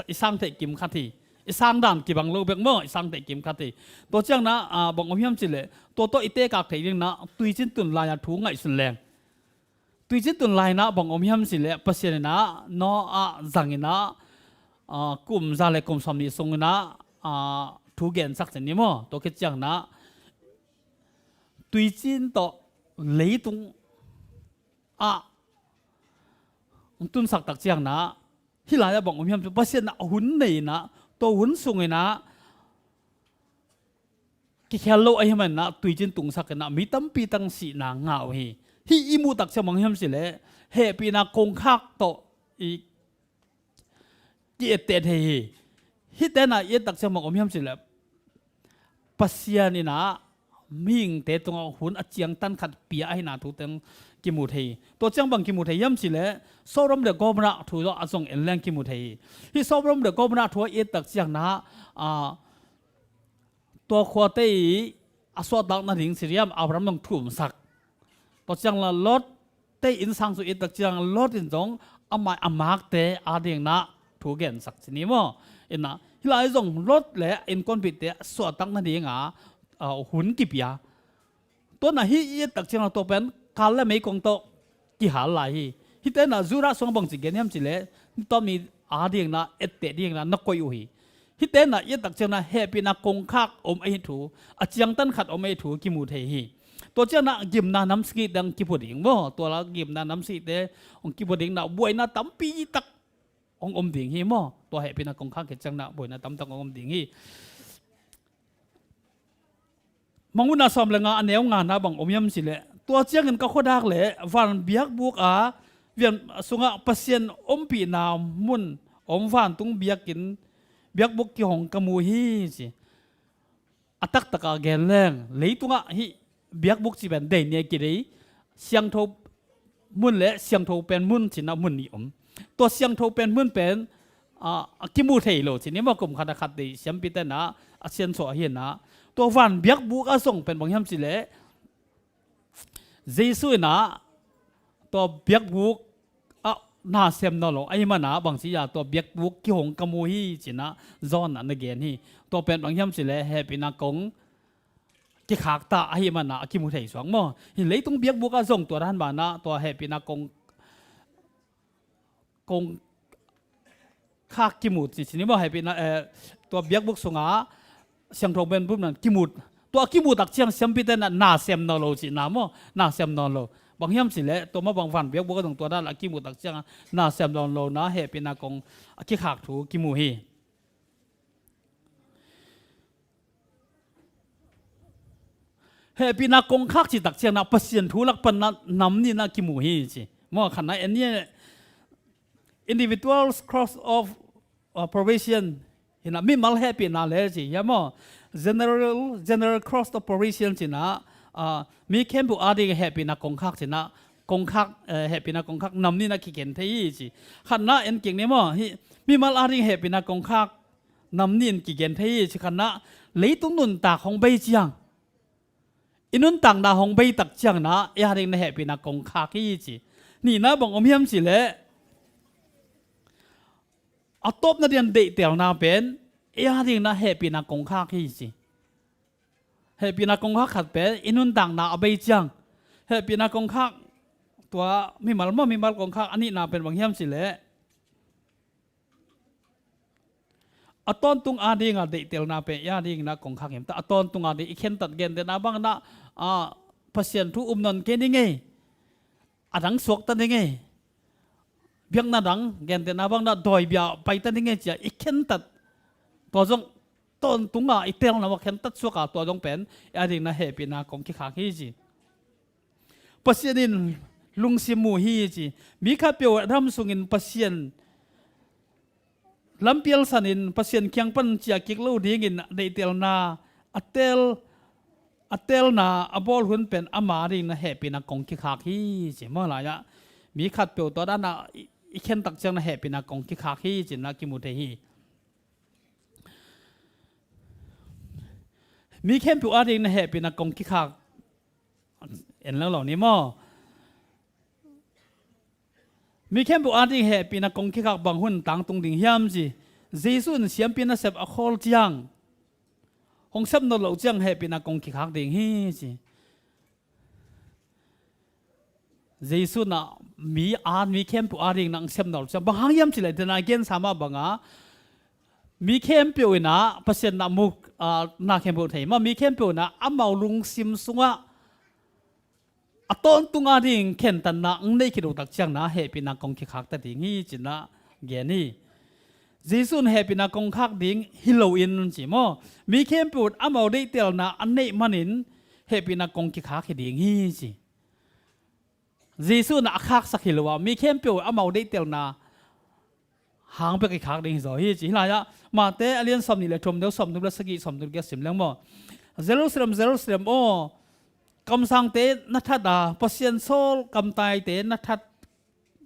i sang theih kim khat hi. I sang dan kibang lo bek maw, i sang theih kim khat hi. Tua ciangin ah, a, bang om hiam cih leh tua tawh i tekak theih dingin ah tuicin tun lai-a thu ngaihsun leng. Tuicin tun lai-in ah bang om hiam cih leh Pasian in ah Noah zangin ah, a, kum za le kum sawmnih sungin ah, a, thu gensak cin ni maw? Tua khit ciangin ah tuicin tawh leitung ah hong tunsak tak ciangin ah hih lai-ah bang om hiam cih leh Pasian in ah hun nei in ah, tua hun sungin ah kikhel lo ahih manin ah tuicin tungsak in ah mi tampi tak sihna ngah uh hi. Hih i muh tak ciang bang hiam cih leh hehpihna kongkhak tawh i ki-etteh thei hi. Hihte in ah i et tak ciang bang om hiam cih leh Pasian in ah mihingte tungah hun a ciangtan khat pia ahihna thu teng kimu thei hi. Tua ciang bang kimu thei hiam cih leh Sodom le Gomorrah thu zong a zong en leng kimu thei hi. Hih Sodom le Gomorrah thu a i et tak ciang na, ah, tua khuate i a suahtak nading ci hiam, Abraham zong thumsak. Tua ciang la Lot te innsang sung i et tak ciang Lot in zong amah a makte ading na thu gensak ci ni maw. Ina hih lai zong Lot le innkuanpihte a suahtak nading a, a, hun kipia. Tua na hih i et tak ciang la tua pen kal le meikong tawh kihal lai hi. Hihte na Judah sung bang ci gen hiam cih leh, ni tawm ni ading na etteh ding na na koih uh hi. Hihte na i et tak ciang na hehpihna kongkhak om ahi thu, a ciangtan khat om ahi thu kimu thei hi. Tua ciang na gimna nam sagih teng kipua ding maw. Tua la gimna nam sagihte hong kipua ding na buaina tampi tak hong om ding hi maw. Tua hehpihna kongkhak khit ciang na buaina tamtak hong om ding hi. Mangmuhna sawm le nga a neu nga na bang om hiam cih leh, tua ciangin ka khuadak le van biakbuk a, van sungah Pasian ompihna mun om vantung biakinn, biakbuk kihong ka mu hi ci. A taktak a gen leng, leitungah hih biakbuk ci pen dei ni a kidei, siangtho mun le siangtho pen mun ci na mun nih om. Tua siangtho pen mun pen, ah, a kimu thei lo ci ni maw, kum khat a khat dei siampite na a siansuah hi na. Tua van biakbuk a zong pen bang hiam cih leh, Jesu in ah tua biakbuk ah na sem nawn lo ahih man a, bang ci a, tua biakbuk kihong ka mu hi ci na John ah na gen hi. Tua pen bang hiam cih leh hehpihna kong kikhak ta ahih man a, a kimu thei suak maw. Hih leitung biakbuk ah zong tua dan ban a tua hehpihna kong, kongkhak kimu ci, ci ni maw, hehpihna, eh, tua biakbuk sungah siangtho pen buk nan kimu. Tua a kimu tak ciang siampite na na sem nawn lo ci na maw, na sem nawn lo. Bang hiam cih leh tua mah bang van biakbuk ah zong tua dan a kimu tak ciang na sem nawn lo na hehpihna kong a kikhak thu kimu hi. Hehpihna kongkhak cih tak ciang na Pasian thu lak pan na nam nih na kimu hi ci. Maw, khat na en ni, individuals cross of, uh, probation hi na, mimal hehpihna le ci hiam maw. General, general cross of probation ci na, uh, mi khempeuh ading hehpihna kongkhak ci na, kongkhak, eh, hehpihna kongkhak nam nih na kigen thei hi ci. Khat na en kik ni maw, hih mimal ading hehpihna kongkhak nam nih in kigen thei hi ci. Khat na, leitung nuntak hong bei ciang, i nuntakna hong bei tak ciang na, ei ading na hehpihna kongkhak hi ci. Nihna bang om hiam cih leh, a tawpna ding a deihtelna pen ei ading na hehpihna kongkhak hi ci. Hehpihna kongkhak khat pen i nuntakna a bei ciang. Hehpihna kongkhak tua mimal maw, mimal kongkhak a nihna pen bang hiam cih leh, a tawntung ading a deihtelna pen ei ading na kongkhak hiam ta. A tawntung ading i khentat gentehna bang na, ah, Pasian thu um nawn kei ni ngei. A dang suakta ni ngei. Biakna dang gentehna bang na dawi bia paita ni ngei ci a i khentat. Tua zong tawntung a i telna a khentat suak a, tua zong pen ei ading na hehpihna kong kikhak hi ci. Pasian in lungsim mu hi ci. Mi khatpeuh ram sungin Pasian lampial sanin Pasian kiang pan ciah kik lo dingin deihtelna a tel, a telna a bawl hun pen ama ding na hehpihna kong kikhak hi ci. Maw lai ah mi khatpeuh tua dan a i, i khen tak ciang na hehpihna kong kikhak hi ci na kimu thei hi. Mi khempeuh ading na hehpihna kong kikhak en lo lo ni maw. Mi khempeuh ading hehpihna kong kikhak bang hun tangtung ding hiam ci. Jesu in siampi nasep a khawl ciang, hong sep nawn loh ciang hehpihna kong kikhak ding hi ci. Jesu na mi a, mi khempeuh ading na hong sep nawn loh ciang bang hang hiam ci leh, dena gensa mah banga mi khempeuh in a Pasian na muk, a, na khempeuh thei mah, mi khempeuh in a amau lungsim sungah a tawntung ading khentatna ang nei khit uh tak ciang na hehpihna kong kikhak ta ding hi ci na gen hi. Jesu in hehpihna kong khak ding hi loin ci maw, mi khempeuh in amau deihtelna a neih manin hehpihna kong kikhak hi ding hi ci. Jesu in a khaksak hi lo a, mi khempeuh in amau deihtelna hang pek i khak ding hi zaw hi ci. Hih lai-ah Mate a lian sawmnih le thum, deuh sawmthum le sagih, sawmthum le giat sim leng maw. Jerusalem, Jerusalem aw, kamsangte na that a, Pasian sawl kamtaite na that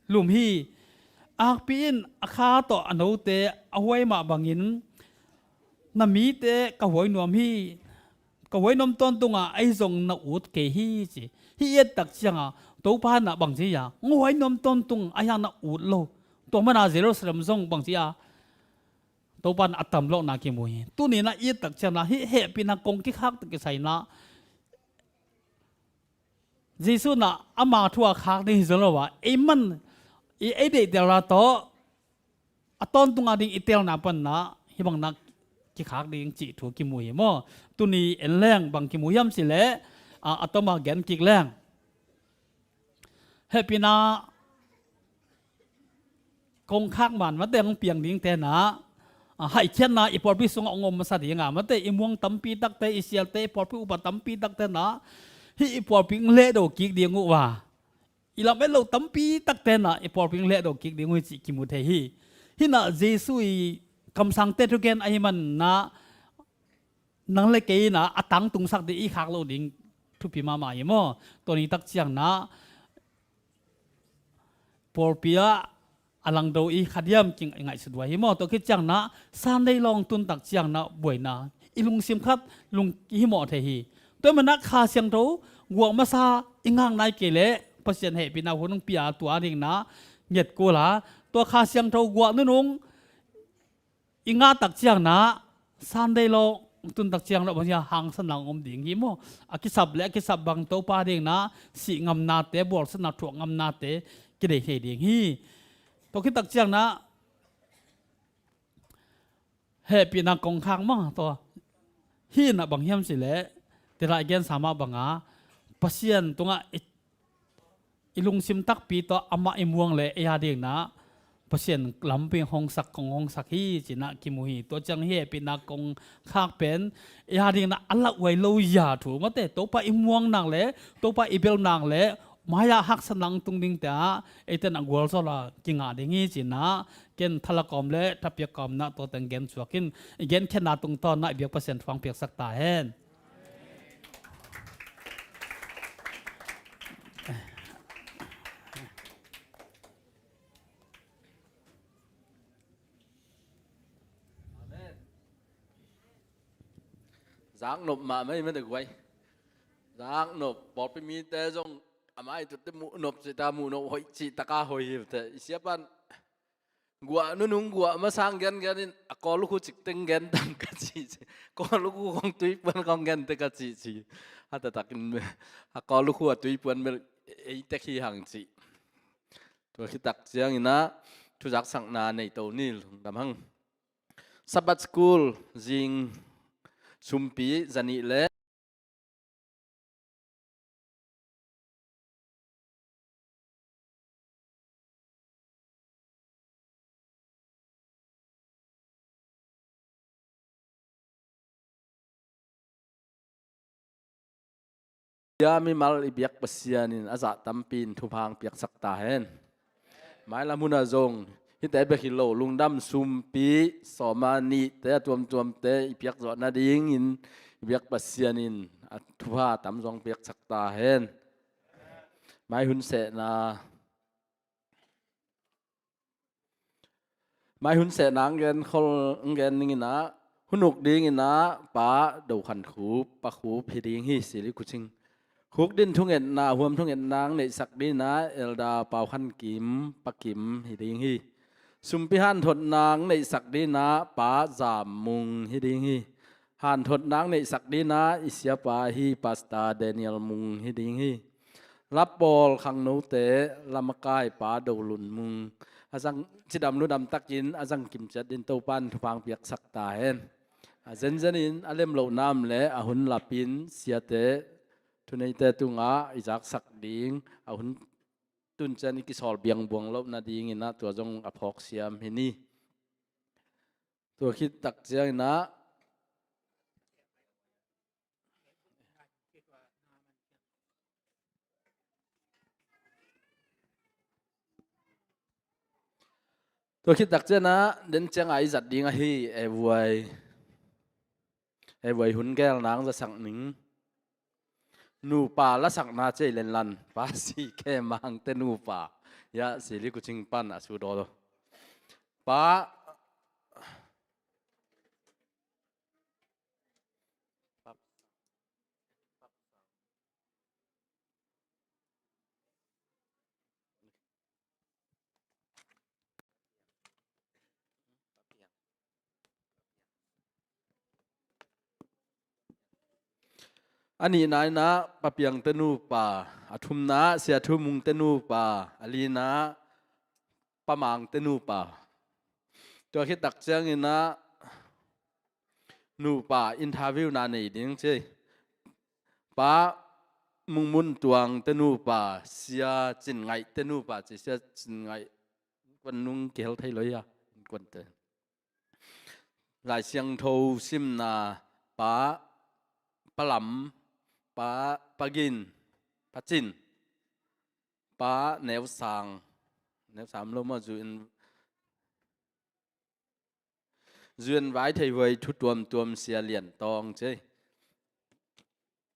lum hi. Akpi in a kha tawh a note a huai mah bangin na mite ka huai nuam hi. Ka huai nuam tawntunga ei zong na ut kei hi, ci. Hih i et tak cianga Topa na bang ci a, nga huai nuam tawntung a hiang na ut lo. Tua mana Jerusalem zong bang ci a, Topa na a tam lawhna kimu hi. Tuni na i et tak cianga hih hehpihna kong kikhak tak kisai na Jesu na ama thu a khak ding hi zo lo a, ei man i ei deihtelna tawh a tawntung a ding i telna panna hih bang na kikhak ding cih thu kimu hi maw? Tuni en leng bang kimu hiam cih leh, a, a tawm a gen kik leng. Hehpihna kong khak man mate hong piang ding tena, a, haihkhiatna i pawlpi sungah hong om masa dinga mate i muang tampi takte, i sialte, i pawlpi upa tampi takte na hih i pawlpi hong lehdo kik ding uh a, i lam et lo tampi takte na i pawlpi hong lehdo kik ding uh hi cih kimu thei hi. Hih na Jesu i kamsangte thugen ahi man na nang le kei na a tangtungsak ding i khak lo ding thupi mahmah hi maw? Tua ni tak ciang na pawlpi ah a langdo i kha diam kingaihsut uh ahi maw? Tua khit ciang na Sunday lawng tun tak ciang na buaina i lungsim khat lung i himawh thei hi. Tua mana Kha Siangtho guak masa i ngak nai kei leh Pasian hehpihna hun hong pia tua ding na nget kul a, tua Kha Siangtho guak nunung i ngah tak ciang na Sunday lawng tun tak ciang na bang hangsan lang om ding hi maw? A kisap le a kisap bang Topa ding na sih ngamnate, bualsatna thuak ngamnate kideih thei ding hi. Tua khit tak ciang na hehpihna kong khak mah tua hi na bang hiam cih leh, tila i gensa mah banga Pasian tungah i i lungsim takpi tawh amah i muang le ei a ding na Pasian lampi hong sak kong hong sak hi ci na kimu hi. Tua ciang hehpihna kong khak pen ei a ding na a lauhuai lo ya thu mate, Topa i muang nak le Topa i bel nak le mai-ah haksa nang tung dingte ah eite na gualzawl a kingah ding hi ci na ken thalakawm le thapiakkawm na tua teng gen suak in i gen khenna tungtawn na i biak Pasian thuang piaksak ta hen. Zaknop mahmah i mete guai. Zaknop pawlpi mite zong a maitute muhnop cita muhnop hoih cih taka hoih hi te i siapan guah nunung guah masang gengen in a kawl lukhu cikteng gen tam ka cih ci. Kawl lukhu kong tuipuan kong gente ka cih ci. Hatatakin a kawl lukhu a tuipuan bel eitek hi hang cih. Tua khitak ciangin ah thuzaksakna nei to ni lungdam hang. Sabbath School zing sumpi zanih le Bia mimal i biak Pasian in a zah tampi in thupha hong piaksak ta hen. Mailam hunah zong hihte bek hi lo, lungdam sumpi sawma nihte a tuamtuamte i piak zawh nadingin i biak Pasian in a thupha tam zong piaksak ta hen. Mai hun sehna Mai hun sehna ang gen khol ang gen dingin ah hun uk dingin ah Pa Do Khan Khup, Pa Khup hi ding hi, Sili Khuching. Khuk din thungetna, huam thungetna ang neihsak dingin ah Elder Pau Khan Kim, Pa Kim hi ding hi. Sumpi hanthotna ang neihsak dingin ah Pa Zam Mung hi ding hi. Hanthotna ang neihsak dingin ah i siapa hi, Pastor Daniel Mung hi ding hi. Lappawl khangnote lamakai Pa Do Lun Mung a zang cidam ludam takin a zang kimciat din Topan thupha ang piaksak ta hen. A zenzenin a lem loh nam le a hun lapin siate thuneite tungah i zaksak ding a hun tuncian i kisawl biangbuang loh nadingin ah tua zong a phawksiam hi ni. Tua khit tak ciangin ah tua khit tak ciangin ah den ciangah i zat ding ahi e vuai. Ei, voi hun gel nang zasak ning. Nupa lasakna cei lenlan. Pa si ke mangte nupa. Ya, sili kucing pan a su dolo. Pa. A nihna inah Pa Piang te nupa, a thumna Sia Thu Mung te nupa, a lina Pa Mang te nupa. Tua khit tak cianginah nupa interview na nei ding ci. Pa Mung Mun Tuang te nupa, Sia Cin Ngaih te nupa ci. Sia Cin Ngaih kuan nung kihel thei lo hia? Kuan te. Lai Siangtho simna Pa, Pa Lam, Pa, Pa Gin, Pa Cin, Pa Neu Sang, Neu Sang lo maw, zu in, zu in vai thei huai thu tuamtuam Sia Lian Tawng ci.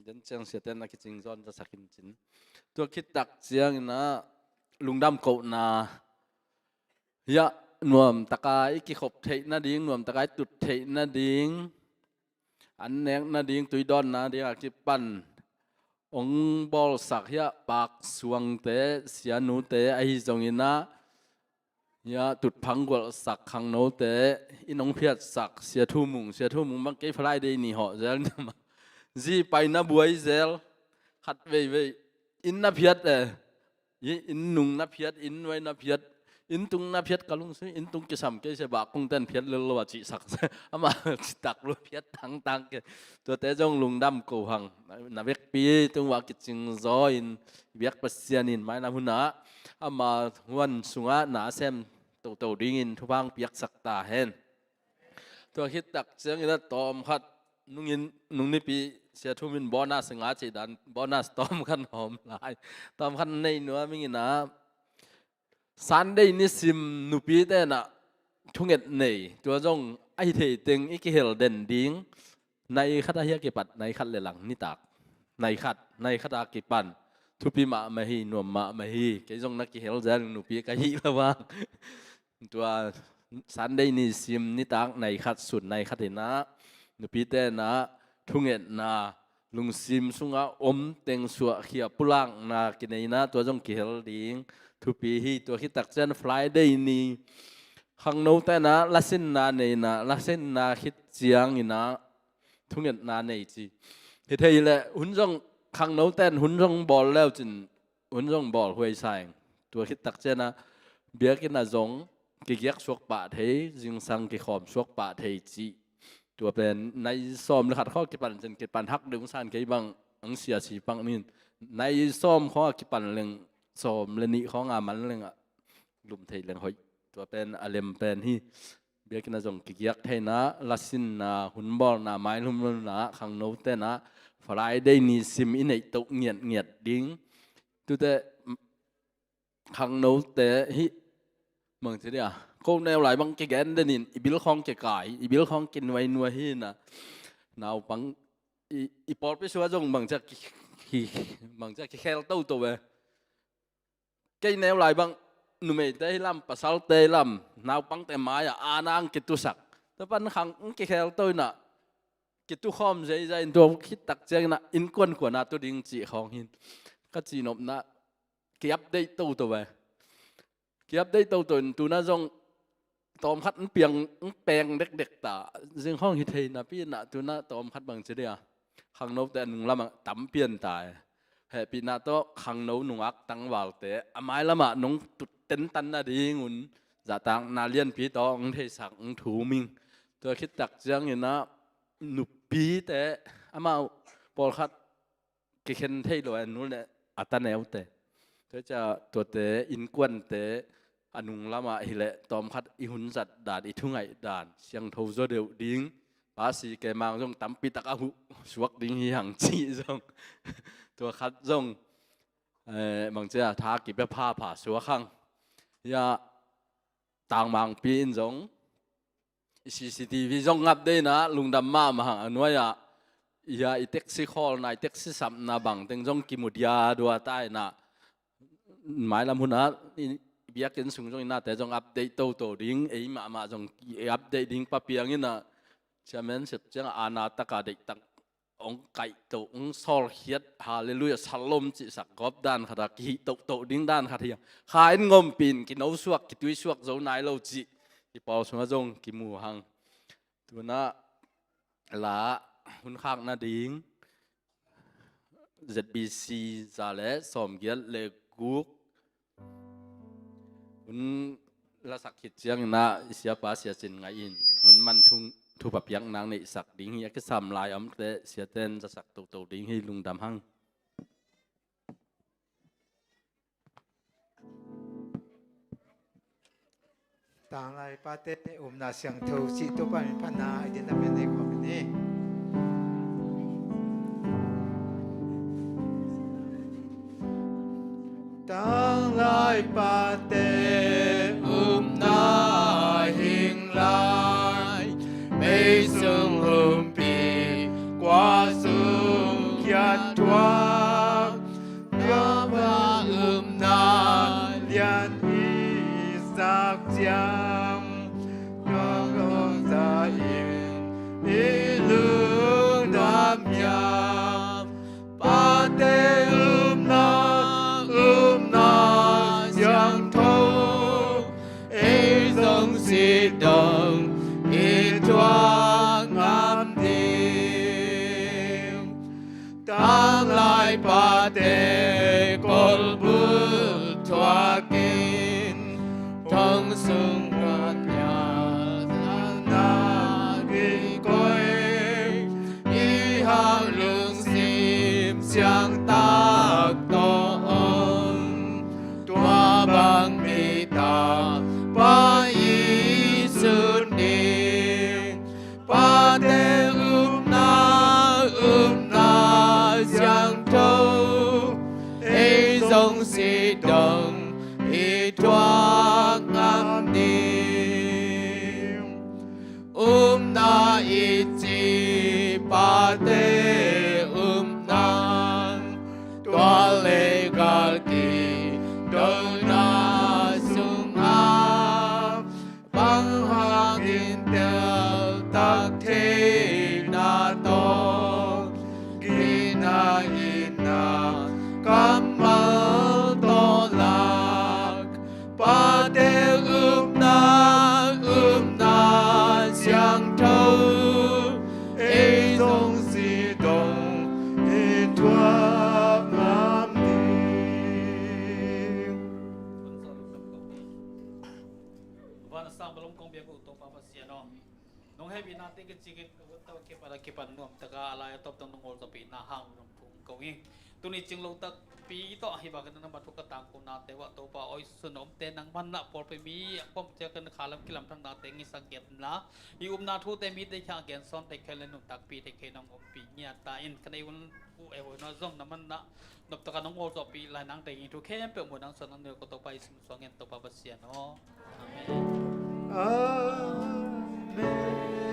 Den ciang siate na kicing zawn zasak in cin. Tua khit tak cianginah lungdam kohna, hiah nuamtaka i kikhop theih nading, nuamtaka i tut theih nading, an nek nading, tuidawn nading a kipan ong bawlsak hiah Pak Suangte, Sianute ahi zonginah, ya, tutphang gualhsak khangnote in ong phiatsak Sia Thu Mung, Sia Thu Mung bang kei Friday ni hawh zel ni mah. Zi paina buai zel, khat veivei inn na phiat e. Inn nung na phiat, inn nuai na phiat, inn tung na phiat, ka lungsui inn tung kisam kei se, bah kong ten phiat lel lo a cihsak se. Ama citak lo phiat tangtang ke. Tuate zong lungdam ko hang. Na vekpi tung va kicing zaw in biak Pasian in maina hunah ama huan sungah na sem toto dingin thupha piaksak ta hen. Tua khit tak ciangin a tawm khat nungin, nung nipi Sia Thu Mung in bonus nga cih dan bonus tawm khat hawm lai. Tawm khat nei nuam inginah Sunday nisim nupite inah thunget nei, tua zong ahi thei teng i kihel den ding. Nai khat ahi a kipat, nai khat le lang nitak. Nai khat, nai khat a kipan. Thupi mahmah hi, nuam mahmah hi. Kei zong na kihel zel nupi ka hih lo vang. Tua Sunday nisim nitak nai khat, sun nai khat inah nupite inah thungetna, lungsim sungah om teng suahkhia pulakna kineina, tua zong kihel ding thupi hi. Tua khit tak ciang Friday ni khangnote inah lasinna neina, lasinna khit cianginah thungetna nei ci. Hi thei leh hun zong khangnote in hun zong bawl leucin hun zong bawl huai sa ing. Tua khit tak ciang a biakinn ah zong kigiak suak pah thei, zingsang kikhawm suak pah thei cih. Tua pen nai sawm le khat khawng kipan cin, kipan hak deuh san kei bang ang siasi pang nin. Nai sawm khawng a kipan leng, sawm le nih khawng a man leng a lum thei leng hoih. Tua pen a lem pen hi. Biakinn ah zong kigiak theina, lasinna, hun bawlna, mailhumlona, khangnote inah Friday nisim i neih toh ngiatngiat ding. Tute khangnote hih bangci dia, ko neu lai bang kigen denin i bil khawng kikai, i bil khawng kinuainuai hi inah. Naupang i, i pawlpi sungah zong bangci a ki, ki, bangci a kikhel toto ve. Kei neu lai bang numeite hi lam, pasalte hi lam, naupangte mai-ah a nang kitusak. Tua pan khang kikhel to inah kitukhawm zeizai in, tua khit tak cianginah innkuan khuana tu ding cih khawng hin ka cihnopna ki-update toto ve. Ki-update toto in tuna zong tawmkhat in piang, in peng dekdek ta. Zing khawng hi thei napi inah tuna tawmkhat bangci dia, khangnote a nung lamah tam pian ta e. Hehpihna tawh khangno nungak tangvalte a mailamah nong tut tentan nadingun zahtakna lianpi tawh ong theisak ong thum ing. Tua khit tak cianginah nupite amau pawlkhat kikhen thei lo a, nu le a ta neute. Tua ciah tuate innkuante a nung lamah hileh tawmkhat i hun zat dan, i thungaih dan siangtho zaw deuh ding. Pa si kei mang zong tampi tak a huh suak ding hi hang cih zong. Tua khat zong, eh, bangci a tha kipia phapha suak hang. Ya, tangmangpi in zong C C T V zong update na lungdam mahmah hang a nuai-ah. Ia i taxi khawlna, i taxi sapna bang teng zong kimu dia dua ta inah. Mailam hunah i biakinn sung zong i nate zong update toto ding, ei mahmah zong i update ding papiang inah. Chairman sep ciangah ana taka deihtak hong kaihtoh, hong sawlkhiat, halleluiah, shalom cihsak gawp dan khat a kihih tohtoh ding dan khat hi. Kha in ngompin kinosuak, kituisuak zo nai lo cih i pawl sungah zong kimu hang. Tunah la hun khak nading Z B C za le sawmgiat le guk hun lasak khit cianginah i siapa Sia Cin Ngaih in hun man thu, thupha piak nang neihsak ding hi. A kisam lai a omte siaten zasak toto ding hi. Lungdam hang. Tanglai pate upna siangtho cih Topa min phatna i din a min nei khawm hi ni. Tanglai pate upna hing lai, mei sung humpi kua sung khiat thuak. Tua bang upna lian i sak ciang, tua bang za in i lungdam hiam? Pate upna, upna siangtho, ei zong si dong i thuak ngam ding. Tanglai pate kolbul thuakin, thong sung ngat ngiat na kikoi, i hang lungsim siangtak tawh om. Tua bang mi tapa i sut ding. Pate upna, upna siangtho, ei zong si dong i thuak ngam ding. Upna i ci pate upna, tua lei gal kidona sungah, bang hangin teltak theihna tawh, gina itna kammal tawh lak. Pate upna, upna siangtho, ei zong si dong i thuak ngam ding. Van a sang bang lom kong biak uh Topa Pasian aw, nong hehpihna teng kicingin tawh kipat a kipan nuam taka a lai a tawp dong nong ngolzawhpihna hang nong thu ko ing. Tuni cing lo takpi tawh hih bangin nangmah thu ka tangkonate uah Topa awi sun a omte nangmah na pawlpi mi a pom ciak in khalam kilam thaknate ngisak ngiatna, hih upna thute mite kiang a gensawn thei khel le nuntakpih thei khel nong ompih ngiat ta in. Ka nei un uh e huai na zong na manna noptaka nong ngolzawhpih lai nang tengin thu khempeuh mu nang suan nang neu ko Topa Jesu min suangin Topa Pasian aw. Amen. Amen.